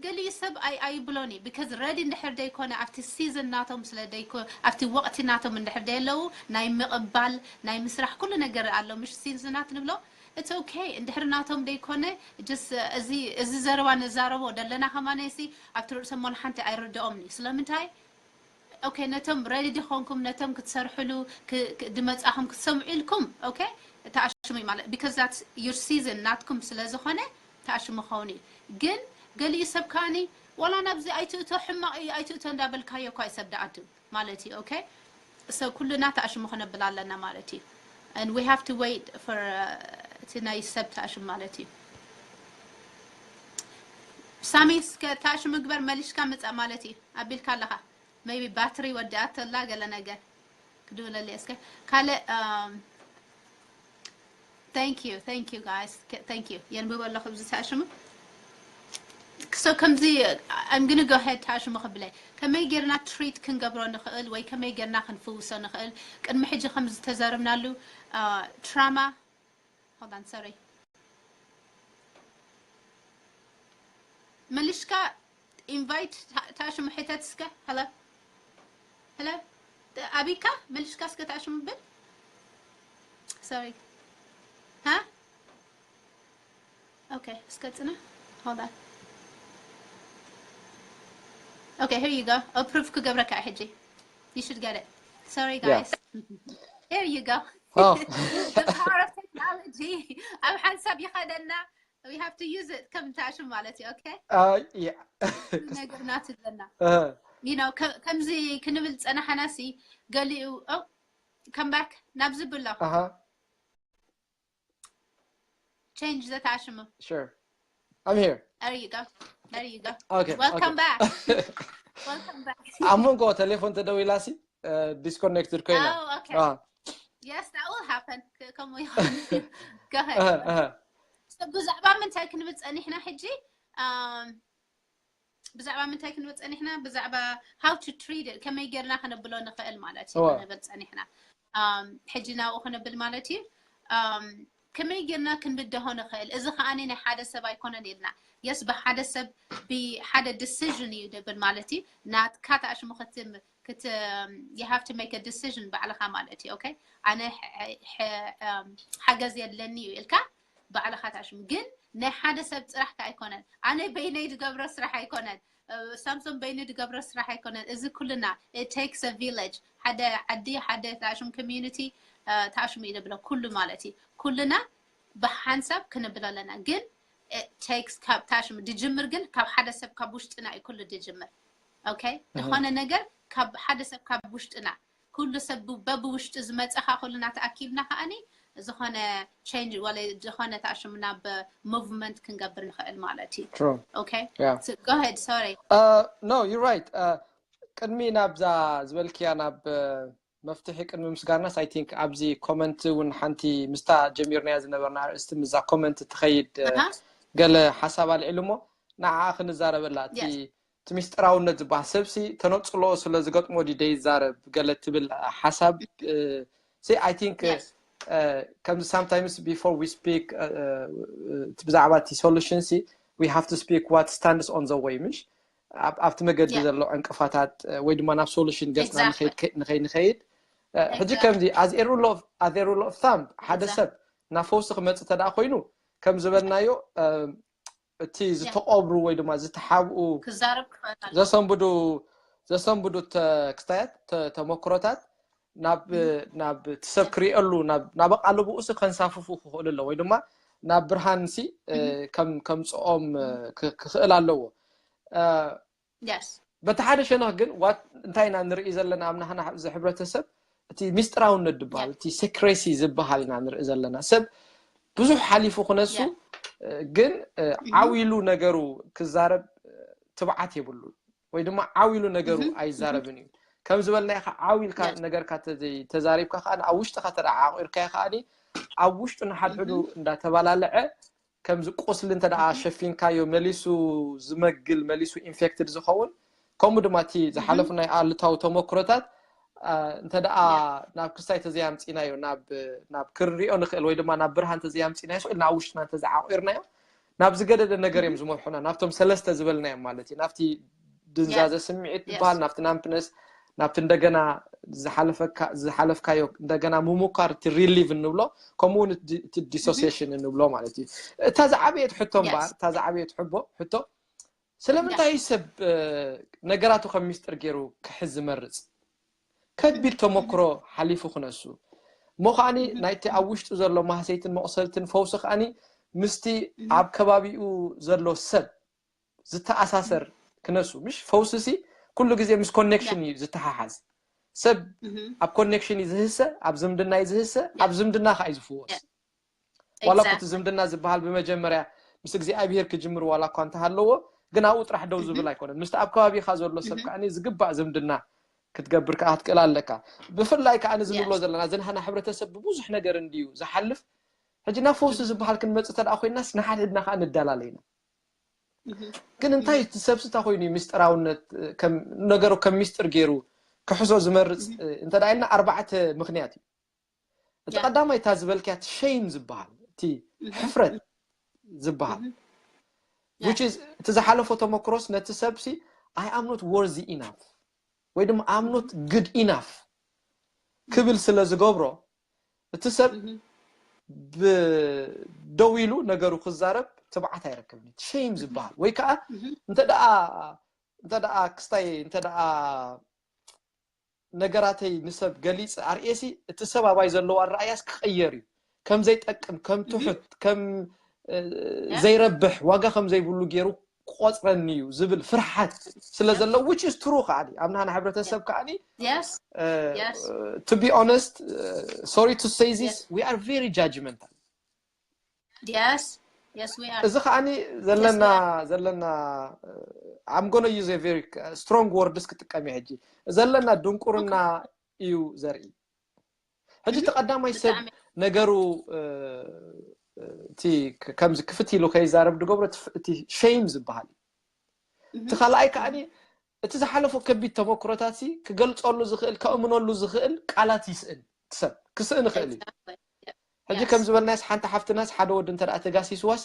ገሊኡ ሰብ ኣይ ኣይብሎን እዩ because ready እንድሕር ደይኮነ ኣብቲ season ናቶም ስለ ደይኮ ኣብቲ ወቕቲ ናቶም እንድሕር ደየለዉ ናይ ምቕባል ናይ ምስራሕ ኩሉ ነገር ኣሎ ምሽ seasonናት ንብሎ it's okay እንድሕር ናቶም ደይኮነ just እዚ እዚ ዘረባ ንዛረቦ ደለና ከማነሲ ኣብቲ ርእሶም ወላ ሓንቲ ኣይርድኦምን እዩ ስለምንታይ okay ነቶም ready ድኾንኩም ነቶም ክትሰርሕሉ ድመጻኹም ክትሰምዑ ኢልኩም okay ተኣሽሙ ማለት because that's your season ናትኩም ስለ ዝኾነ ተኣሽሙ ኸውን እዩ ግን ገሊኡ ሰብ ከዓኒ ወላ ናብዚ ኣይትእቶ ሕማቕ እዩ ኣይትእቶ እንዳበልካዮ እኳ እዩ ሰብ ደኣቱ ማለት እዩ okay so ኩልና ተኣሽሙ ክነብል ኣለና ማለት እዩ and we have to wait for እቲ ናይ ሰብ ተኣሽሙ ማለት እዩ ሳሚ እስከ ተኣሽሙ ግበር መሊሽካ ምጻእ ማለት እዩ ኣቢልካ ኣለኻ maybe battery ወዲኣቶ ኣላ ገለ ነገር ክድውለለይ እስከ ካልእ thank you thank you guys thank you የንብቦ ኣለኹ ብዚ ተኣሽሙ so ከምዚ I'm gonna go ahead ተኣሽሙ ክብለ ከመይ ጌርና treat ክንገብሮ ንኽእል ወይ ከመይ ጌርና ክንፍውሶ ንኽእል ቅድሚ ሕጂ ከም ዝተዘረብናሉ trauma hold on sorry መሊሽካ invite ተኣሽሙ ሕተት እስከ hello hello ኣቢካ መሊሽካ እስከ ተኣሽሙ ብል sorry ha okay እስከ ጽና hold on okay here you go approve ክገብረካ ሕጂ you should get it sorry guys here you go Oh, the power of technology ኣብ ሓንሳብ ይኸደና we have to use it ከም ተኣሽሙ ማለት እዩ okay uh, yeah. ነገር ናትለና Uh, you know ከ- ከምዚ ክንብል ጸናሓና ሲ ገሊኡ oh come back ናብዚ ብሎ uh-huh. change ዘተኣሽሙ Sure. I'm here. there you go there you go Okay. welcome okay. back welcome back ኣብ መንጎ ቴሌፎን ተደዊላሲ disconnected ኮይና oh okay Ah, yes that will happen ከ- ከምኡ ይኸውን go ahead uh, uh. So ብዛዕባ ምንታይ ክንብል ጸኒሕና ሕጂ um ብዛዕባ ምንታይ ክንብል ጸኒሕና ብዛዕባ how to treat it ከመይ ጌርና ከነብሎ ንኽእል ማለት እዩ እወ። ክንብል ጸኒሕና um ሕጂ ናብኡ ክንብል ማለት እዩ um ከመይ ጌርና ክንብድሆ ንኽእል እዚ ከኣ ናይ ሓደ ሰብ ኣይኮነን ኢልና yes ብሓደ ሰብ ብሓደ decision እዩ ንብል ማለት እዩ ናትካ ተኣሽሙ ክትም ክት you have to make a decision ባዕልኻ ማለት እዩ okay ኣነ ሓገዝ የለኒ እዩ ኢልካ ባዕልኻ ተኣሽሙ ግን ናይ ሓደ ሰብ ስራሕ ከ ኣይኮነን ኣነ በይነይ ዝገብሮ ስራሕ ኣይኮነን ሳምሶን በይኑ ዝገብሮ ስራሕ ኣይኮነን እዚ ኩልና it takes a village ሓደ ዓዲ ሓደ ተኣሽሙ community ተኣሽሙ እዩ ንብሎ ኩሉ ማለት እዩ ኩልና ብሓንሳብ ክንብል ኣለና ግን takes ካብ ተኣሽሙ ድጅምር ግን ካብ ሓደ ሰብ ካብ ውሽጥና እዩ ኩሉ ድጅምር okay ዝኾነ ነገር ካብ ሓደ ሰብ ካብ ውሽጥና ኩሉ ሰብ በብውሽጡ ዝመፀኻ ኩልና ተኣኪብና ከዓኒ ዝኾነ change ወለ ዝኾነ ተኣሽሙ ናብ movement ክንገብር ንኽእል ማለት እዩ True. okay Yeah. So, go ahead sorry Uh, no, you're right. Uh, ቅድሚ ናብዛ ዝበልክያ ናብ uh, መፍትሒ ቅድሚ ምስጋናስ፣ I think ኣብዚ ኮመንት እውን ሓንቲ ምስታ ጀሚርናያ ዝነበርና ኣርእስቲ፣ ምዛ ኮመንት ትኸይድ ገለ ሓሳብ ኣልዒሉ እሞ፣ ንዓኣ ክንዛረበላ። እቲ እቲ ሚስጥራውነት ዝበሃል፣ ሰብሲ ተነጽሎ ስለ ዝገጥሞ ድዩ ደይዛረብ ገለ ትብል ሓሳብ። ሲ I think ከምዚ፣ sometimes before we speak ብዛዕባ እቲ solution ሲ, we have to speak what stands on the way, ምሽ ኣብቲ መገዲ ዘሎ ዕንቅፋታት ወይ ድማ ናብ solution ገጽና ንኸይንኸይድ። ሕጂ ከምዚ፣ as a rule of thumb፣ ሓደ ሰብ ናብ ፈውሲ ክመጽእ ተደኣ ኮይኑ፣ ከም ዝበልናዮ እቲ ዝተቐብሩ ወይ ድማ ዝተሓብኡ ዘሰንብዱ ዘሰንብዱ ክስታያት፣ ተመክሮታት ናብ ናብ እቲ ሰብ ክሪኤሉ ናብ ኣቓልቦኡ ሲ ከንሳፍፉ ክኽእሉ ኣሎ፣ ወይ ድማ ናብ ብርሃን ሲ ከምፅኦም ክኽእል ኣለዎ። በቲ ሓደ ሸነኽ ግን፣ ዋት እንታይ ኢና ንርኢ ዘለና? ኣብ ናህና እዚ ሕብረተሰብ እቲ ሚስጥራውነት ዝበሃል፣ እቲ ሴክሬሲ ዝበሃል ኢና ንርኢ ዘለና። ሰብ ብዙሕ ሓሊፉ ክነሱ፣ ግን ዓው ኢሉ ነገሩ ክዛረብ ትብዓት የብሉን፣ ወይ ድማ ዓው ኢሉ ነገሩ ኣይዛረብን እዩ። ከም ዝበልናዮ፣ ዓው ኢልካ ነገርካ ተዘይ-፣ ተዛሪብካ ከዓ፣ ኣብ ውሽጥኻ ተደዓቑርካዮ ከዓ፣ ኣብ ውሽጡ ንሓድሕዱ እንዳተባላለዐ፣ ከምዚ ቁስሊ እንተ ደኣ ሸፊንካዮ፣ መሊሱ ዝመግል፣ መሊሱ ኢንፌክትድ ዝኸውን፣ ከምኡ ድማ እቲ ዝሓለፉ ናይ ኣሉታዊ ተመክሮታት እንተ ደኣ ናብ ክስታይ ተዘያምፂናዮ፣ ናብ ናብ ክንሪኦ ንኽእል ወይ ድማ ናብ ብርሃን ተዘያምፂናዮ፣ ስቕ ኢልና ኣብ ውሽጥና እንተዘዓቑርናዮ፣ ናብ ዝገደደ ነገር እዮም ዝመርሑና፣ ናብቶም ሰለስተ ዝበልናዮም ማለት እዩ። ናብቲ ድንዛዘ ስምዒት ዝበሃል፣ ናብቲ ናምፕነስ፣ ናብቲ እንደገና ዝሓለፈካ-፣ ዝሓለፍካዮ እንደገና ምሙካር፣ እቲ ሪሊቭ እንብሎ፣ ከምኡ እውን እቲ ዲ-፣ እቲ ዲሶሲሽን እንብሎ ማለት እዩ። እታ ዝዓበየት ሕቶ እምበኣር፣ እታ ዝዓበየት ሕቦ-፣ ሕቶ፣ ስለምንታይ እዩ ሰብ ነገራቱ ከም ሚስጥር ገይሩ ክሕዝ ዝመርጽ? ከቢድ ተመክሮ ሓሊፉ ክነሱ እሞ ከዓኒ፣ ናይቲ ኣብ ውሽጡ ዘሎ ማህሰይትን መቑሰልትን ፈውሲ ከዓኒ ምስቲ ኣብ ከባቢኡ ዘሎ ሰብ ዝተኣሳሰር ክነሱ። ምሽ ፈውሲ ሲ ኩሉ ግዜ ምስ ኮኔክሽን እዩ ዝተሓሓዝ። ሰብ ኣብ ኮኔክሽን እዩ ዝህሰ፣ ኣብ ዝምድና እዩ ዝህሰ፣ ኣብ ዝምድና ከዓ እዩ ዝፍወስ። ዋላ እኮ እቲ ዝምድና ዝበሃል ብመጀመርያ ምስ እግዚኣብሄር ክጅምር ዋላ እኳ እንተሃለዎ፣ ግን ኣብኡ ጥራሕ ደው ዝብል ኣይኮነን። ምስቲ ኣብ ከባቢኻ ዘሎ ሰብ ከዓኒ ዝግባእ ዝምድና ክትገብር ከዓ ክትክእል ኣለካ። ብፍላይ ከዓኒ እዚ ንብሎ ዘለና፣ እዚ ናህና ሕብረተሰብ ብብዙሕ ነገር እንድዩ ዝሓልፍ። ሕጂ ናብ ፈውሲ ዝበሃል ክንመጽእ እንተ ደኣ ኮይንናስ፣ ንሓድሕድና ከዓ ንዳላለ ኢና። ግን እንታይ እቲ ሰብሲ እንታይ ኮይኑ እዩ ምስጢራውነት፣ ከም ነገሩ ከም ሚስጥር ገይሩ ክሕዞ ዝመርጽ እንተ ደኣ ኢልና፣ ኣርባዕተ ምኽንያት እዩ። እቲ ቀዳማይ እታ ዝበልክያ እቲ ሸይም ዝበሃል፣ እቲ ሕፍረት ዝበሃል፣ which is እቲ ዝሓለፎ ተመክሮስ ነቲ ሰብሲ I am not worthy enough ወይ ድማ I'm not good enough ክብል ስለ ዝገብሮ፣ እቲ ሰብ ብ-፣ ደው ኢሉ ነገሩ ክዛረብ ትብዓት ኣይረክብን። እቲ ሸይም ዝበሃል ወይ ከዓ እንተ ደኣ፣ እንተ ደኣ ክስታይ፣ እንተ ደኣ ነገራተይ ንሰብ ገሊጸ ኣርእየሲ፣ እቲ ሰብ ኣባይ ዘለዎ ኣረኣእያስ ክቕየር እዩ። ከም ዘይጠቅም፣ ከም ትሑት፣ ከም፣ እ፣ ዘይረብሕ፣ ዋጋ ከም ዘይብሉ ገይሩ ክቆጽረኒ እዩ ዝብል ፍርሓት ስለ ዘሎ፣ which is true ከዓኒ፣ ኣብ ናህና ሕብረተሰብ ከዓኒ፣ Yes. እ፣ Yes. to be honest, እ፣ sorry to say this, we are very judgmental. Yes. Yes, we are. እዚ ከዓኒ ዘለና፣ ዘለና፣ እ፣ I'm gonna use a very strong words ክጥቀም እየ ሕጂ። ዘለና ድንቁርና እዩ ዘርኢ። ሕጂ እቲ ቀዳማይ ሰብ ብጣዕሚ። ነገሩ፣ እ፣ እ፣ እቲ ክ-፣ ከምዚ ክፍት ኢሉ ከይዛረብ ዝገብሮ እቲ ፍ-፣ እቲ ሸይም ዝበሃል እዩ። እቲ ካልኣይ ከዓኒ እቲ ዝሓለፎ ከቢድ ተመክሮታት ሲ ክገልጸሉ ዝኽእል፣ ከእምነሉ ዝኽእል ቃላት ይስእን። እቲ ሰብ ክስእን ይኽእል እዩ። Exactly. ሕጂ Yes. ከም ዝበልናስ፣ ሓንቲ ሓፍትናስ ሓደ ወዲ እንተ ደኣ ተጋሲስዋስ፣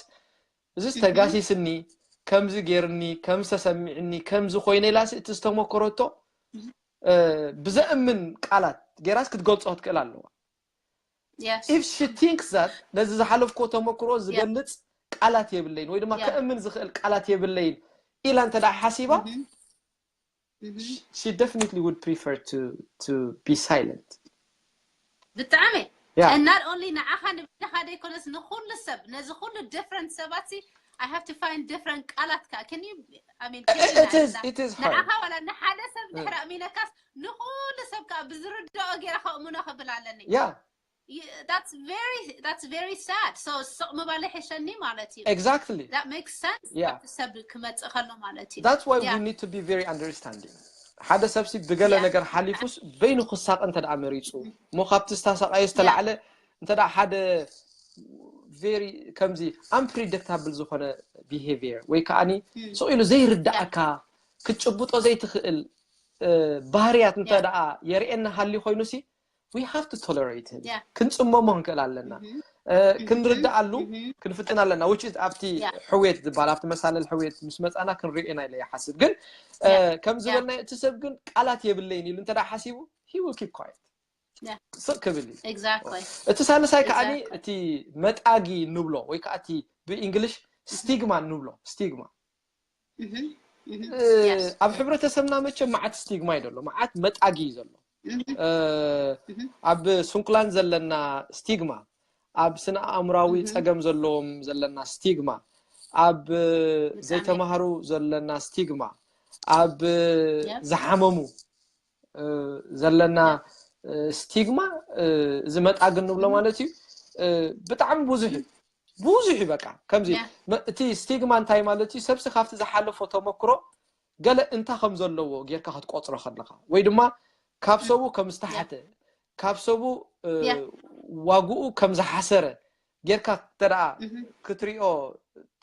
እዚስ ተጋሲስኒ፣ ከምዚ ገይርኒ፣ ከምዚ ተሰሚዕኒ፣ ከምዚ ኮይነ ኢላሲ እቲ ዝተመከረቶ፣ እ፣ ብዘእምን ቃላት ገይራስ ክትገልጾ ክትክእል ኣለዋ። Yes. If she thinks that ነዚ ዝሓለፍክዎ ተመክሮ ዝገልጽ ቃላት የብለይን ወይ ድማ Yeah. ከእምን ዝኽእል ቃላት የብለይን ኢላ እንተ ደኣ ሓሲባ፣ Mhm. Mhm. she definitely would prefer to, to be silent. ብጣዕሚ። Yeah. And not only ንዓኻ ንብድኻ ዘይኮነስ ንኹሉ ሰብ፣ ነዚ ኩሉ different ሰባት ሲ I have to find different ቃላት ከ-፣ can you, I mean, It, it is, it is hard. ንዓኻ ዋላ ንሓደ ሰብ ድሕሪ ኣእሚነካስ ንኹሉ ሰብ ከ ብዝርድኦ ገይረ ከእምኖ ክብል ኣለኒ። Yeah. You- that's very, that's very sad. So ስቕ ምባል ይሕሸኒ ማለት እዩ። Exactly. That makes sense. Yeah. ኣብቲ ሰብ ክመጽእ ከሎ ማለት እዩ። That's why Yeah. we need to be very understanding. ሓደ ሰብሲ ብገለ ነገር ሓሊፉስ በይኑ ክሳቐ እንተ ደኣ መሪፁ እሞ ካብቲ ስታሳቃዮ ዝተላዕለ እንተ ደኣ ሓደ very ከምዚ unpredictable ዝኾነ behavior ወይ ከዓኒ ስቕ ኢሉ ዘይርዳእካ ክትጭብጦ ዘይትኽእል ባህርያት እንተ ደኣ የርእየና ሃልዩ ኮይኑ ሲ we have to tolerate him ክንጽመሞ ክንክእል ኣለና ክንርዳኣሉ ክንፍትን ኣለና which is ኣብቲ ሕውየት ዝበሃል ኣብቲ መሳለል ሕውየት ምስ መጻና ክንሪኦ ኢና ኢለ ይሓስብ ግን ከም ዝበልናዮ እቲ ሰብ ግን ቃላት የብለይን ኢሉ እንተ ሓሲቡ he will keep quiet ስቕ ክብል እዩ እቲ ሳልሳይ ከዓኒ እቲ መጣጊ ንብሎ ወይ ከዓ እቲ ብእንግሊሽ ስቲግማ ንብሎ ስቲግማ ኣብ ሕብረተሰብና መቸም መዓት ስቲግማ እዩ ዘሎ መዓት መጣጊ እዩ ዘሎ ኣብ ስንኩላን ዘለና ስቲግማ ኣብ ስነ ኣእምራዊ ፀገም ዘለዎም ዘለና ስቲግማ ኣብ ዘይተማሃሩ ዘለና ስቲግማ ኣብ ዝሓመሙ ዘለና ስቲግማ እዚ መጣግ እንብሎ ማለት እዩ ብጣዕሚ ብዙሕ እዩ ብዙሕ እዩ በቃ ከምዚ እቲ ስቲግማ እንታይ ማለት እዩ ሰብሲ ካብቲ ዝሓለፎ ተመክሮ ገለ እንታ ከም ዘለዎ ጌርካ ክትቆፅሮ ከለካ ወይ ድማ ካብ ሰቡ ከም ዝተሓተ ካብ ሰቡ ዋግኡ ከም ዝሓሰረ ጌርካ እንተ ክትሪኦ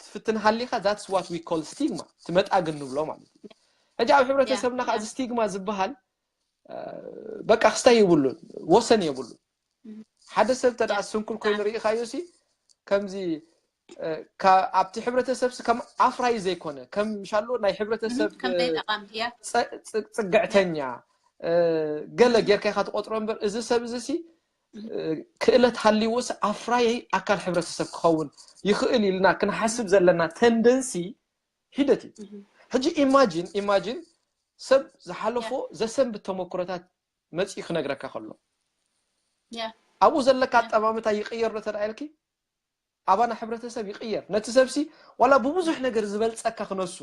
ትፍትን ሃሊካ that's what we call stigma እቲ መጣግ እንብሎ ማለት እዩ ሕጂ ኣብ ሕብረተሰብና ከዓ እዚ ስቲግማ ዝበሃል በቃ ክስታይ የብሉን ወሰን የብሉን ሓደ ሰብ እንተ ስንኩል ኮይኑ ርኢኻዮ ሲ ከምዚ ኣብቲ ሕብረተሰብ ከም ኣፍራይ ዘይኮነ ከም ምሻሎ ናይ ሕብረተሰብ ጽግዕተኛ ገለ ጌርካ ኢካ ትቆጥሮ እምበር እዚ ሰብ እዚ ሲ ክእለት ሃልይዎስ ኣፍራይ ኣካል ሕብረተሰብ ክኸውን ይኽእል ኢልና ክንሓስብ ዘለና ተንደንሲ ሂደት እዩ ሕጂ ኢማጂን ኢማጂን ሰብ ዝሓለፎ ዘሰንብት ተመክሮታት መፂኡ ክነግረካ ከሎ ኣብኡ ዘለካ ኣጠማምታ ይቅየር ዶ ተዳኢልኪ ኣባና ሕብረተሰብ ይቅየር ነቲ ሰብሲ ዋላ ብብዙሕ ነገር ዝበልፀካ ክነሱ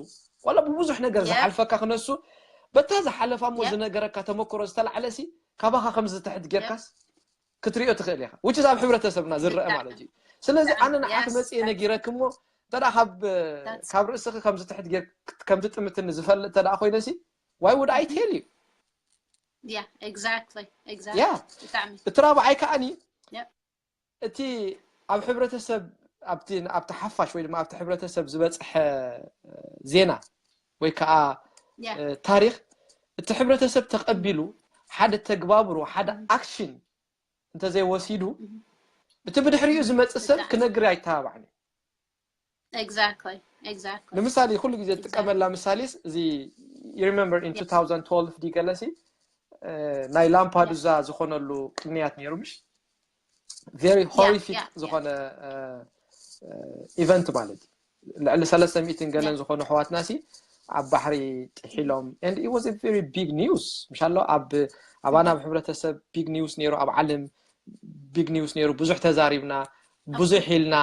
ዋላ ብብዙሕ ነገር ዝሓልፈካ ክነሱ በታ ዝሓለፋ እሞ ዝነገረካ ተመክሮ ዝተላዕለሲ ካባካ ከም ዝትሕት ጌርካስ ክትሪኦ ትኽእል ኢኻ which is ኣብ ሕብረተሰብና ዝረአ ማለት እዩ ስለዚ ኣነ ንዓክ መፅየ ነጊረክ እሞ እንተ ካብ ካብ ርእስኺ ከም ዝትሕት ጌር ከም ዝጥምትኒ ዝፈልጥ እንተ ኮይነሲ why would I tell you yeah exactly yeah ብጣዕሚ እቲ ራብዓይ ከዓኒ እቲ ኣብ ሕብረተሰብ ኣብቲ ኣብቲ ሓፋሽ ወይ ድማ ኣብቲ ሕብረተሰብ ዝበፅሐ ዜና ወይ ከዓ ታሪክ እቲ ሕብረተሰብ ተቀቢሉ ሓደ ተግባብሮ ሓደ ኣክሽን እንተዘይወሲዱ እቲ ብድሕሪኡ ዝመፅእ ሰብ ክነግር ኣይተባባዕን ንምሳሌ ኩሉ ግዜ ዝጥቀመላ ምሳሌ እዚ remember in two thousand twelve ዲ ገለሲ ናይ ላምፓዱዛ ዝኾነሉ ቅንያት ነይሩ ምሽ very horrific ዝኾነ event ማለት እዩ ልዕሊ ሰለስተ ሚእትን ገለን ዝኾኑ ኣሕዋትና ሲ ኣብ ባሕሪ ጥሒሎም and it was a very big news ምሻሎ ኣብ ኣባና ኣብ ሕብረተሰብ big news ነይሩ ኣብ ዓለም big news ነይሩ ብዙሕ ተዛሪብና ብዙሕ ኢልና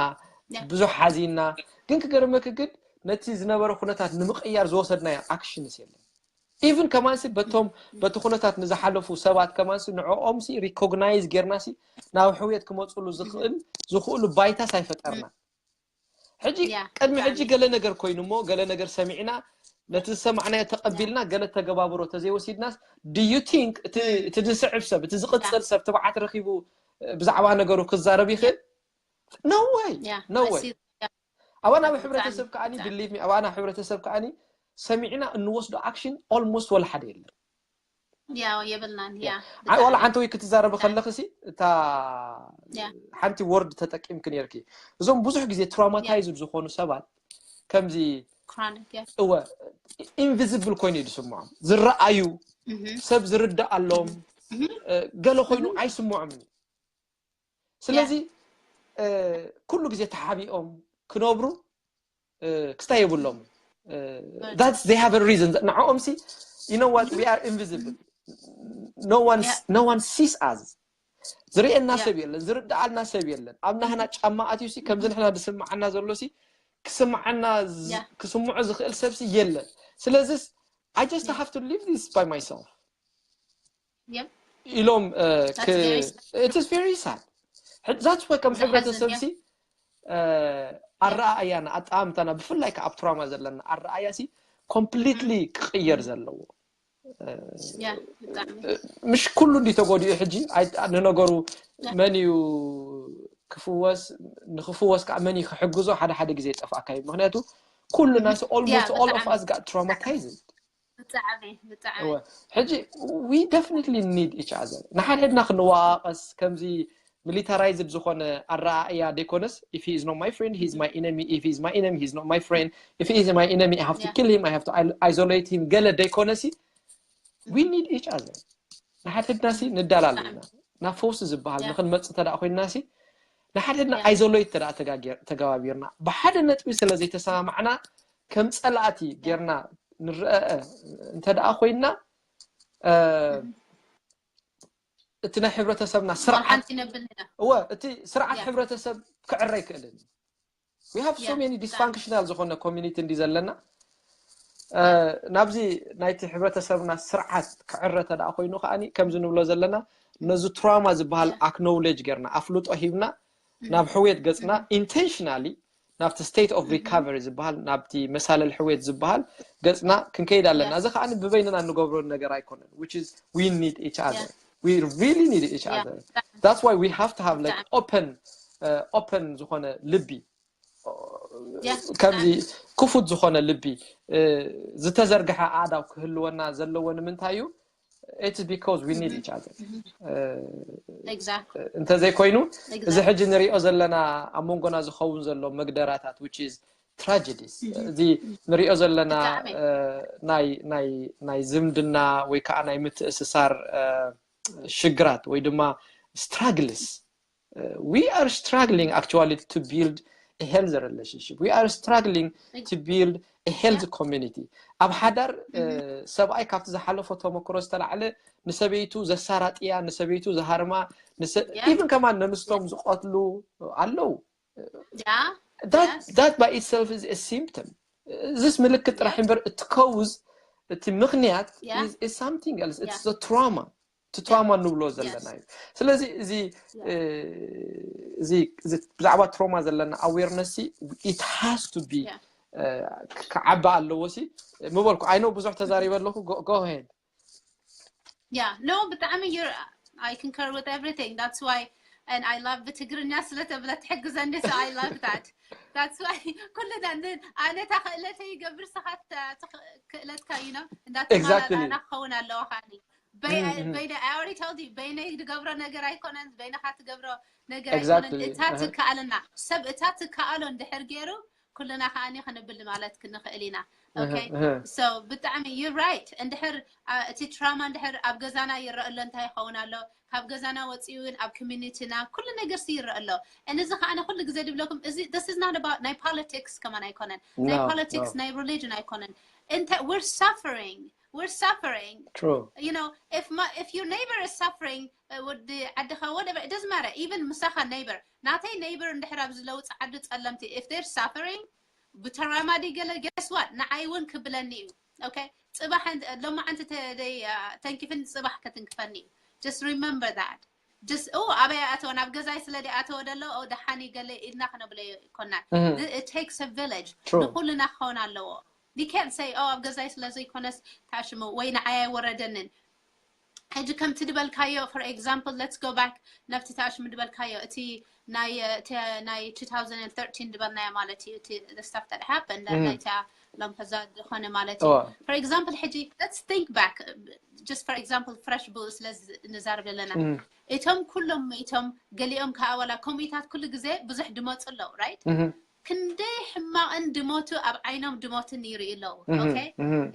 ብዙሕ ሓዚንና ግን ክገርመክ ግን ነቲ ዝነበረ ኩነታት ንምቅያር ዝወሰድናዮ actions የለን even ከማንሲ በቶም በቲ ኩነታት ንዝሓለፉ ሰባት ከማንሲ ንዕኦምሲ recognize ጌርናሲ ናብ ሕውየት ክመፅሉ ዝኽእል ዝኽእሉ ባይታስ ኣይፈጠርና ሕጂ ቅድሚ ሕጂ ገለ ነገር ኮይኑ እሞ ገለ ነገር ሰሚዕና ነቲ ዝሰማዕናዮ ተቐቢልና ገለ ተገባብሮ ተዘይወሲድናስ do you think እቲ ዝስዕብ ሰብ እቲ ዝቕፅል ሰብ ትብዓት ረኪቡ ብዛዕባ ነገሩ ክዛረብ ይኽእል no way no way ኣባና ኣብ ሕብረተሰብ ከዓኒ believe me ኣባና ኣብ ሕብረተሰብ ከዓኒ ሰሚዕና እንወስዶ action almost ወላ ሓደ የለን ዋላ ሓንቲ ወይ ክትዛረቢ ከለኽሲ እታ ሓንቲ word ተጠቂምክ ነርኪ እዞም ብዙሕ ግዜ traumatized ዝኾኑ ሰባት ከምዚ እወ invisible ኮይኑ እዩ ዝስምዖም ዝረኣዩ ሰብ ዝርዳኣሎም ገለ ኮይኑ ኣይስምዖምን ስለዚ ኩሉ ግዜ ተሓቢኦም ክነብሩ ክስታይ የብሎም that's they have a reason ንዕኦም ሲ you know what we are invisible no one no one sees us ዝርእየና ሰብ የለን ዝርዳኣልና ሰብ የለን ኣብ ናህና ጫማ ኣትዩ ሲ ከምዚ ንሕና ዝስምዓና ዘሎ ሲ ክስምዓና ክስምዖ ዝኽእል ሰብ ሲ የለን ስለዚስ I just have to live this by myself ኢሎም it is very sad that's why ከም ሕብረተሰብ ሲ ኣረኣእያና ኣጠማምታና ብፍላይ ከዓ ኣብ ትራውማ ዘለና ኣረኣእያ ሲ completely ክቅየር ዘለዎ ምሽ ኩሉ እንዲ ተጎዲኡ ሕጂ ንነገሩ መን እዩ ክፍወስ ንክፍወስ ከዓ መን እዩ ክሕግዞ ሓደ ሓደ ግዜ ይጠፍኣካ እዩ። ምክንያቱ ኩሉና almost all of us got traumatized። ብጣዕሚ ብጣዕሚ ሕጂ we definitely need each other። ንሓድሕድና ክንወቃቀስ ከምዚ militarized ዝኾነ ኣረኣእያ ደይኮነስ፣ if he is not my friend, he is my enemy, if he is my enemy, he is not my friend, if he is my enemy, I have to kill him, I have to isolate him ገለ ደይኮነሲ we need each other። ንሓድሕድናሲ ንዳላለ ኢና። ናብ ፈውሲ ዝበሃል ንክንመፅእ ተደኣ ኮይንናሲ ንሓድሕድና isolate ተደኣ ተጋባቢርና ብሓደ ነጥቢ ስለ ዘይተሰማማዕና ከም ፀላእቲ ጌርና ንረአ እንተ ደኣ ኮይንና እቲ ናይ ሕብረተሰብና ስርዓት እወ እቲ ስርዓት ሕብረተሰብ ክዕረ ኣይክእልን። We have so many dysfunctional ዝኾነ community እንዲ ዘለና ናብዚ ናይቲ ሕብረተሰብና ስርዓት ክዕረ ተደኣ ኮይኑ ከዓኒ ከምዚ ንብሎ ዘለና ነዚ trauma ዝበሃል acknowledge ጌርና ኣፍልጦ ሂብና ናብ ሕውየት ገፅና intentionally ናብቲ state of recovery ዝበሃል ናብቲ መሳለል ሕውየት ዝበሃል ገፅና ክንከይድ ኣለና። እዚ ከዓኒ ብበይንና እንገብሮ ነገር ኣይኮነን። Which is we need each other. We really need each other. That's why we have to have like open open ዝኾነ ልቢ ከምዚ ክፉት ዝኾነ ልቢ ዝተዘርግሐ ኣእዳው ክህልወና ዘለዎ ንምንታይ እዩ? It's because we need each other። እንተዘይኮይኑ እዚ ሕጂ ንሪኦ ዘለና ኣብ መንጎና ዝኸውን ዘሎ መግደራታት which is tragedies እዚ ንሪኦ ዘለና ናይ ዝምድና ወይ ከዓ ናይ ምትእስሳር ሽግራት ወይ ድማ struggles we are struggling actually to build a healthy relationship. We are struggling to build a healthy community. ኣብ ሓዳር ሰብኣይ ካብቲ ዝሓለፎ ተመክሮ ዝተላዕለ ንሰበይቱ ዘሳራጥያ፣ ንሰበይቱ ዝሃርማ፣ even ከማን ነንስቶም ዝቐትሉ ኣለዉ። That by itself is a symptom. እዚስ ምልክት ጥራሕ እምበር እቲ cause እቲ ምኽንያት is something else. It's the trauma. እቲ trauma ንብሎ ዘለና እዩ። ስለዚ እዚ እዚ ብዛዕባ trauma ዘለና awareness it has to be ክዓቢ ኣለዎ ሲ ምበልኩ። I know ብዙሕ ተዛሪበ ኣለኹ። Go ahead. Yeah, no, ብጣዕሚ I concur with everything. That's why and I love ብትግርኛ ስለ ተብለ ትሕግዘኒ so I love that. That's why ኩሉ ኣነ እታ ክእለተይ ይገብር ስኻ ክእለትካ you know እንዳተማራራና ክኸውን ኣለዎ ካኒ በይነ I already told you በይነይ ትገብሮ ነገር ኣይኮነን በይነኻ ትገብሮ ነገር ኣይኮነን። እታ ትከኣለና ሰብ እታ ትከኣሎ እንድሕር ገይሩ ኩልና ከዓኒ ክንብል ማለት ክንኽእል ኢና። Okay so ብጣዕሚ you right እንድሕር እቲ trauma እንድሕር ኣብ ገዛና ይረአ ኣሎ እንታይ ይኸውን ኣሎ ካብ ገዛና ወፂኡ እውን ኣብ community ና ኩሉ ነገር ሲ ይረአ ኣሎ። And እዚ ከዓኒ ኩሉ ግዜ ድብለኩም እዚ this is not about ናይ politics ከማን ኣይኮነን ናይ politics ናይ religion ኣይኮነን። እንተ we're suffering we're suffering True. You know if my, if your neighbor is suffering ወዲ ዓድኻ whatever it doesn't matter even ምሳኻ neighbor ናተይ neighbor እንድሕር ኣብዚ ለውፂ ዓዲ ፀለምቲ if they're suffering ብተራማዲ ገለ guess what ንዓይ እውን ክብለኒ እዩ። Okay ፅባሕ ሎማዓንቲ ተንኪፍኒ ፅባሕ ከትንክፈኒ እዩ። Just remember that. Just ኦ ኣበይ ኣተወ ናብ ገዛይ ስለ ኣተወ ደሎ ደሓኒ ገለ ኢድና ክነብለ ይኮና። It takes a village ንኩልና ክኸውን ኣለዎ። You can't say ኦ ኣብ ገዛይ ስለ ዘይኮነስ ታሽሙ ወይ ንዓይ ኣይወረደንን። ሕጂ ከምቲ ድበልካዮ for example let's go back ናብቲ ታሽሙ ድበልካዮ እቲ ናይ ናይ two thousand thirteen ድበልናዮ ማለት እዩ እቲ stuff that happened ናይታ ሎም ከዛ ዝኾነ ማለት እዩ። For example ሕጂ let's think back just for example fresh ብኡ ስለ ንዛረብ ዘለና እቶም ኩሎም እቶም ገሊኦም ከዓ ዋላ ከምኡታት ኩሉ ግዜ ብዙሕ ድመፁ ኣለዉ right? ክንደይ ሕማቕን ድሞቱ ኣብ ዓይኖም ድሞትን ይርኢ ኣለዉ። Okay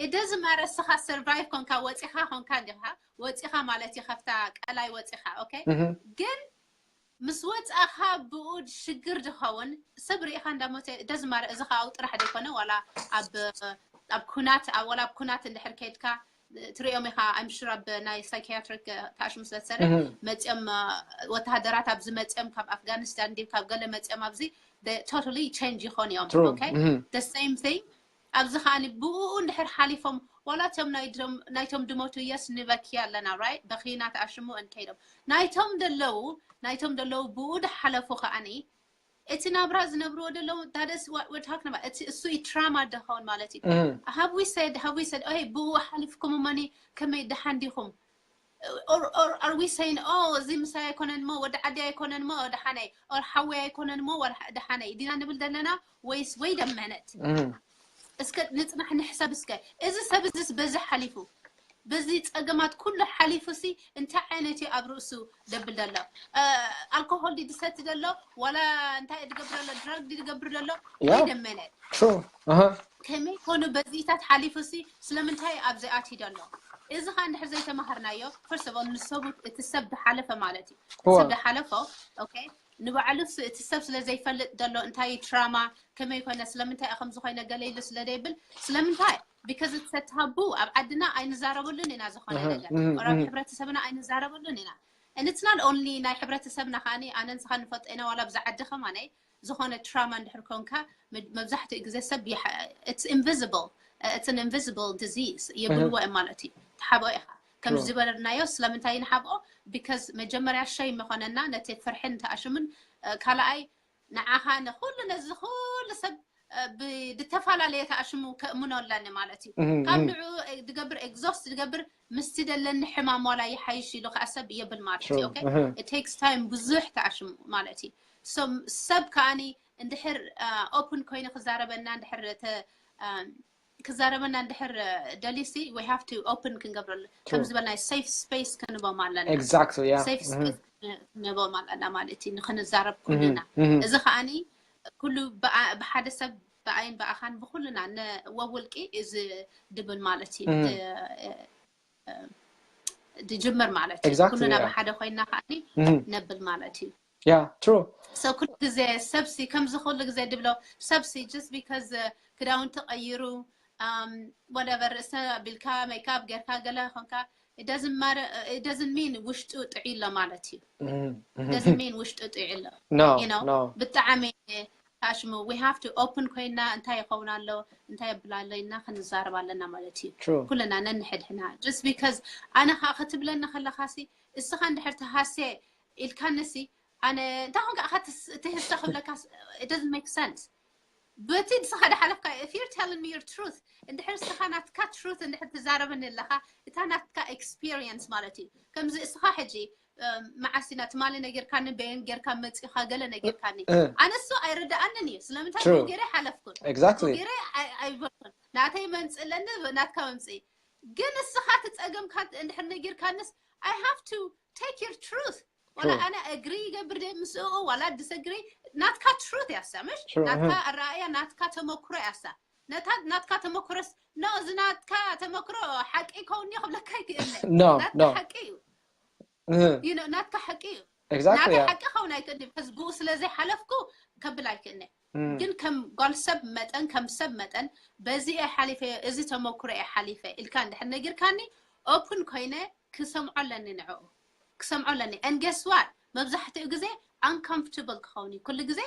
it doesn't matter እስኻ survive ኮንካ ወፂኻ ኮንካ እንዲኻ ወፂኻ ማለት እዩ ከፍታ ቀላይ ወፂኻ okay ግን ምስ ወፃእኻ ብኡ ሽግር ድኸውን ሰብ ርኢኻ እንዳሞተ doesn't matter እዚ ከዓ ጥራሕ ዘይኮነ ዋላ ኣብ ኣብ ኩናት ዋላ ኣብ ኩናት እንድሕር ከይድካ ትሪኦም ኢኻ I'm sure ኣብ ናይ psychiatric ታሽሙ ስለ ትሰርሕ መፂኦም ወተሃደራት ኣብዚ መፂኦም ካብ ኣፍጋኒስታን ድዩ ካብ ገለ መፂኦም ኣብዚ totally change ይኾኑ እዮም። Okay the same thing ኣብዚ ከዓኒ ብኡ እንድሕር ሓሊፎም ዋላ እቶም ናይቶም ድሞቱ yes ንበኪ ኣለና right በኺና ተኣሽሙ እንከይዶም ናይቶም ደለዉ ናይቶም ደለዉ ብኡ ድሓለፉ ከዓኒ እቲ ናብራ ዝነብርዎ ዘለዉ that is what we're talking about። እቲ እሱ እዩ ትራማ ደኸውን ማለት እዩ። Have we said, have we said, ኦይ ብኡ ሓሊፍኩም እሞኒ ከመይ ደሓን ዲኹም? Or, or are we saying, ኦ እዚ ምሳይ ኣይኮነን ሞ ወዲ ዓዲ ኣይኮነን ሞ ደሓነይ፣ or ሓወይ ኣይኮነን ሞ ደሓነይ ዲና ንብል ዘለና? ወይስ ወይ ደመነት እስከ ንፅናሕ ንሕሰብ እስከ። እዚ ሰብ እዚስ በዚ ሓሊፉ በዚ ፀገማት ኩሉ ሓሊፉ ሲ እንታይ ዓይነት እዩ ኣብ ርእሱ ደብል ዘሎ? ኣልኮሆል ድዩ ዝሰቲ ዘሎ ዋላ እንታይ ድገብር ዘሎ? ድራግ ድዩ ዝገብር ዘሎ? ወይ ደመነ ከመይ ኮኑ በዚታት ሓሊፉ ሲ ስለምንታይ ኣብዚ ኣትዩ ዘሎ? እዚ ኸ እንድሕር ዘይተማሃርናዮ first of all ንሰቡ እቲ ሰብ ዝሓለፈ ማለት እዩ። ሰብ ዝሓለፎ okay ንባዕሉ እቲ ሰብ ስለ ዘይፈልጥ ዘሎ እንታይ ትራማ ከመይ ኮይነ ስለምንታይ ከም ዝኾይነ ገለ ኢሉ ስለ ዘይብል ስለምንታይ because እቲ ሰትሃቡ ኣብ ዓድና ኣይንዛረበሉን ኢና ዝኾነ ነገር ወላ ኣብ ሕብረተሰብና ኣይንዛረበሉን ኢና። And it's not only ናይ ሕብረተሰብና ከዓኒ ኣነን ስኻ ንፈልጦ ኢና ዋላ ብዛ ዓዲ ከማነይ ዝኾነ ትራማ እንድሕር ኮንካ መብዛሕትኡ ግዜ ሰብ it's invisible it's an invisible disease የብልዎ እዮም ማለት እዩ። ትሓብኦ ኢኻ ከም ዝበለናዮ ስለምንታይ ንሓብኦ because መጀመርያ ሸይም ይኾነና ነቲ ፍርሕን ተኣሽሙን ካልኣይ ንዓኻ ንኩሉ ነዚ ኩሉ ሰብ ብዝተፈላለየ ተኣሽሙ ከእምኖ ኣለኒ ማለት እዩ። ካብ ንዑ ድገብር exhaust ድገብር ምስቲ ደለኒ ሕማም ዋላ ይሓይሽ ኢሉ ከዓ ሰብ የብል ማለት እዩ። It takes time ብዙሕ ተኣሽሙ ማለት እዩ። ሰብ ከዓኒ እንድሕር open ኮይኑ ክዛረበና እንድሕር ክዛረበና እንድሕር ደልዩሲ we have to open ክንገብረሉ ከም ዝበልናዮ safe space ክንቦም ኣለና። Safe space ክንቦም ኣለና ማለት እዩ ንክንዛረብ ኩልና። እዚ ከዓኒ ኩሉ ብሓደ ሰብ ብኣይን ብኣኻን ብኩልና ወውልቂ እዚ ድብል ማለት እዩ ድጅምር ማለት እዩ። ኩልና ብሓደ ኮይና ከዓኒ ነብል ማለት እዩ። Yeah, true. So ኩሉ ግዜ ሰብሲ ከምዚ ኩሉ ግዜ ድብሎ ሰብሲ just because ክዳውንቲ ቀይሩ whatever ርእሰ ኣቢልካ ሜካፕ ጌርካ ገለ ኾንካ it doesn't mean ውሽጡ ጥዑይ ኣሎ ማለት እዩ። It doesn't mean ውሽጡ ጥዑይ ኣሎ። No, you know no. ብጣዕሚ ታሽሙ we have to open ኮይና እንታይ ይኸውን ኣሎ እንታይ የብል ኣሎ ኢልና ክንዛረብ ኣለና ማለት እዩ። True. ኩልና ነንሕድሕና just because ኣነ ከዓ ክትብለኒ ከለካ ሲ እስኻ እንድሕር ተሃስየ ኢልካኒ ሲ ኣነ እንታይ ኾንካ ኢኻ ትህስተ ክብለካ it doesn't make sense። በቲ ንስኻ ድሓለፍካ if you're telling me your truth እንድሕር እስኻ ናትካ truth እንድሕር ትዛረበኒ ኣለኻ እታ ናትካ experience ማለት እዩ። ከምዚ እስኻ ሕጂ መዓስ ኢና ትማሊ ነጊርካኒ በየን ጌርካ መፂኻ ገለ ነጊርካኒ ኣነ እሱ ኣይርድኣንን እዩ። ስለምንታይ ብኡ ገይረ ሓለፍኩን Exactly. ገይረ ኣይበልኩን ናተይ መንፅእ ኣለኒ ናትካ መምፅኢ ግን እስኻ ትፀገምካ እንድሕር ነጊርካንስ I have to take your truth ዋላ ኣነ agree ይገብር ደ ምስኡ ዋላ disagree ናትካ truth ያሳ ምሽ ናትካ ኣረኣእያ ናትካ ተመክሮ ያሳ ነታ ናትካ ተመክሮስ no እዚ ናትካ ተመክሮ ሓቂ ይከውን እዩ ክብለካ ይክእል No, ናትካ no. ሓቂ እዩ እህ፣ you know ናትካ ሓቂ እዩ Exactly. ናተይ Yeah. ሓቂ ከውን ኣይክእል ሕዝብኡ ስለ ዘይሓለፍኩ ከብል ኣይክእልነ ግን ከም ጓል ሰብ መጠን ከም ሰብ መጠን በዚ እየ ሓሊፈ እዚ ተመክሮ እየ ሓሊፈ ኢልካ እንድሕር ነጊርካኒ open ኮይነ ክሰምዖ ኣለኒ ንዕኡ ክሰምዖ ኣለኒ and guess what መብዛሕትኡ ግዜ uncomfortable ክኸውን እዩ ኩሉ ግዜ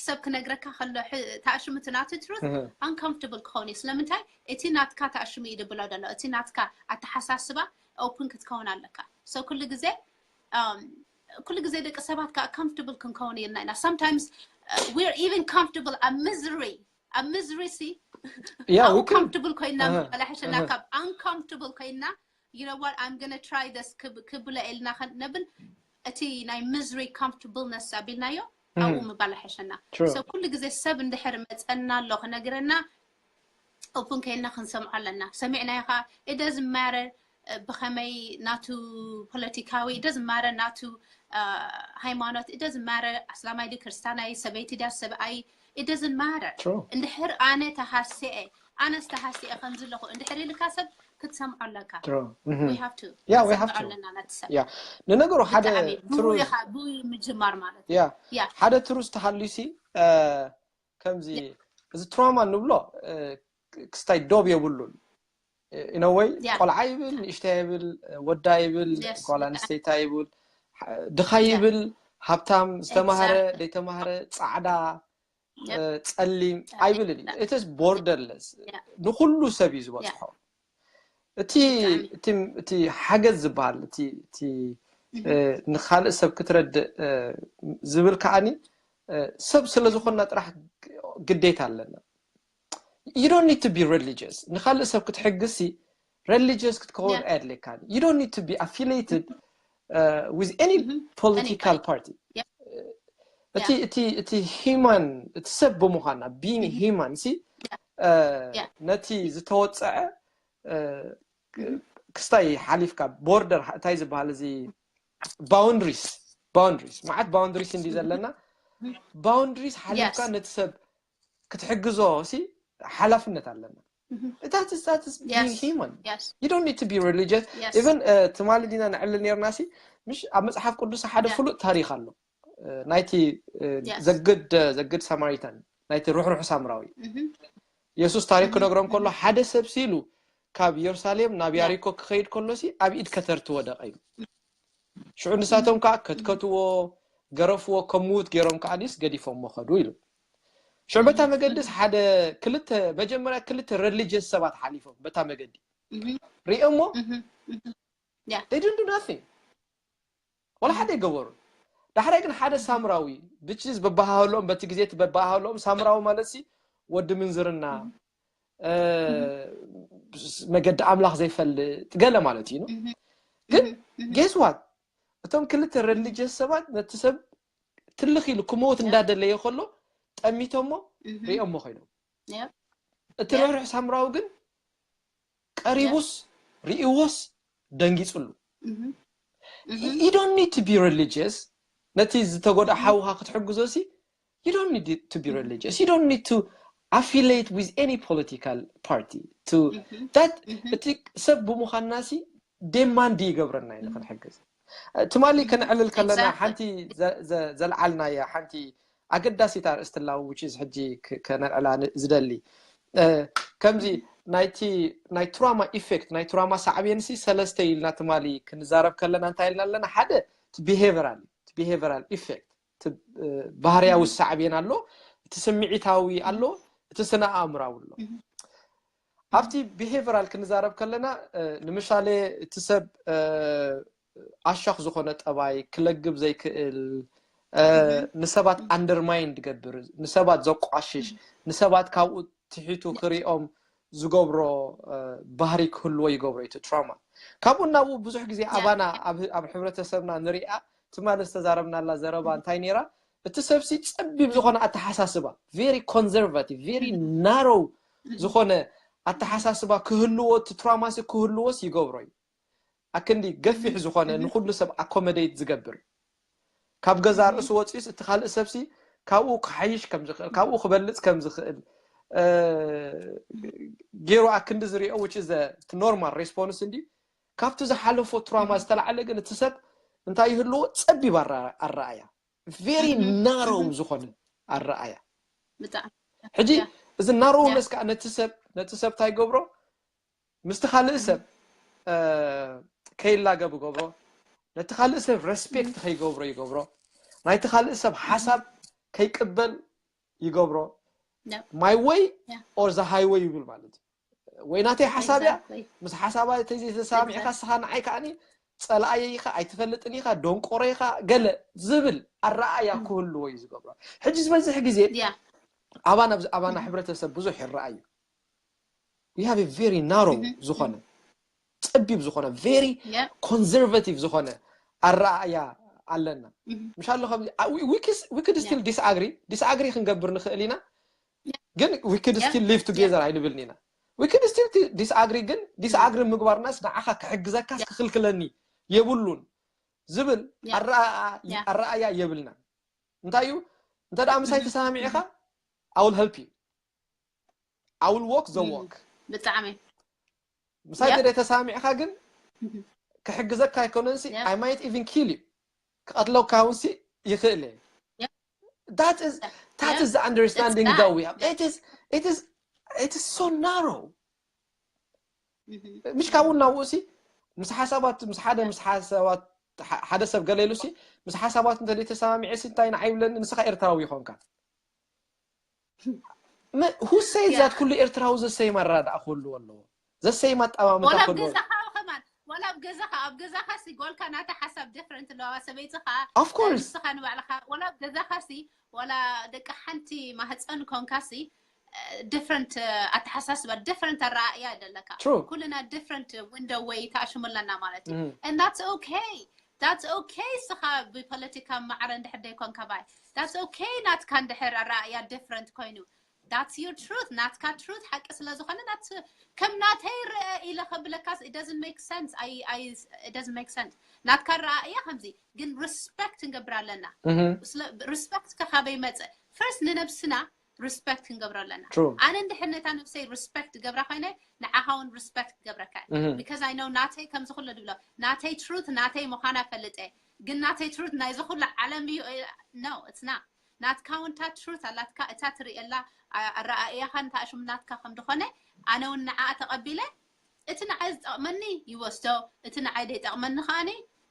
ሰብ ክነግረካ ከሎ ተኣሽሙ እቲ ናቱ truth uncomfortable ክኸውን እዩ ስለምንታይ እቲ ናትካ ተኣሽሙ እዩ ድብሎ ደሎ እቲ ናትካ ኣተሓሳስባ open ክትከውን ኣለካ so ኩሉ ግዜ ኩሉ ግዜ ደቂ ሰባት ከዓ comfortable ክንከውን የልና ኢና sometimes we're even comfortable ኣብ misery ኣብ misery ሲ Yeah, ኣብኡ we can. comfortable ኮይና Uh-huh, ምባል ኣይሕሸና uh-huh. ካብ uncomfortable ኮይና you know what I'm gonna try this ክብለ ኢልና ነብል እቲ ናይ misery comfortableness ኣቢልናዮ ኣብኡ ምባል ኣይሕሸና True. so ኩሉ ግዜ ሰብ እንድሕር መፀና ኣሎ ክነግረና open ኮይና ክንሰምዖ ኣለና ሰሚዕናዮ ከዓ it doesn't matter ብኸመይ ናቱ ፖለቲካዊ it doesn't matter ናቱ ሃይማኖት it doesn't matter ኣስላማይ ድዩ ክርስታናይ ሰበይቲ ድያ ሰብኣይ it doesn't matter True. እንድሕር ኣነ ተሃስየ ኣነስ ተሃስየ ከምዚ ኣለኹ እንድሕር ኢልካ ሰብ ክትሰምዖ ኣለካ True. Mhm. we have to Yeah, we have ክንሰምዖ to. ኣለና ነቲ ሰብ Yeah. ንነገሩ ሓደ ብጣዕሚ ብኡ ትሩዝ ኢኻ ብኡ ምጅማር ማለት እዩ Yeah. Yeah. ሓደ ትሩዝ ተሃልዩሲ ከምዚ እዚ ትራማ ንብሎ ክስታይ ዶብ የብሉን ኢነወይ Yeah. ቆልዓ ይብል ንእሽታ ይብል ወዳ ይብል Yes, ጓል ብጣዕሚ። ኣንስተይታ ይብል ድኻ ይብል ሃብታም ዝተማሃረ ዘይተማሃረ ፃዕዳ Yeah. እ፣ ጸሊም ኣይብልን እዩ። It is borderless. Yeah. ንኹሉ ሰብ እዩ ዝበጽሖ። እቲ ብጣዕሚ። እቲ እቲ ሓገዝ ዝበሃል እቲ እቲ እ፣ ንኻልእ ሰብ ክትረድእ እ፣ ዝብል ከዓኒ ሰብ ስለ ዝኾንና ጥራሕ ግዴታ ኣለና። You don't need to be religious። ንኻልእ ሰብ ክትሕግዝሲ religious ክትከውን ኣየድልየካን። You don't need to be affiliated with any political party። እቲ እቲ እቲ human፣ እቲ ሰብ ብምዃና፣ being human ሲ ነቲ ዝተወፀዐ ክስታይ ሓሊፍካ፣ border እንታይ ዝበሃል፣ እዚ boundaries፣ boundaries፣ መዓት boundaries እንዲ ዘለና። Boundaries ሓሊፍካ ነቲ ሰብ ክትሕግዞ ሲ ሓላፍነት ኣለና። That is that is being human። You don't need to be religious። Even ትማሊ ዲና ንዕልል ነርና ሲ፣ ምሽ ኣብ መጽሓፍ ቅዱስ ሓደ ፍሉጥ ታሪኽ ኣሎ፣ ናይቲ ዘግድ ዘግድ ሳማሪታን፣ ናይቲ ርሕሩሕ ሳምራዊ። የሱስ ታሪኽ ክነግሮም ከሎ፣ ሓደ ሰብ ሲሉ ካብ ኢየሩሳሌም ናብ ያሪኮ ክኸይድ ከሎ ሲ ኣብ ኢድ ከተርቲ ወደቐ ኢሉ። ሽዑ ንሳቶም ከዓ ከትከትዎ፣ ገረፍዎ፣ ከም ምዉት ገይሮም ከዓኒስ ገዲፎሞ ኸዱ ኢሉ። ሽዑ በታ መገድስ ሓደ ክልተ፣ መጀመርያ ክልተ religious ሰባት ሓሊፎም በታ መገዲ ሪኦሞ፣ they didn't do nothing። ወላ ሓደ ይገበሩ። ዳሕራይ ግን ሓደ ሳምራዊ፣ ብችዝ በባሃሎም፣ በቲ ግዜ እቲ በባሃሎም፣ ሳምራዊ ማለት ሲ ወዲ ምንዝርና፣ መገዲ ኣምላኽ ዘይፈልጥ ገለ ማለት እዩ። ግን guess what? እቶም ክልተ religious ሰባት ነቲ ሰብ ትልኽ ኢሉ ክመውት እንዳደለየ ከሎ ጠሚቶሞ ሪኦሞ ኮይኖም። እቲ ርሕሩሕ ሳምራዊ ግን ቀሪቡስ ሪእዎስ ደንጊጽሉ። You don't need to be religious። ነቲ ዝተጎዳ ሓውኻ ክትሕግዞ ሲ you don't need to be religious። You don't need to affiliate with any political party to that። እቲ ሰብ ብምዃንና ሲ demand ይገብረና እዩ ንክንሕግዝ። ትማሊ ከነዕልል ከለና ሓንቲ ዘልዓልናያ ሓንቲ ኣገዳሲት ኣርእስቲ ኣላ፣ which is ሕጂ ከነልዕላ ዝደሊ። ከምዚ ናይቲ ናይ trauma effect፣ ናይ trauma ሳዕቤን ሲ ሰለስተ ኢልና ትማሊ ክንዛረብ ከለና እንታይ ኢልና ኣለና? ሓደ behavioral፣ behavioral effect፣ ባህርያዊ ሳዕቤን ኣሎ፣ እቲ ስምዒታዊ ኣሎ፣ እቲ ስነ ኣእምራዊ ኣሎ። ኣብቲ behavioral ክንዛረብ ከለና፣ ንምሳሌ እቲ ሰብ ኣሻኽ ዝኾነ ጠባይ፣ ክለግብ ዘይክእል፣ ንሰባት undermine ዝገብር፣ ንሰባት ዘቋሽሽ፣ ንሰባት ካብኡ ትሒቱ ክሪኦም ዝገብሮ ባህሪ ክህልዎ ይገብሮ እዩ እቲ trauma። ካብኡ ናብኡ ብዙሕ ግዜ ኣባና ኣብ ሕብረተሰብና ንሪኣ፣ ትማሊ ዝተዛረብናላ ዘረባ እንታይ ነይራ? እቲ ሰብሲ ጸቢብ ዝኾነ ኣተሓሳስባ፣ very conservative፣ very narrow ዝኾነ ኣተሓሳስባ ክህልዎ፣ እቲ trauma ሲ ክህልዎስ ይገብሮ እዩ። ኣክንዲ ገፊሕ ዝኾነ ንኹሉ ሰብ accommodate ዝገብር፣ ካብ ገዛ ርእሱ ወፂኡስ እቲ ካልእ ሰብሲ ካብኡ ክሓይሽ ከም ዝኽእል፣ ካብኡ ክበልፅ ከም ዝኽእል ገይሩ ኣክንዲ ዝሪኦ፣ which is the normal response እንዲ። ካብቲ ዝሓለፎ trauma ዝተላዕለ ግን እቲ ሰብ እንታይ ይህልዎ? ጸቢብ ኣረኣእያ፣ very narrow ዝኾነ ኣረኣእያ። ሕጂ እዚ narrowness ከዓ ነቲ ሰብ ነቲ ሰብ እንታይ ይገብሮ? ምስቲ ካልእ ሰብ ከይላገብ ይገብሮ፣ ነቲ ካልእ ሰብ respect ከይገብሮ ይገብሮ፣ ናይቲ ካልእ ሰብ ሓሳብ ከይቅበል ይገብሮ። My way or the highway ይብል ማለት እዩ። ወይ ናተይ ሓሳብ እያ፣ ምስ ሓሳባ ተዘይተሰማሚዕካ ንስኻ ንዓይ ከዓኒ ጸላኣየ ኢኻ፣ ኣይትፈልጥን ኢኻ፣ ደንቆሮ ኢኻ ገለ ዝብል ኣረኣእያ ክህልዎ እዩ ዝገብሮ። ሕጂ ዝበዝሕ ግዜ ኣባና ኣባና ሕብረተሰብ ብዙሕ ይረኣዩ። We have a very narrow ዝኾነ፣ ጸቢብ ዝኾነ፣ very conservative ዝኾነ ኣረኣእያ ኣለና። ምሻሎ ከም we could still disagree፣ disagree ክንገብር ንኽእል ኢና፣ ግን we could still live together ኣይንብልን ኢና። We could still disagree፣ ግን disagree ምግባርናስ ንዓኻ ክሕግዘካስ ክኽልክለኒ የብሉን ዝብል ኣረኣእያ የብልና። እንታይ እዩ? እንተ ደኣ ምሳይ ተሰማሚዕኻ I will help you፣ I will walk the walk። ብጣዕሚ ምሳይ ተደ ተሰማሚዕካ ግን ክሕግዘካ ኣይኮነን ሲ I might even kill you፣ ክቐትለካ እውን ሲ ይኽእል እየ። That is that is the understanding that we have። It is it is it is so narrow። ምሽ ካብኡ ናብኡ ሲ ምስ ሓሳባት ምስ ሓደ ምስ ሓሳባት ሓደ ሰብ ገለ ኢሉ ሲ ምስ ሓሳባት እንተ ተሰማሚዐ ሲ እንታይ ንዓይ ይብለኒ፣ ንስኻ ኤርትራዊ ይኾንካ። Who says that ኩሉ ኤርትራዊ ዘሰይም ኣረዳድኣ ክህልዎ ኣለዎ፣ ዘሰይም ኣጠማምታ ክህልዎ ኣለዎ። ገዛኻ ኣብ ገዛኻ ሲ ጓልካ ናታ ሓሳብ different ኣለዋ ሰበይትኻ Of course. ንስኻ ንባዕልኻ ወላ ኣብ ገዛኻ ሲ ወላ ደቂ ሓንቲ ማህፀን ኮንካ ሲ different ኣተሓሳስባ different ኣረኣእያ ኣለካ True. ኩልና different window ወይ ተኣሽሙ ኣለና ማለት እዩ Mhm. and that's okay that's okay ስኻ ብፖለቲካ ማዕረ እንድሕር ደይኮንካ ባይ that's okay ናትካ እንድሕር ኣረኣእያ different ኮይኑ that's your truth ናትካ truth ሓቂ ስለ ዝኾነ that's ከም ናተይ ርአ ኢለ ከብለካስ it doesn't make sense I I it doesn't make sense ናትካ ኣረኣእያ ከምዚ ግን respect ክንገብር ኣለና Mhm. ስለ respect ከ ካበይ መፀ first ንነብስና respect ክንገብሮ ኣለና True. ኣነ እንድሕር ነታ ነብሰይ respect ገብራ ኮይነ ንዓኻ እውን respect ክገብረካ እየ። Mhm. because I know ናተይ ከምዚ ኩሉ ድብሎ ናተይ truth ናተይ ምዃና ፈልጠ ግን ናተይ truth ናይዚ ኩሉ ዓለም እዩ no it's not ናትካ እውን እታ truth ኣላትካ እታ ትርእየላ ኣ- ኣረኣእያኻን እታ ኣሽሙ ናትካ ከም ዝኾነ ኣነ እውን ንዓኣ ተቐቢለ እቲ ንዓይ ዝጠቕመኒ ይወስዶ እቲ ንዓይ ዘይጠቕመኒ ከዓኒ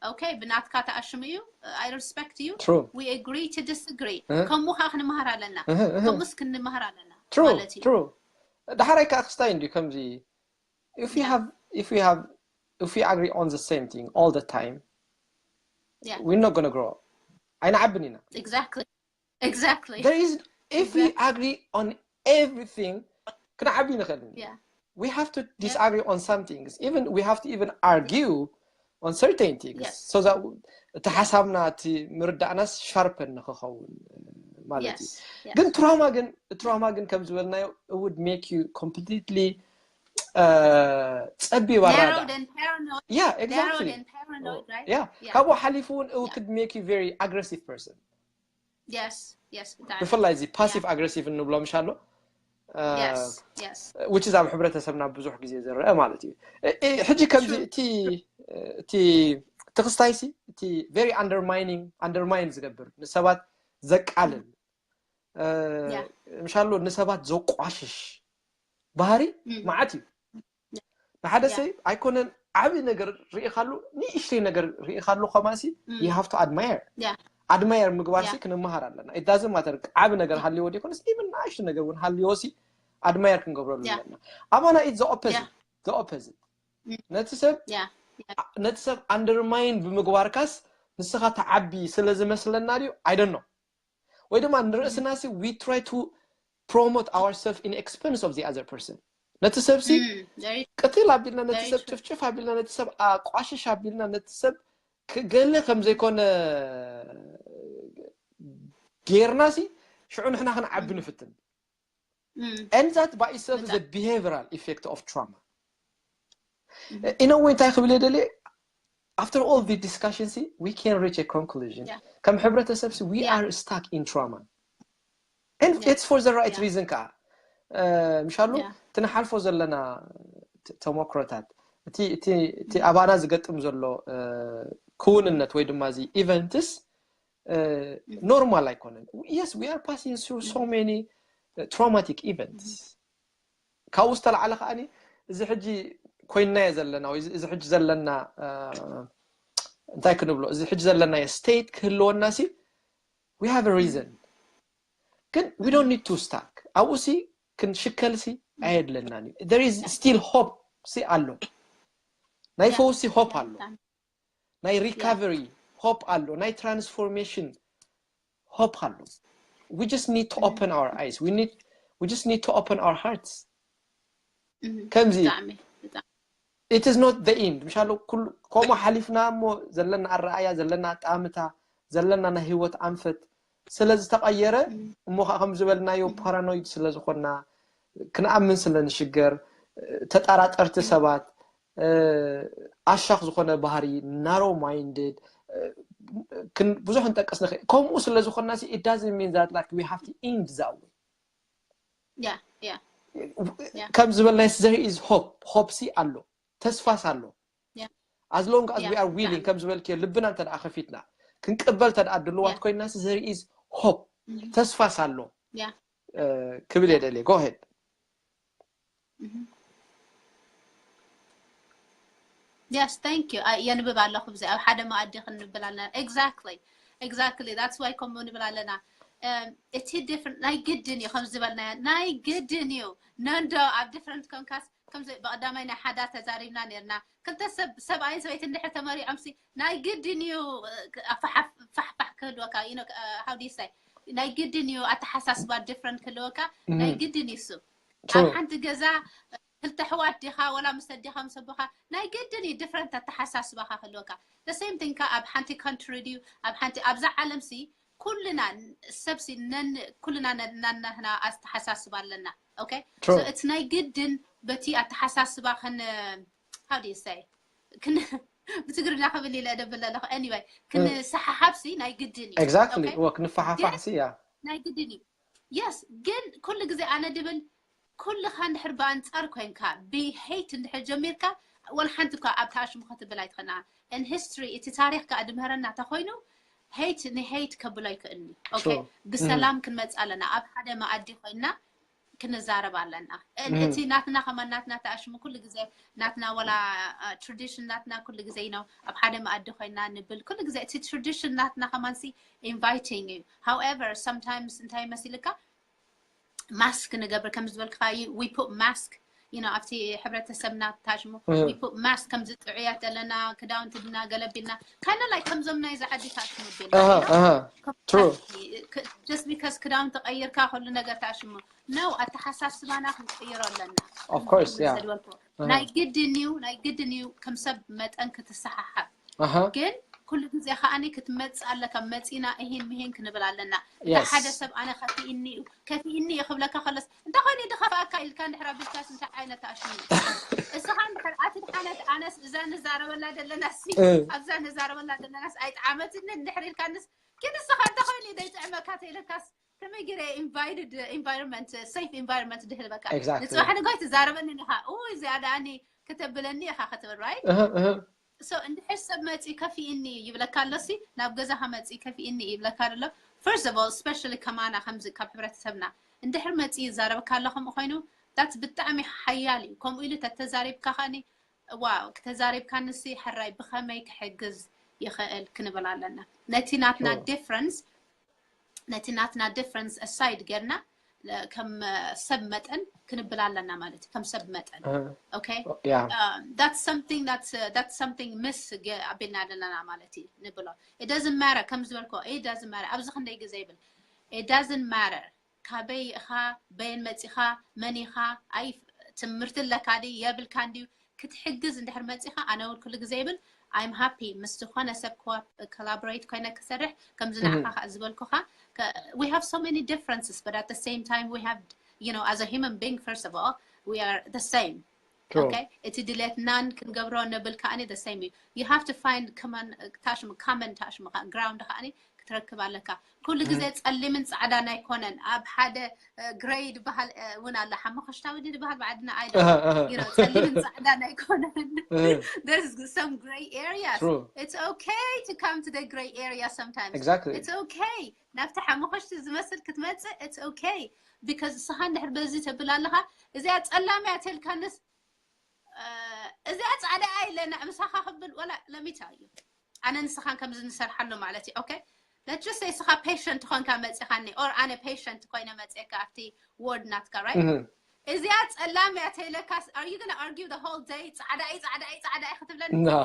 okay ብናትካ ተኣሽሙ እዩ I respect you True. we agree to disagree እህ። ከምኡ ከዓ ክንመሃር ኣለና እህ፣ እህ። ከምኡስ ክንመሃር ኣለና True, ማለት እዩ true. ዳሕራይ ከዓ ክስታይ እንድዩ ከምዚ if we Yeah. have if we have if we agree on the same thing all the time Yeah. we're not gonna grow up ኣይንዓብን ኢና exactly exactly there is if we agree on everything ክንዓቢ ንኽእል ኢና yeah we have to disagree on some things even we have to even argue on certain things Yes. so that እቲ ሓሳብና እቲ ምርዳእናስ sharpen ንክኸውን ማለት እዩ yes yes ግን trauma ግን trauma ግን ከም ዝበልናዮ it would make you completely uh, ጸቢብ ኣራዳ narrowed and paranoid yeah narrowed exactly and paranoid right yeah yeah ካብኡ ሓሊፉ እውን it could make you very aggressive person yes yes ብጣዕሚ ብፍላይ እዚ passive aggressive እንብሎ ምሽ ኣሎ yes yes which is ኣብ ሕብረተሰብና ብዙሕ ግዜ ዝረአ ማለት እዩ እ- እ- ሕጂ ከምዚ True. እቲ እቲ ትኽስታይሲ እቲ very undermining undermine ዝገብር ንሰባት ዘቃልል እ፣ Yeah. ምሻሎ ንሰባት ዘቋሽሽ ባህሪ Mm. መዓት እዩ ንሓደ Yeah. ሰብ ኣይኮነን ዓብዪ ነገር ርኢኻሉ ንእሽተይ ነገር ርኢኻሉ ከማሲ Mm. you have to admire yeah admire ምግባር ሲ Yeah. ክንመሃር ኣለና it doesn't matter ዓቢ ነገር ሃልዎ ዲኮነስ even ንእሽቶ ነገር እውን ሃልዎ ሲ admire ክንገብረሉ Yeah. ኣለና ኣማና it's the opposite Yeah. the opposite Mm. ነቲ ሰብ yeah ነቲ ሰብ undermine ብምግባርካስ ንስኻ ተዓቢ ስለ ዝመስለና ድዩ I don't know ወይ ድማ ንርእስና ሲ we try to promote ourselves in expense of the other person ነቲ ሰብ ሲ Mm, very ቅትል ኣቢልና ነቲ very ሰብ true. ጭፍጭፍ ኣቢልና ነቲ ሰብ ኣቋሽሽ ኣቢልና ነቲ ሰብ ክ- ገለ ከም ዘይኮነ ጌርና ሲ ሽዑ ንሕና ክንዓቢ ንፍትን Mm, and that by itself is a ብጣዕሚ። Behavioral effect of trauma Mhm. in a way እንታይ ክብል የደልየ after all the discussion ሲ we can reach a conclusion Yeah. ከም ሕብረተሰብ ሲ we Yeah. are stuck in trauma and Yeah. it's for the right Yeah. reason ከዓ Uh, ምሻሉ Yeah. ትንሓልፎ ዘለና ተ- ተሞክሮታት እቲ እቲ እቲ ኣባና ዝገጥም ዘሎ uh, ክውንነት ወይ ድማ እዚ events ኖርማል ኣይኮነን yes we are passing through so many uh, traumatic events ካብኡ ዝተላዓለ ከዓኒ እዚ ሕጂ ኮይናዮ ዘለና ወይ እዚ ሕጂ ዘለና uh, እንታይ ክንብሎ እዚ ሕጂ ዘለናዮ state ክህልወና ሲ we have a reason ግን we don't need to stuck ኣብኡ ሲ ክንሽከል ሲ ኣየድለናን እዩ there is still hope ሲ ኣሎ ናይ ፈውሲ hope ኣሎ ናይ recovery hope ኣሎ ናይ transformation hope ኣሎ we just need to open our eyes we need we just need to open our hearts ከምዚ ብጣዕሚ ብጣዕሚ it is not the end ምሻሎ ኩሉ ከምኡ ሓሊፍና እሞ ዘለና ኣረኣያ ዘለና ኣጠማምታ ዘለና ናይ ህይወት ኣንፈት ስለ ዝተቐየረ እሞ ከዓ ከም ዝበልናዮ paranoid ስለ ዝኾንና ክንኣምን ስለ ንሽገር ተጠራጠርቲ ሰባት ኣሻኽ ዝኾነ ባህሪ narrow minded ብዙሕ ንጠቅስ ንኽእል ከምኡ ስለ ዝኾንና it doesn't mean that like we have to end that way yeah yeah ከም ዝበልናዮ there is hope hope ሲ ኣሎ ተስፋስ ኣሎ Yeah. as long as we Yeah, are willing ብጣዕሚ። ከም ዝበልክዮ ልብና እንተ ደኣ ከፊትና ክንቅበል እንተ ደኣ ድልዋት Yeah. ኮይናስ there is hope Mhm. ተስፋስ ኣሎ Yeah. እ፣ ክብል የደልየ go ahead Mhm. Yes, thank you. የንብብ ኣለኹ ብዚ ኣብ ሓደ መኣዲ ክንብል ኣለና። Exactly. Exactly. That's why ከምኡ ንብል ኣለና። እም፣ እቲ different ናይ ግድን እዩ ከም ዝበልናዮ ናይ ግድን እዩ ነንዶ ኣብ different ኮንካስ ከምዚ ብቐዳማይ ናይ ሓዳር ተዛሪብና ነርና። ክልተ ሰብ ሰብኣይን ሰበይትን እንድሕር ተመሪዖምሲ ናይ ግድን እዩ። ፋሕፋሕ ክህልወካ you know how do you say ናይ ግድን እዩ። ኣተሓሳስባ different ክህልወካ ናይ ግድን እዩ እሱ። ኣብ ሓንቲ ገዛ ክልተ ኣሕዋት ዲኻ ወላ ምስ ኣዴኻ ምስ ኣቦኻ ናይ ግድን እዩ different ኣተሓሳስባኻ ክህልወካ። The same thing ከ ኣብ ሓንቲ country ድዩ ኣብ ሓንቲ ኣብዛ ዓለምሲ ኩልና ሰብሲ ነን ኩልና ነናና ኣተሓሳስባ ኣለና። Okay so it's ናይ ግድን በቲ ኣተሓሳስባ ከን how do you say ብትግርኛ ክብል ኢለ ደብል ኣለኹ። Anyway ክንሰሓሓብሲ ናይ ግድን እዩ። Exactly ክንፈሓፋሕሲ እያ ናይ ግድን እዩ። Yes ግን ኩሉ ግዜ ኣነ ድብል ኩልኻ እንድሕር ብኣንፃር ኮይንካ ብ hate እንድሕር ጀሚርካ ወላ ሓንቲ እኳ ኣብ ተኣሽሙ ክትብል ኣይትኽእልና። In history እቲ ታሪኽ ከዓ ድምህረና ተኮይኑ hate ን hate ከብሎ ኣይክእልን እዩ። ብሰላም ክንመፅእ ኣለና። ኣብ ሓደ መኣዲ ኮይንና ክንዛረብ ኣለና። እቲ ናትና ከማን ናትና ተኣሽሙ ኩሉ ግዜ ናትና ወላ tradition ናትና ኩሉ ግዜ ነው ኣብ ሓደ መኣዲ ኮይና ንብል ኩሉ ግዜ እቲ tradition ናትና ከማንሲ inviting እዩ። However sometimes እንታይ መሲልካ mask ንገብር ከም ዝበልካ we put mask you know ኣብቲ ሕብረተሰብና ተኣሽሙ we put mask ከምዚ ጥዑያት ዘለና ክዳውንቲ ድና ገለቢልና kind of like ከምዞም ናይዚ ዓዲ ተኣሽሙ ቢልና True just because ክዳውንቲ ቀይርካ ኩሉ ነገር ተኣሽሙ ነው ኣተሓሳስባና ክንቅይሮ ኣለና። Of course yeah ናይ ግድን እዩ ናይ ግድን እዩ ከም ሰብ መጠን ክትሰሓሓብ ግን ኩሉ ግዜ ከዓኒ ክትመፅእ ኣለካ። መፂና እሂን ምሂን ክንብል ኣለና። እታ ሓደ ሰብ ኣነ ከፊእኒ እዩ ከፊእኒ እዩ ክብለካ ከለስ እንተኾይኑ ድኸፍኣካ ኢልካ እንድሕር ኣቢልካስ እንታይ ዓይነት ኣሽሙ እስኻ እንድሕር ኣቲ ድሓነት ኣነስ እዛ ንዛረበላ ዘለና ሲ ኣብዛ ንዛረበላ ዘለናስ ኣይጠዓመትኒ እንድሕር ኢልካንስ ግን እስኻ እንተኾይኑ ዘይጥዕመካ ተኢለካስ ከመይ ገይረ invited environment safe environment ድህልበካ Exactly. ንፅባሕ ንጋይ ትዛረበኒ ኢኻ ኡ እዚኣ ደኣኒ ከተብለኒ ኢኻ ክትብል right እህ እህ so እንድሕር ሰብ መፂ ከፊእኒ ይብለካ ኣሎሲ ናብ ገዛኻ መፂ ከፊእኒ ይብለካ ኣሎ። First of all especially ከማና ከምዚ ካብ ሕብረተሰብና እንድሕር መፂ ይዛረበካ ኣሎ ከምኡ ኮይኑ that's ብጣዕሚ ሓያል እዩ። ከምኡ ኢሉ ተተዛሪብካ ከኒ ዋው ክተዛሪብካ ንሲ ሕራይ ብኸመይ ክሕግዝ ይኽእል ክንብል ኣለና። ነቲ ናትና Sure. difference ነቲ ናትና difference aside ጌርና ለ- ከም ሰብ መጠን ክንብል ኣለና ማለት እዩ። ከም ሰብ መጠን እህ okay yeah um, that's something that's uh, that's something miss ገ- ኣቢልና ኣለና ማለት እዩ ንብሎ። It doesn't matter ከም ዝበልኮ it doesn't matter ኣብዚ ክንደይ ግዜ ይብል it doesn't matter ካበይ ኢኻ በየን መፂኻ መን ኢኻ ኣይ ትምህርቲ ኣለካ ድዩ የብልካን ድዩ ክትሕግዝ እንድሕር መፂኻ ኣነ እውን ኩሉ ግዜ ይብል I'm happy ምስ ዝኾነ ሰብ collaborate ኮይነ ክሰርሕ ከምዚ ንዓኻ ከዓ ዝበልኩኻ ከ- we have so many differences but at the same time we have you know as a human being first of all we are the same True. Okay እቲ ድሌትናን ክንገብሮ ንብል ከዓኒ the same እዩ። You have to find common ታሽሙ common ታሽሙ ground ከዓኒ ክትረክብ ኣለካ። ኩሉ ግዜ ጸሊምን ጻዕዳን ኣይኮነን። ኣብ ሓደ grey ዝበሃል እውን ኣለ ሓመኸሽታዊ ድበሃል ብዓድና I don't እህ know እህ you know ጸሊምን ጻዕዳን ኣይኮነን። እህ There's some grey areas. True. It's okay to come to the grey area sometimes. Exactly. It's okay ናብቲ ሓመኸሽቲ ዝመስል ክትመጽእ it's okay because ንስኻ እንድሕር በዚ ተብል ኣለኻ እዚኣ ጸላም እያ ተልካንስ እዚኣ ጻዕዳ እያ ኢለና ምሳኻ ክብል ወላ ለሚታ እዩ ኣነ ንስኻን ከምዚ ንሰርሓሉ ማለት እዩ okay let's just say ንስኻ patient ኾንካ መጺኻኒ or ኣነ patient ኮይነ መጺካ ኣብቲ ward ናትካ right እህ እዚኣ ጸላም እያ ተይለካስ are you gonna argue the whole day ጻዕዳ እዩ ጻዕዳ እዩ ጻዕዳ እዩ ክትብለኒ no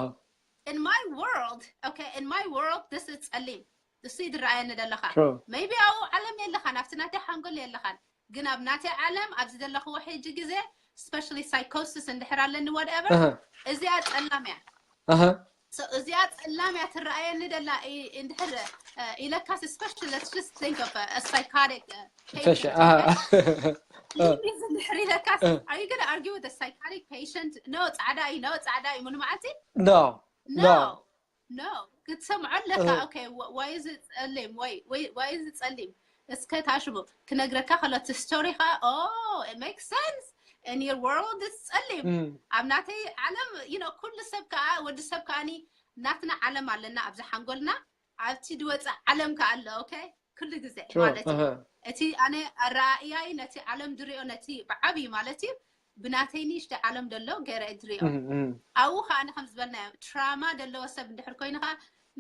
in my world okay in my world this is ጸሊም እሱ ይድረኣየኒ ዘለኻ True. Maybe ኣብኡ ዓለም የለኻን ኣብቲ ናተይ ሓንጎል የለኻን ግን ኣብ ናተይ ዓለም ኣብዚ ዘለኽዎ ሕጂ ግዜ especially psychosis እንድሕር ኣለኒ whatever እህ እዚኣ ጸላም እያ እህ So እዚኣ ጸላም እያ ትረኣየኒ ደላ ኢ- እንድሕር uh, ኢለካስ especially let's just think of a, a psychotic uh, patient Patient. Uh, Please እንድሕር ኢለካስ are you gonna argue with a psychotic patient no ጻዕዳ እዩ no ጻዕዳ እዩ ሙሉ መዓልቲ no. No, no. ክትሰምዖ ኣለካ okay why is it ጸሊም ወይ why is it ጸሊም እስከ ታሽሙ ክነግረካ ከሎ እቲ story ኻ oh it makes sense in your world it's ጸሊም Mm. ኣብ ናተይ ዓለም you know ኩሉ ሰብ ከዓ ወዲ ሰብ ከዓኒ ናትና ዓለም ኣለና ኣብዚ ሓንጎልና ኣብቲ ድወፀ ዓለም ከዓ ኣሎ okay ኩሉ ግዜ Sure. ማለት እዩ Uh-huh. እቲ ኣነ ኣረኣእያይ ነቲ ዓለም ድሪኦ ነቲ ብዓብዩ ማለት እዩ ብናተይ ንእሽተ ዓለም ደሎ ገይረ ድሪኦ Mm-hmm. ኣብኡ ከዓ ከም ዝበልናዮ trauma ዘለዎ ሰብ እንድሕር ኮይኑ ከዓ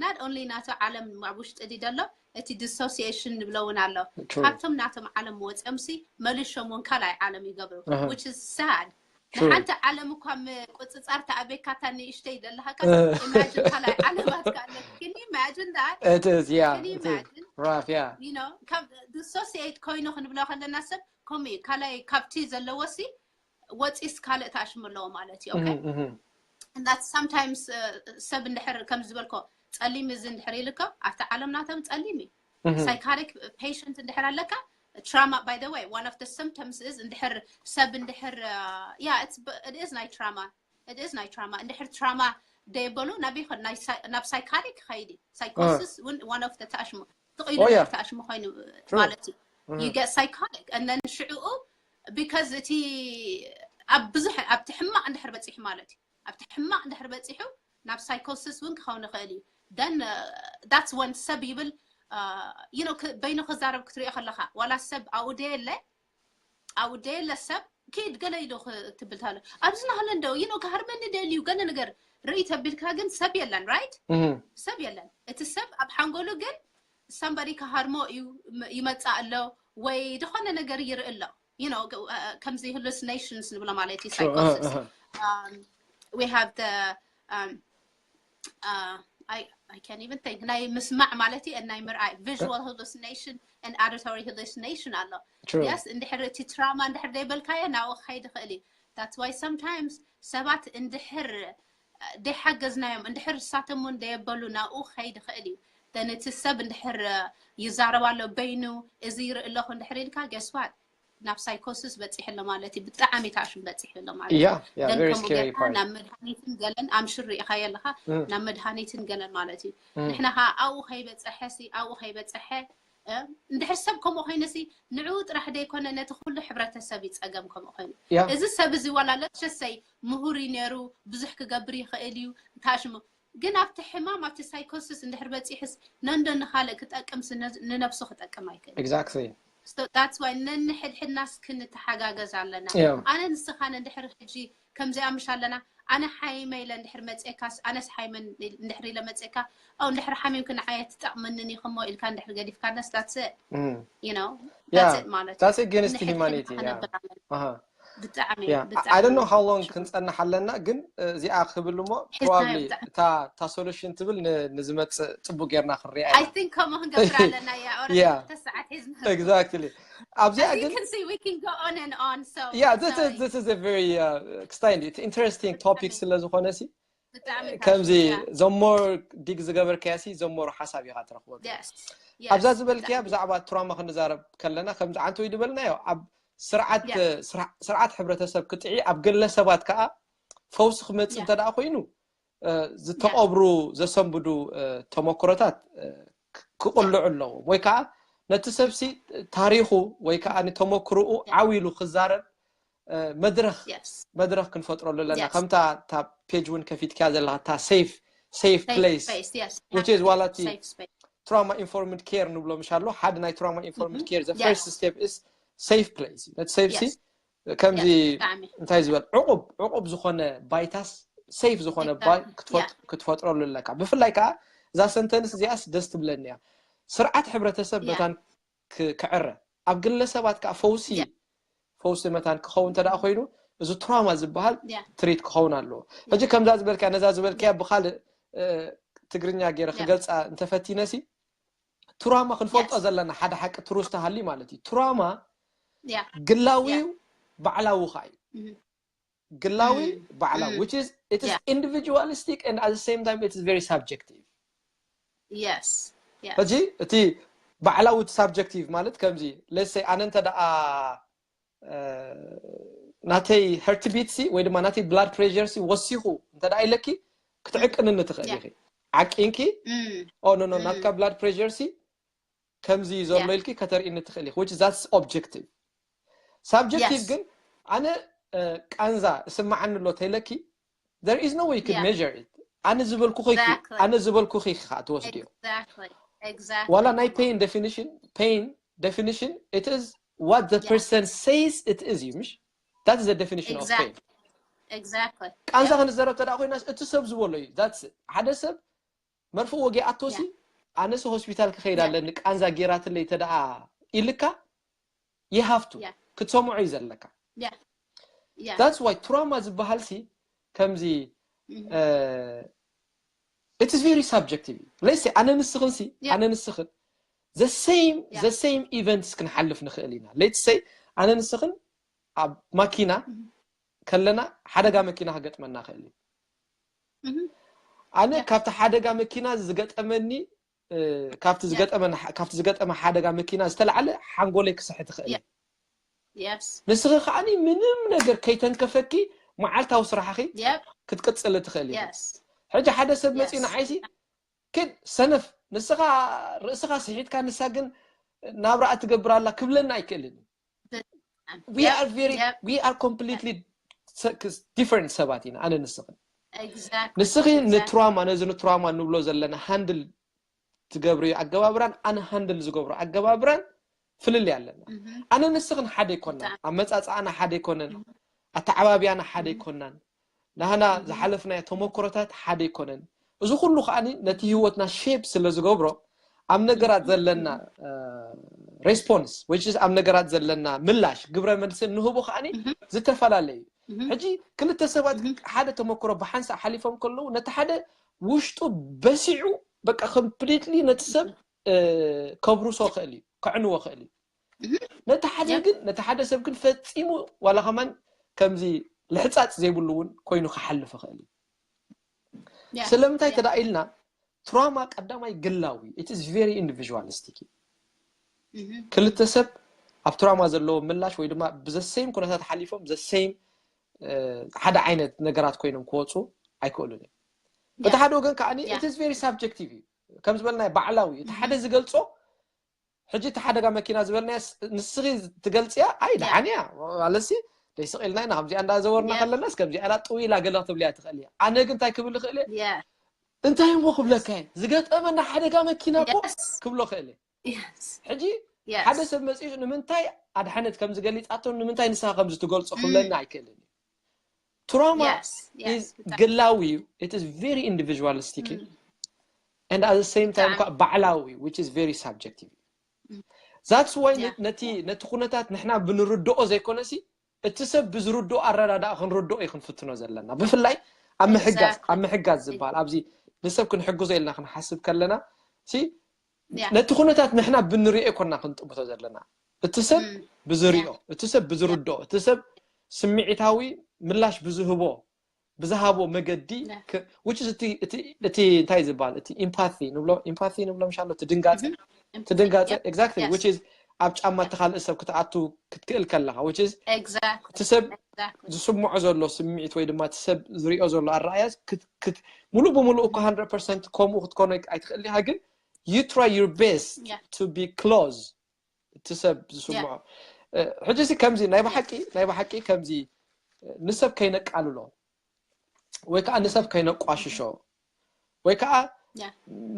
not only ናቱ ዓለም ኣብ ውሽጢ ድዩ ደሎ እቲ dissociation ንብሎ እውን ኣሎ True. ካብቶም ናቶም ዓለም ወፂኦም ሲ መሊሾም እውን ካልኣይ ዓለም ይገብሩ Uh-huh. which is sad True. ንሓንቲ ዓለም እኳ ምቁፅፃር ተኣበካታ ንእሽተይ ዘለሃካ ኢማጅን ካልኣይ ዓለማት ካለ can you imagine that It is, yeah. Can you It is imagine? Rough, yeah. You know ከም dissociate ኮይኑ ክንብሎ ከለና ሰብ ከምኡ እዩ ካልኣይ ካብቲ ዘለዎ ሲ ወፂስ ካልእ ተኣሽሙ ኣለዎ ማለት እዩ okay Mhm, mhm. And that sometimes uh, ሰብ እንድሕር ከም ዝበልኮ ፀሊም እዚ እንድሕር ኢልካ ኣብቲ ዓለም ናቶም ፀሊም እዩ Mhm. Psychotic patient እንድሕር ኣለካ trauma by the way one of the symptoms is እንድሕር ሰብ እንድሕር yeah it's it is ናይ trauma it is ናይ trauma እንድሕር trauma ደየበሉ ናብ ይኸ- ናይ psy- ናብ psychotic ኸይዲ psychosis እውን one of the ተኣሽሙ ትቕኢሉ Oh, yeah. ተኣሽሙ ኮይኑ True. ማለት እዩ you get psychotic and then ሽዕኡ because እቲ ኣብ ብዙሕ ኣብቲ ሕማቕ እንድሕር በፂሑ ማለት እዩ ኣብቲ ሕማቕ እንድሕር በፂሑ ናብ psychosis እውን ክኸውን ይኽእል እዩ then that's when ሰብ ይብል you know በይኑ ክዛረብ ክትሪኦ ከለካ ዋላ ሰብ ኣብኡ ደየለ ኣብኡ ደየለ ሰብ ኪድ ገለ ኢሉ ክትብል ታለ ኣብዚ ናሃለ እንደው you know ክሃርመኒ ደልዩ ገለ ነገር ርኢ ተቢልካ ግን ሰብ የለን right Mhm. ሰብ የለን እቲ ሰብ ኣብ ሓንጎሉ ግን somebody ክሃርሞ እዩ ይመፃ ኣሎ ወይ ዝኾነ ነገር ይርኢ ኣሎ you know ከምዚ hallucinations ንብሎ ማለት እዩ True. psychosis Uh-huh. um, we have the um, uh, I, I can't even think ናይ ምስማዕ ማለት እዩ ናይ ምርኣይ visual hallucination and auditory hallucination ኣሎ True. Yes እንድሕር እቲ trauma እንድሕር ዘይበልካዮ ናብኡ ክኸይድ ይኽእል እዩ that's why sometimes ሰባት እንድሕር ደይሓገዝናዮም እንድሕር እሳቶም እውን ደየበሉ ናብኡ ክኸይድ ይኽእል እዩ then እቲ ሰብ እንድሕር ይዛረብ ኣሎ በይኑ እዚ ይርኢ ኣለኹ እንድሕር ኢልካ guess what ናብ psychosis በፂሑ ኣሎ ማለት እዩ ብጣዕሚ ተኣሽሙ በፂሑ ኣሎ ማለት እዩ Yeah, yeah, then very ከምኡ scary ጌርካ part. ናብ መድሃኒትን ገለን I'm sure ርኢኻዮ ኣለኻ Mm. ናብ መድሃኒትን ገለን ማለት እዩ ንሕና ከዓ ኣብኡ ከይበፀሐ ሲ ኣብኡ ከይበፀሐ እንድሕር ሰብ ከምኡ ኮይነሲ ንዕኡ ጥራሕ ደይኮነ ነቲ ኩሉ ሕብረተሰብ ይፀገም ከምኡ ኮይኑ Yeah. እዚ ሰብ እዚ ዋላ let's just say ምሁር እዩ ነይሩ ብዙሕ ክገብር ይኽእል እዩ ታሽሙ ግን ኣብቲ ሕማም ኣብቲ psychosis እንድሕር በፂሕስ ነንዶ ንካልእ ክጠቅምስ ንነብሱ ክጠቅም ኣይክእል Exactly. that's why ነንሕድሕድናስ ክንተሓጋገዝ ኣለና Yeah. ኣነ ንስኻን እንድሕር ሕጂ ከምዚኣ ምሽ ኣለና ኣነ ሓይመ ኢለ እንድሕር መፅካስ ኣነስ ሓይመን እንድሕር ኢለ መፅካ ኦ እንድሕር ሓሚምክ ንዓየ ትጠቕመንን ኢኹሞ ኢልካ እንድሕር ገዲፍካ ነስ that's it Mm. you know Yeah. that's it ማለት That's against ንሕድሕድ humanity. Yeah. ክነብር ኣለና። Uh-huh. ብጣዕሚ Yeah. ብጣዕሚ I don't know how long ክንፀንሕ ኣለና ግን እዚኣ ክብል እሞ ሒዝና probably ብጣዕሚ- እታ እታ solution ትብል ን- ንዝመፅእ ፅቡቅ ጌርና ክንሪኣ I ኢና think ከምኡ ክንገብር ኣለና ያ ኦረ Yeah. ክልተ ሰዓት ሒዝና Exactly. ኣብዚኣ As you ግን can see we can go on and on so Yeah, this is sorry. This is a very uh, exciting, interesting topic ብጣዕሚ- ስለ ዝኾነ ሲ ብጣዕሚ ከምዚ ታሽሙ፣ yeah. the more dig ዝገበርካያ ሲ the more ሓሳብ ኢኻ ትረኽበሉ Yes. ኣብዛ Yes. ዝበልክያ ብጣዕሚ። ብዛዕባ trauma ክንዛረብ ከለና ከምዚ ዓንተ ወይ ዝበልናዮ ኣብ ስርዓት Yeah. ስርዓ- ስርዓት ሕብረተሰብ ክጥዒ ኣብ ግለሰባት ከዓ ፈውሲ ክመፅእ Yeah. እንተ ደኣ ኮይኑ እ፣ ዝተቐብሩ ዘሰንብዱ እ፣ ተመክሮታት እ፣ ክ- ክቕልዑ ኣለዎም ወይ ከዓ ነቲ ሰብሲ ታሪኹ ወይ ከዓ ንተመክርኡ Yeah. ዓው ኢሉ ክዛረብ እ፣ መድረኽ Yes. መድረኽ ክንፈጥረሉ ኣለና Yes. ከምታ እታ page እውን ከፊትክያ ዘለካ እታ safe safe Safe place space, yes. which is ዋላ እቲ Safe space. trauma informed care ንብሎ ምሽ ኣሎ ሓደ ናይ trauma informed Mhm. care the Yes. first step is safe place ነቲ ሰብሲ Yes. ከምዚ Yes, ብጣዕሚ። እንታይ ዝበል ዕቑብ ዕቑብ ዝኾነ ባይታስ safe ዝኾነ ባይ Exactly. ክትፈጥ- Yeah. ክትፈጥረሉ ኣለካ ብፍላይ ከዓ እዛ sentence እዚኣስ ደስ ትብለኒ እያ ስርዓት ሕብረተሰብ Yeah. መታን ክ- ክዕረ ኣብ ግለሰባት ከዓ ፈውሲ Yeah. ፈውሲ መታን ክኸውን እንተ ደኣ ኮይኑ እዚ trauma ዝበሃል Yeah. treat ክኸውን ኣለዎ ሕጂ ከምዛ ዝበልካ ነዛ ዝበልካ ብካልእ እ፣ ትግርኛ ገይረ Yeah. ክገልፃ እንተፈቲነሲ trauma ክንፈልጦ Yes. ዘለና ሓደ ሓቂ ትሩዝ ተሃሊ ማለት እዩ trauma Yeah. ግላዊ Yeah. እዩ ባዕላዊ ከዓ እዩ Mhm. ግላዊ Mm. ባዕላዊ Mm. which is it is Yeah. individualistic and at the same time it is very subjective Yes. Yes. ሕጂ እቲ ባዕላዊ እቲ subjective ማለት ከምዚ let's say ኣነ እንተ ደኣ እ፣ ናተይ heartbeat ሲ ወይ ድማ ናተይ blood pressure ሲ ወሲኹ እንተ ደኣ ኢለኪ ክትዕቅንኒ ትኽእል Yeah. ኢኺ ዓቂንኪ Mm. ኦ no no Mm. ናትካ blood pressure ሲ ከምዚ ዘሎ Yeah. ኢልኪ ከተርእኒ ትኽእል ኢኺ which that's objective subjective Yes. ግን ኣነ እ፣ ቃንዛ እስማዓኒ ኣሎ ተይለኪ there is no way you could Yeah. measure it ኣነ ዝበልኩኺ Exactly. ኣነ ዝበልኩኺ ከዓ ትወስድዮ Exactly. Exactly. ዋላ ናይ pain definition pain definition it is what the Yeah. person says it is እዩ ምሽ that is the definition of pain Exactly. Exactly. ቃንዛ ክንዘረብ ተደኣ ኮይናስ እቲ ሰብ ዝበሎ እዩ that's it ሓደ ሰብ መርፍእ ወጊኣቶሲ ኣነስ ሆስፒታል ክኸይድ Yeah. ኣለኒ ቃንዛ ጌራትለይ ተደኣ ኢልካ you have to Yeah. ክትሰምዖ እዩ ዘለካ Yeah. That's why trauma ዝበሃል ሲ ከምዚ it's very subjective። Let's say ኣነ ንስኽን ሲ ኣነ ንስኽን the same the same events ክንሓልፍ ንኽእል ኢና። Let's say ኣነ ንስኽን ኣብ ማኪና ከለና ሓደጋ መኪና ክገጥመና ክእል እዩ። ኣነ ካብቲ ሓደጋ መኪና ዝገጠመኒ ካብቲ ዝገጠመ ሓደጋ መኪና ዝተላዓለ ሓንጎለይ ክስሕት ይኽእል። ንስኺ ከዓኒ ምንም ነገር ከይተንከፈኪ መዓልታዊ ስራሕኺ ክትቅፅሊ ትኽእል። ሕጂ ሓደ ሰብ መፂኡ ንዓይሲ ኪድ ሰነፍ ንስኻ ርእስኻ ስሒትካ ንሳ ግን ናብራኣ ትገብር ኣላ ክብለኒ ኣይክእልን። We are very we are completely different ሰባት ኢና ኣነ ንስኽን። ንስኺ ንትራማ ነዚ ንትራማ ንብሎ ዘለና ሃንድል ትገብርዮ ኣገባብራን ኣነ ሃንድል ዝገብሮ ኣገባብራን ፍልልይ ኣለና። ኣነ ንስኽን ሓደ ኣይኮናን፣ ኣመፃፅኣና ሓደ ኣይኮነን፣ ኣተዓባብያና ሓደ ኣይኮናን፣ ናህና ዝሓለፍናዮ ተመክሮታት ሓደ ኣይኮነን። እዚ ኩሉ ከዓኒ ነቲ ህይወትና ሼፕ ስለ ዝገብሮ ኣብ ነገራት ዘለና ሬስፖንስ ወይ ኣብ ነገራት ዘለና ምላሽ ግብረ መልሲ ንህቦ ከዓኒ ዝተፈላለየ እዩ። ሕጂ ክልተ ሰባት ሓደ ተመክሮ ብሓንሳእ ሓሊፎም ከለዉ ነቲ ሓደ ውሽጡ በሲዑ በቃ ኮምፕሊትሊ ነቲ ሰብ ከብርሶ ክእል እዩ፣ ከዕንዎ ክእል እዩ። ነቲ ሓደ ግን ነቲ ሓደ ሰብ ግን ፈጺሙ ዋላ ከማን ከምዚ ልሕጻጽ ዘይብሉ እውን ኮይኑ ክሓልፍ ይኽእል እዩ። ስለምንታይ ተዳ ኢልና ትራማ ቀዳማይ ግላዊ it is very individualistic እዩ። ክልተ ሰብ ኣብ ትራማ ዘለዎ ምላሽ ወይ ድማ ብዘሰይም ኩነታት ሓሊፎም ዘሰይም ሓደ ዓይነት ነገራት ኮይኖም ክወፁ ኣይክእሉን እዮም። በቲ ሓደ ወገን ከዓ it is very subjective እዩ። ከም ዝበልናዮ ባዕላዊ እቲ ሓደ ዝገልፆ ሕጂ እቲ ሓደጋ መኪና ዝበልናዮ ንስኺ ትገልፅያ ኣይ ደሓን እያ ኣለሲ ደይስቕ ኢልና ኢና ከምዚኣ እንዳዘወርና ከለናስ ከምዚኣ ኢላ ጥው ኢላ ገለ ክትብልያ ትኽእል እያ። ኣነ ግን እንታይ ክብል ይኽእል እየ እንታይ እሞ ክብለካ እየ ዝገጠመና ሓደጋ መኪና እኮ ክብሎ ክእል እየ። ሕጂ ሓደ ሰብ መፂኡ ንምንታይ ኣድሓነት ከም ዝገሊፃቶ ንምንታይ ንስኻ ከም ዝትገልፆ ክብለና ኣይክእልን እዩ። ትራማ ግላዊ እዩ። It is very individualistic እዩ። And at the same time ከዓ ባዕላዊ which is very subjective እዩ። That's why ነቲ ነቲ ኩነታት ንሕና ብንርድኦ ዘይኮነሲ እቲ ሰብ ብዝርድኦ ኣረዳድኣ ክንርድኦ እዩ ክንፍትኖ ዘለና። ብፍላይ ኣብ ምሕጋዝ ኣብ ምሕጋዝ ዝበሃል ኣብዚ ንሰብ ክንሕግዞ ኢልና ክንሓስብ ከለና ሲ ነቲ ኩነታት ንሕና ብንሪኦ ኮና ክንጥምቶ ዘለና። እቲ ሰብ ብዝሪኦ፣ እቲ ሰብ ብዝርድኦ፣ እቲ ሰብ ስምዒታዊ ምላሽ ብዝህቦ ብዝሃቦ መገዲ which is እቲ እንታይ ዝበሃል እቲ ኢምፓቲ ንብሎ ኢምፓቲ ንብሎ ምሻሎ ትድንጋፀ ትድንጋፀ exactly which is ኣብ ጫማ እቲ ካልእ ሰብ ክትኣቱ ክትክእል ከለኻ which is እቲ ሰብ ዝስምዖ ዘሎ ስምዒት ወይ ድማ እቲ ሰብ ዝሪኦ ዘሎ ኣረኣያ ሙሉእ ብሙሉእ እኮ hundred percent ከምኡ ክትኮኖ ኣይትኽእል ኢኻ ግን you try your best to be close እቲ ሰብ ዝስምዖ ሕጂ ሲ ከምዚ ናይ ብሓቂ ናይ ብሓቂ ከምዚ ንሰብ ከይነቃልሎ ወይ ከዓ ንሰብ ከይነቋሽሾ ወይ ከዓ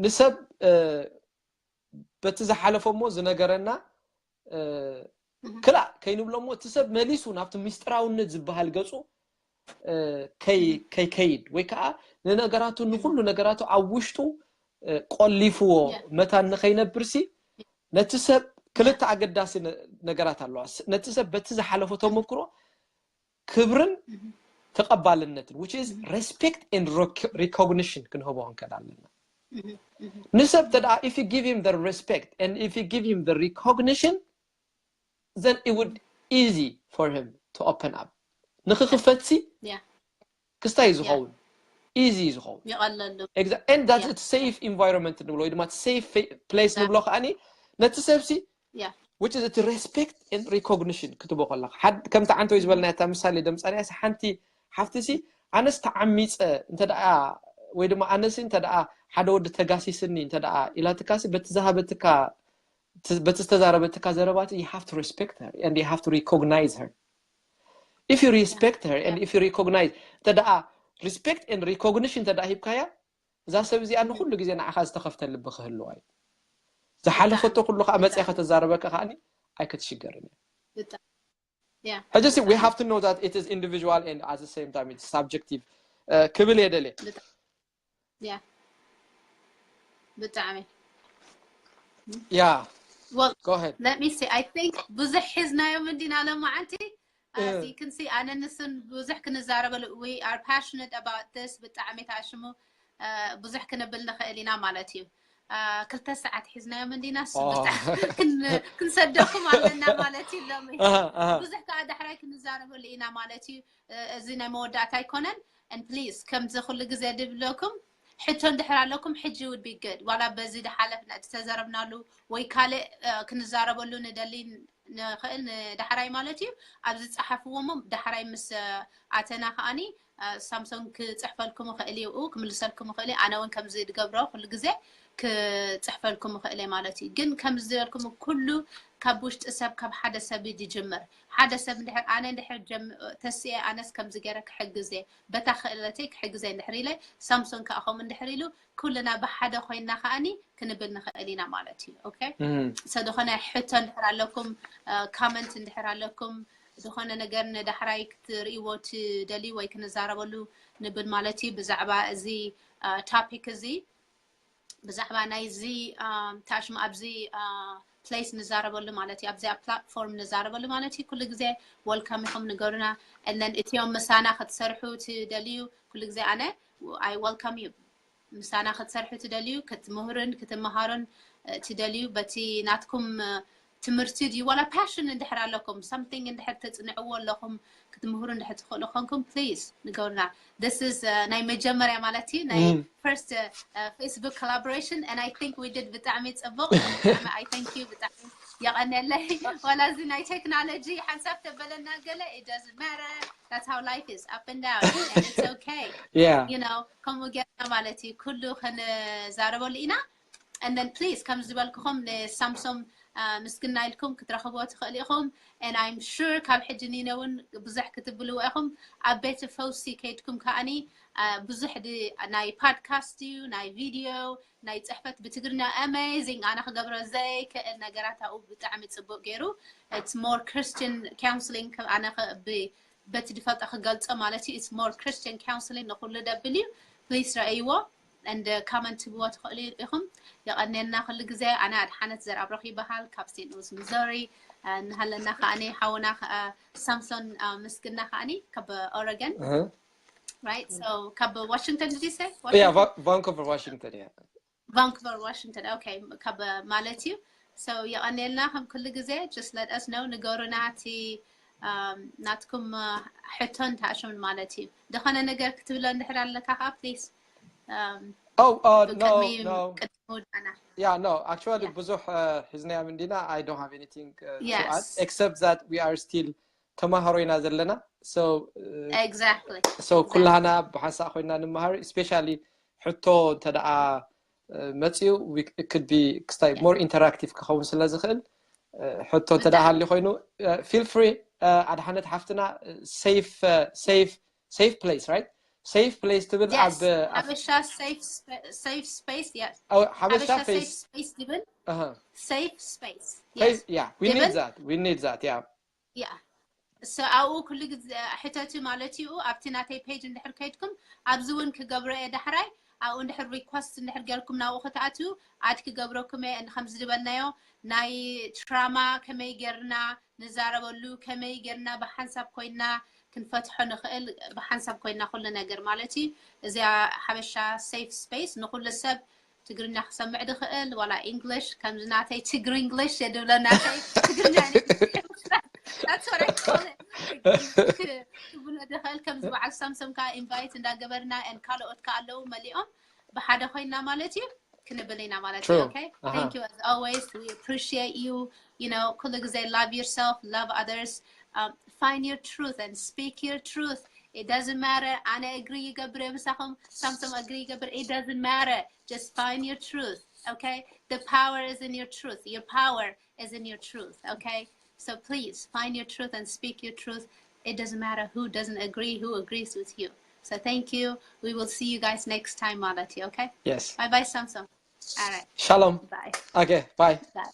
ንሰብ በቲ ዝሓለፎ እሞ ዝነገረና ክላእ ከይንብሎ እሞ እቲ ሰብ መሊሱ ናብቲ ምስጢራውነት ዝበሃል ገፁ ከይከይድ ወይ ከዓ ንነገራቱ ንኩሉ ነገራቱ ኣብ ውሽጡ ቆሊፍዎ መታን ንኸይነብርሲ ነቲ ሰብ ክልተ ኣገዳሲ ነገራት ኣለዋ። ነቲ ሰብ በቲ ዝሓለፎ ተመክሮ ክብርን ተቐባልነትን which is respect and recognition ክንህቦ ክንከድ ኣለና። ንሰብ ተደኣ if you give him the respect and if you give him the recognition then it would easy for him to open up ንክክፈትሲ ክስታይ ዝኸውን easy ዝኸውን ይቐለሉ and that's safe environment ንብሎ ወይ ድማ safe place ንብሎ ከዓኒ ነቲ ሰብሲ which is እቲ respect and recognition ክትቦ ከለካ ከምቲ ዓንተ ወይ ዝበልና እታ ምሳሌ ደምፃንያ ሓንቲ ሓፍትሲ ኣነስ ተዓሚፀ እንተ ወይ ድማ ኣነሲ እንተ ሓደ ወዲ ተጋሲስኒ እንተ ኢላትካሲ በቲ ዝሃበትካ በቲ ዝተዛረበትካ ዘረባቲ you have to respect her and you have to recognize her if you respect her and if you recognize እንተ respect and recognition እንተ ሂብካያ እዛ ሰብ እዚኣ ንኩሉ ግዜ ንዓኻ ዝተኸፍተ ልቢ ክህልዋ እዩ ዝሓለፈቶ ኩሉ ከዓ መፅያ ከተዛረበካ ከዓ ኣይክትሽገርን እያ ሕጂ we have to know that it is individual and at the same time it's subjective ክብል እየ ደልየ ብጣዕሚ yeah well go ahead let me see I think ብዙሕ ሒዝናዮም እንዲና ለማዓንቲ as you can see ኣነ ንስን ብዙሕ ክንዛረበሉ we are passionate about this ብጣዕሚ ታሽሙ ብዙሕ ክንብል ንኽእል ኢና ማለት እዩ። ክልተ ሰዓት ሒዝናዮም እንዲና ክንሰደኩም ኣለና ማለት እዩ። ሎሚ ብዙሕ ከዓ ዳሕራይ ክንዛረበሉ ኢና ማለት እዩ። እዚ ናይ መወዳእታ ኣይኮነን። And please ከምዚ ኩሉ ግዜ ድብለኩም ሕቶ እንድሕር ኣለኩም ሕጂ would be good ዋላ በዚ ድሓለፍና ዝተዘረብናሉ ወይ ካልእ ክንዛረበሉ ንደሊ ንኽእል ንዳሕራይ ማለት እዩ። ኣብ ዝፀሓፍዎሞ ዳሕራይ ምስ ኣተና ከዓኒ ሳምሶን ክፅሕፈልኩም ይኽእል እዩ፣ ክምልሰልኩም ይኽእል እዩ። ኣነ እውን ከምዚ ድገብሮ ኩሉ ግዜ ክፅሕፈልኩም ይኽእል እየ ማለት እዩ። ግን ከምዚ ዝበልኩም ኩሉ ካብ ውሽጢ ሰብ ካብ ሓደ ሰብ እዩ ዝጅምር። ሓደ ሰብ እንድሕር ኣነ እንድሕር ተስኤ ኣነስ ከምዚ ገይረ ክሕግዝ እየ በታ ክእለተይ ክሕግዘ እንድሕር ኢለ ሳምሶን ከዓ ከምኡ እንድሕር ኢሉ ኩልና ብሓደ ኮይና ከዓኒ ክንብል ንኽእል ኢና ማለት እዩ። ኦኬ ሰ ዝኾነ ሕቶ እንድሕር ኣለኩም comment እንድሕር ኣለኩም ዝኾነ ነገር ንዳሕራይ ክትርእይዎ ትደልዩ ወይ ክንዛረበሉ ንብል ማለት እዩ ብዛዕባ እዚ topic እዚ ብዛዕባ ናይዚ ታሽሙ ኣብዚ place ንዛረበሉ ማለት እዩ ኣብዚኣ platform ንዛረበሉ ማለት እዩ። ኩሉ ግዜ welcome ኢኹም ንገሩና። And then እቲኦም ምሳና ክትሰርሑ ትደልዩ ኩሉ ግዜ ኣነ I welcome you ምሳና ክትሰርሑ ትደልዩ ክትምህሩን ክትመሃሩን ትደልዩ በቲ ናትኩም ትምህርቲ ድዩ ዋላ passion እንድሕር ኣለኩም something እንድሕር ተፅንዕዎ ኣለኹም ክትምህሩ እንድሕር ትኽእሉ ኮንኩም please ንገሩና። This is ናይ መጀመርያ ማለት እዩ ናይ first Facebook collaboration and I think we did ብጣዕሚ ፅቡቅ። I thank you ብጣዕሚ የቐንየለይ። ዋላ እዚ ናይ technology ሓንሳብ ተበለና ገለ it doesn't matter that's how life is up and down and it's okay Yeah. you know ከምኡ ጌርና ማለት እዩ ኩሉ ክንዛረበሉ ኢና። And then please ከም ዝበልኩኹም ንሳምሶም ምስግና ኢልኩም ክትረኽብዎ ትኽእሉ ኢኹም። And I'm sure ካብ ሕጂ ኒነ እውን ብዙሕ ክትብልዎ ኢኹም። ኣብ ቤት ፈውሲ ከይድኩም ከዓኒ ብዙሕ ናይ podcast እዩ ናይ video ናይ ፅሕፈት ብትግርኛ amazing ኣነ ክገብሮ ዘይክእል ነገራት ኣብኡ ብጣዕሚ ፅቡቅ ገይሩ it's more Christian counseling ኣነ በቲ ድፈልጦ ክገልፆ ማለት እዩ it's more Christian counseling ንኩሉ ደብል እዩ። Please ረእይዎ and comment ትብዎ ትኽእሉ ኢኹም። የቐንየልና ኩሉ ግዜ። ኣነ ኣድሓነት ዘርኣብረኽ ይበሃል ካብ Saint Louis Missouri። እናሃለና ከዓኒ ሓውና ሳምሶን ምስግና ከዓኒ ካብ Oregon right so ካብ Washington did you say Yeah, Va- Vancouver, Washington. Yeah. Vancouver Washington okay ካብ ማለት እዩ። So የቐንየልና ከም ኩሉ ግዜ just let us know ንገሩና እቲ ናትኩም ሕቶን ታሽሙን ማለት እዩ። ዝኾነ ነገር ክትብሎ እንድሕር ኣለካ ከዓ please Oh, uh, no, ቅድሚ no. ቅድሚ ውዳና Yeah, no. Actually, Yeah. ብዙሕ ሒዝናዮም እንዲና I don't have anything uh, to Yes. add except that we are still ተማሃሮ ኢና ዘለና። So uh, exactly so ኩላህና ብሓንሳእ ኮይና ንመሃር especially ሕቶ እንተ ደኣ መፅኡ it could be ክስታይ more interactive ክኸውን ስለ ዝኽእል ሕቶ እንተ ደኣ ሃልዩ ኮይኑ feel free ኣድሓነት ሓፍትና safe safe safe place right safe place ትብል ኣብ ሓበሻ safe space yes ሓበሻ safe space ትብል safe space yeah we need that we need that yeah yeah so ኣብኡ ኩሉ ግዜ ሕተቱ ማለት እዩ ኣብቲ ናተይ page እንድሕር ከይድኩም ኣብዚ እውን ክገብሮ እየ ዳሕራይ ኣብኡ እንድሕር request እንድሕር ገርኩም ናብኡ ክትኣትዉ ኣድ ክገብረኩም እየ እንከም ዝድበልናዮ ናይ trauma ከመይ ገርና ንዛረበሉ ከመይ ገርና ብሓንሳብ ኮይና ክንፈትሖ ንኽእል ብሓንሳብ ኮይና ኩሉ ነገር ማለት እዩ እዚኣ ሓበሻ safe space ንኩሉ ሰብ ትግርኛ ክሰምዕ ድኽእል ዋላ English ከምዚ ናተይ ትግሪ English የድብለ ናተይ ትግርኛ ትብሎ ድኽእል ከምዚ በዓል ሳምሶም ከዓ invite እንዳገበርና and ካልኦት ከዓ ኣለዉ መሊኦም ብሓደ ኮይና ማለት እዩ ክንብል ኢና ማለት እዩ okay thank you as always we appreciate you you know ኩሉ ግዜ love yourself love others um, find your truth and speak your truth it doesn't matter ኣነ agree ይገብር ምሳኹም ሳምሶም agree ይገብር it doesn't matter just find your truth okay the power is in your truth your power is in your truth okay so please find your truth and speak your truth it doesn't matter who doesn't agree who agrees with you so thank you we will see you guys next time ማለት እዩ okay Yes. Bye bye Samson all right Shalom. Bye Okay. Bye. Bye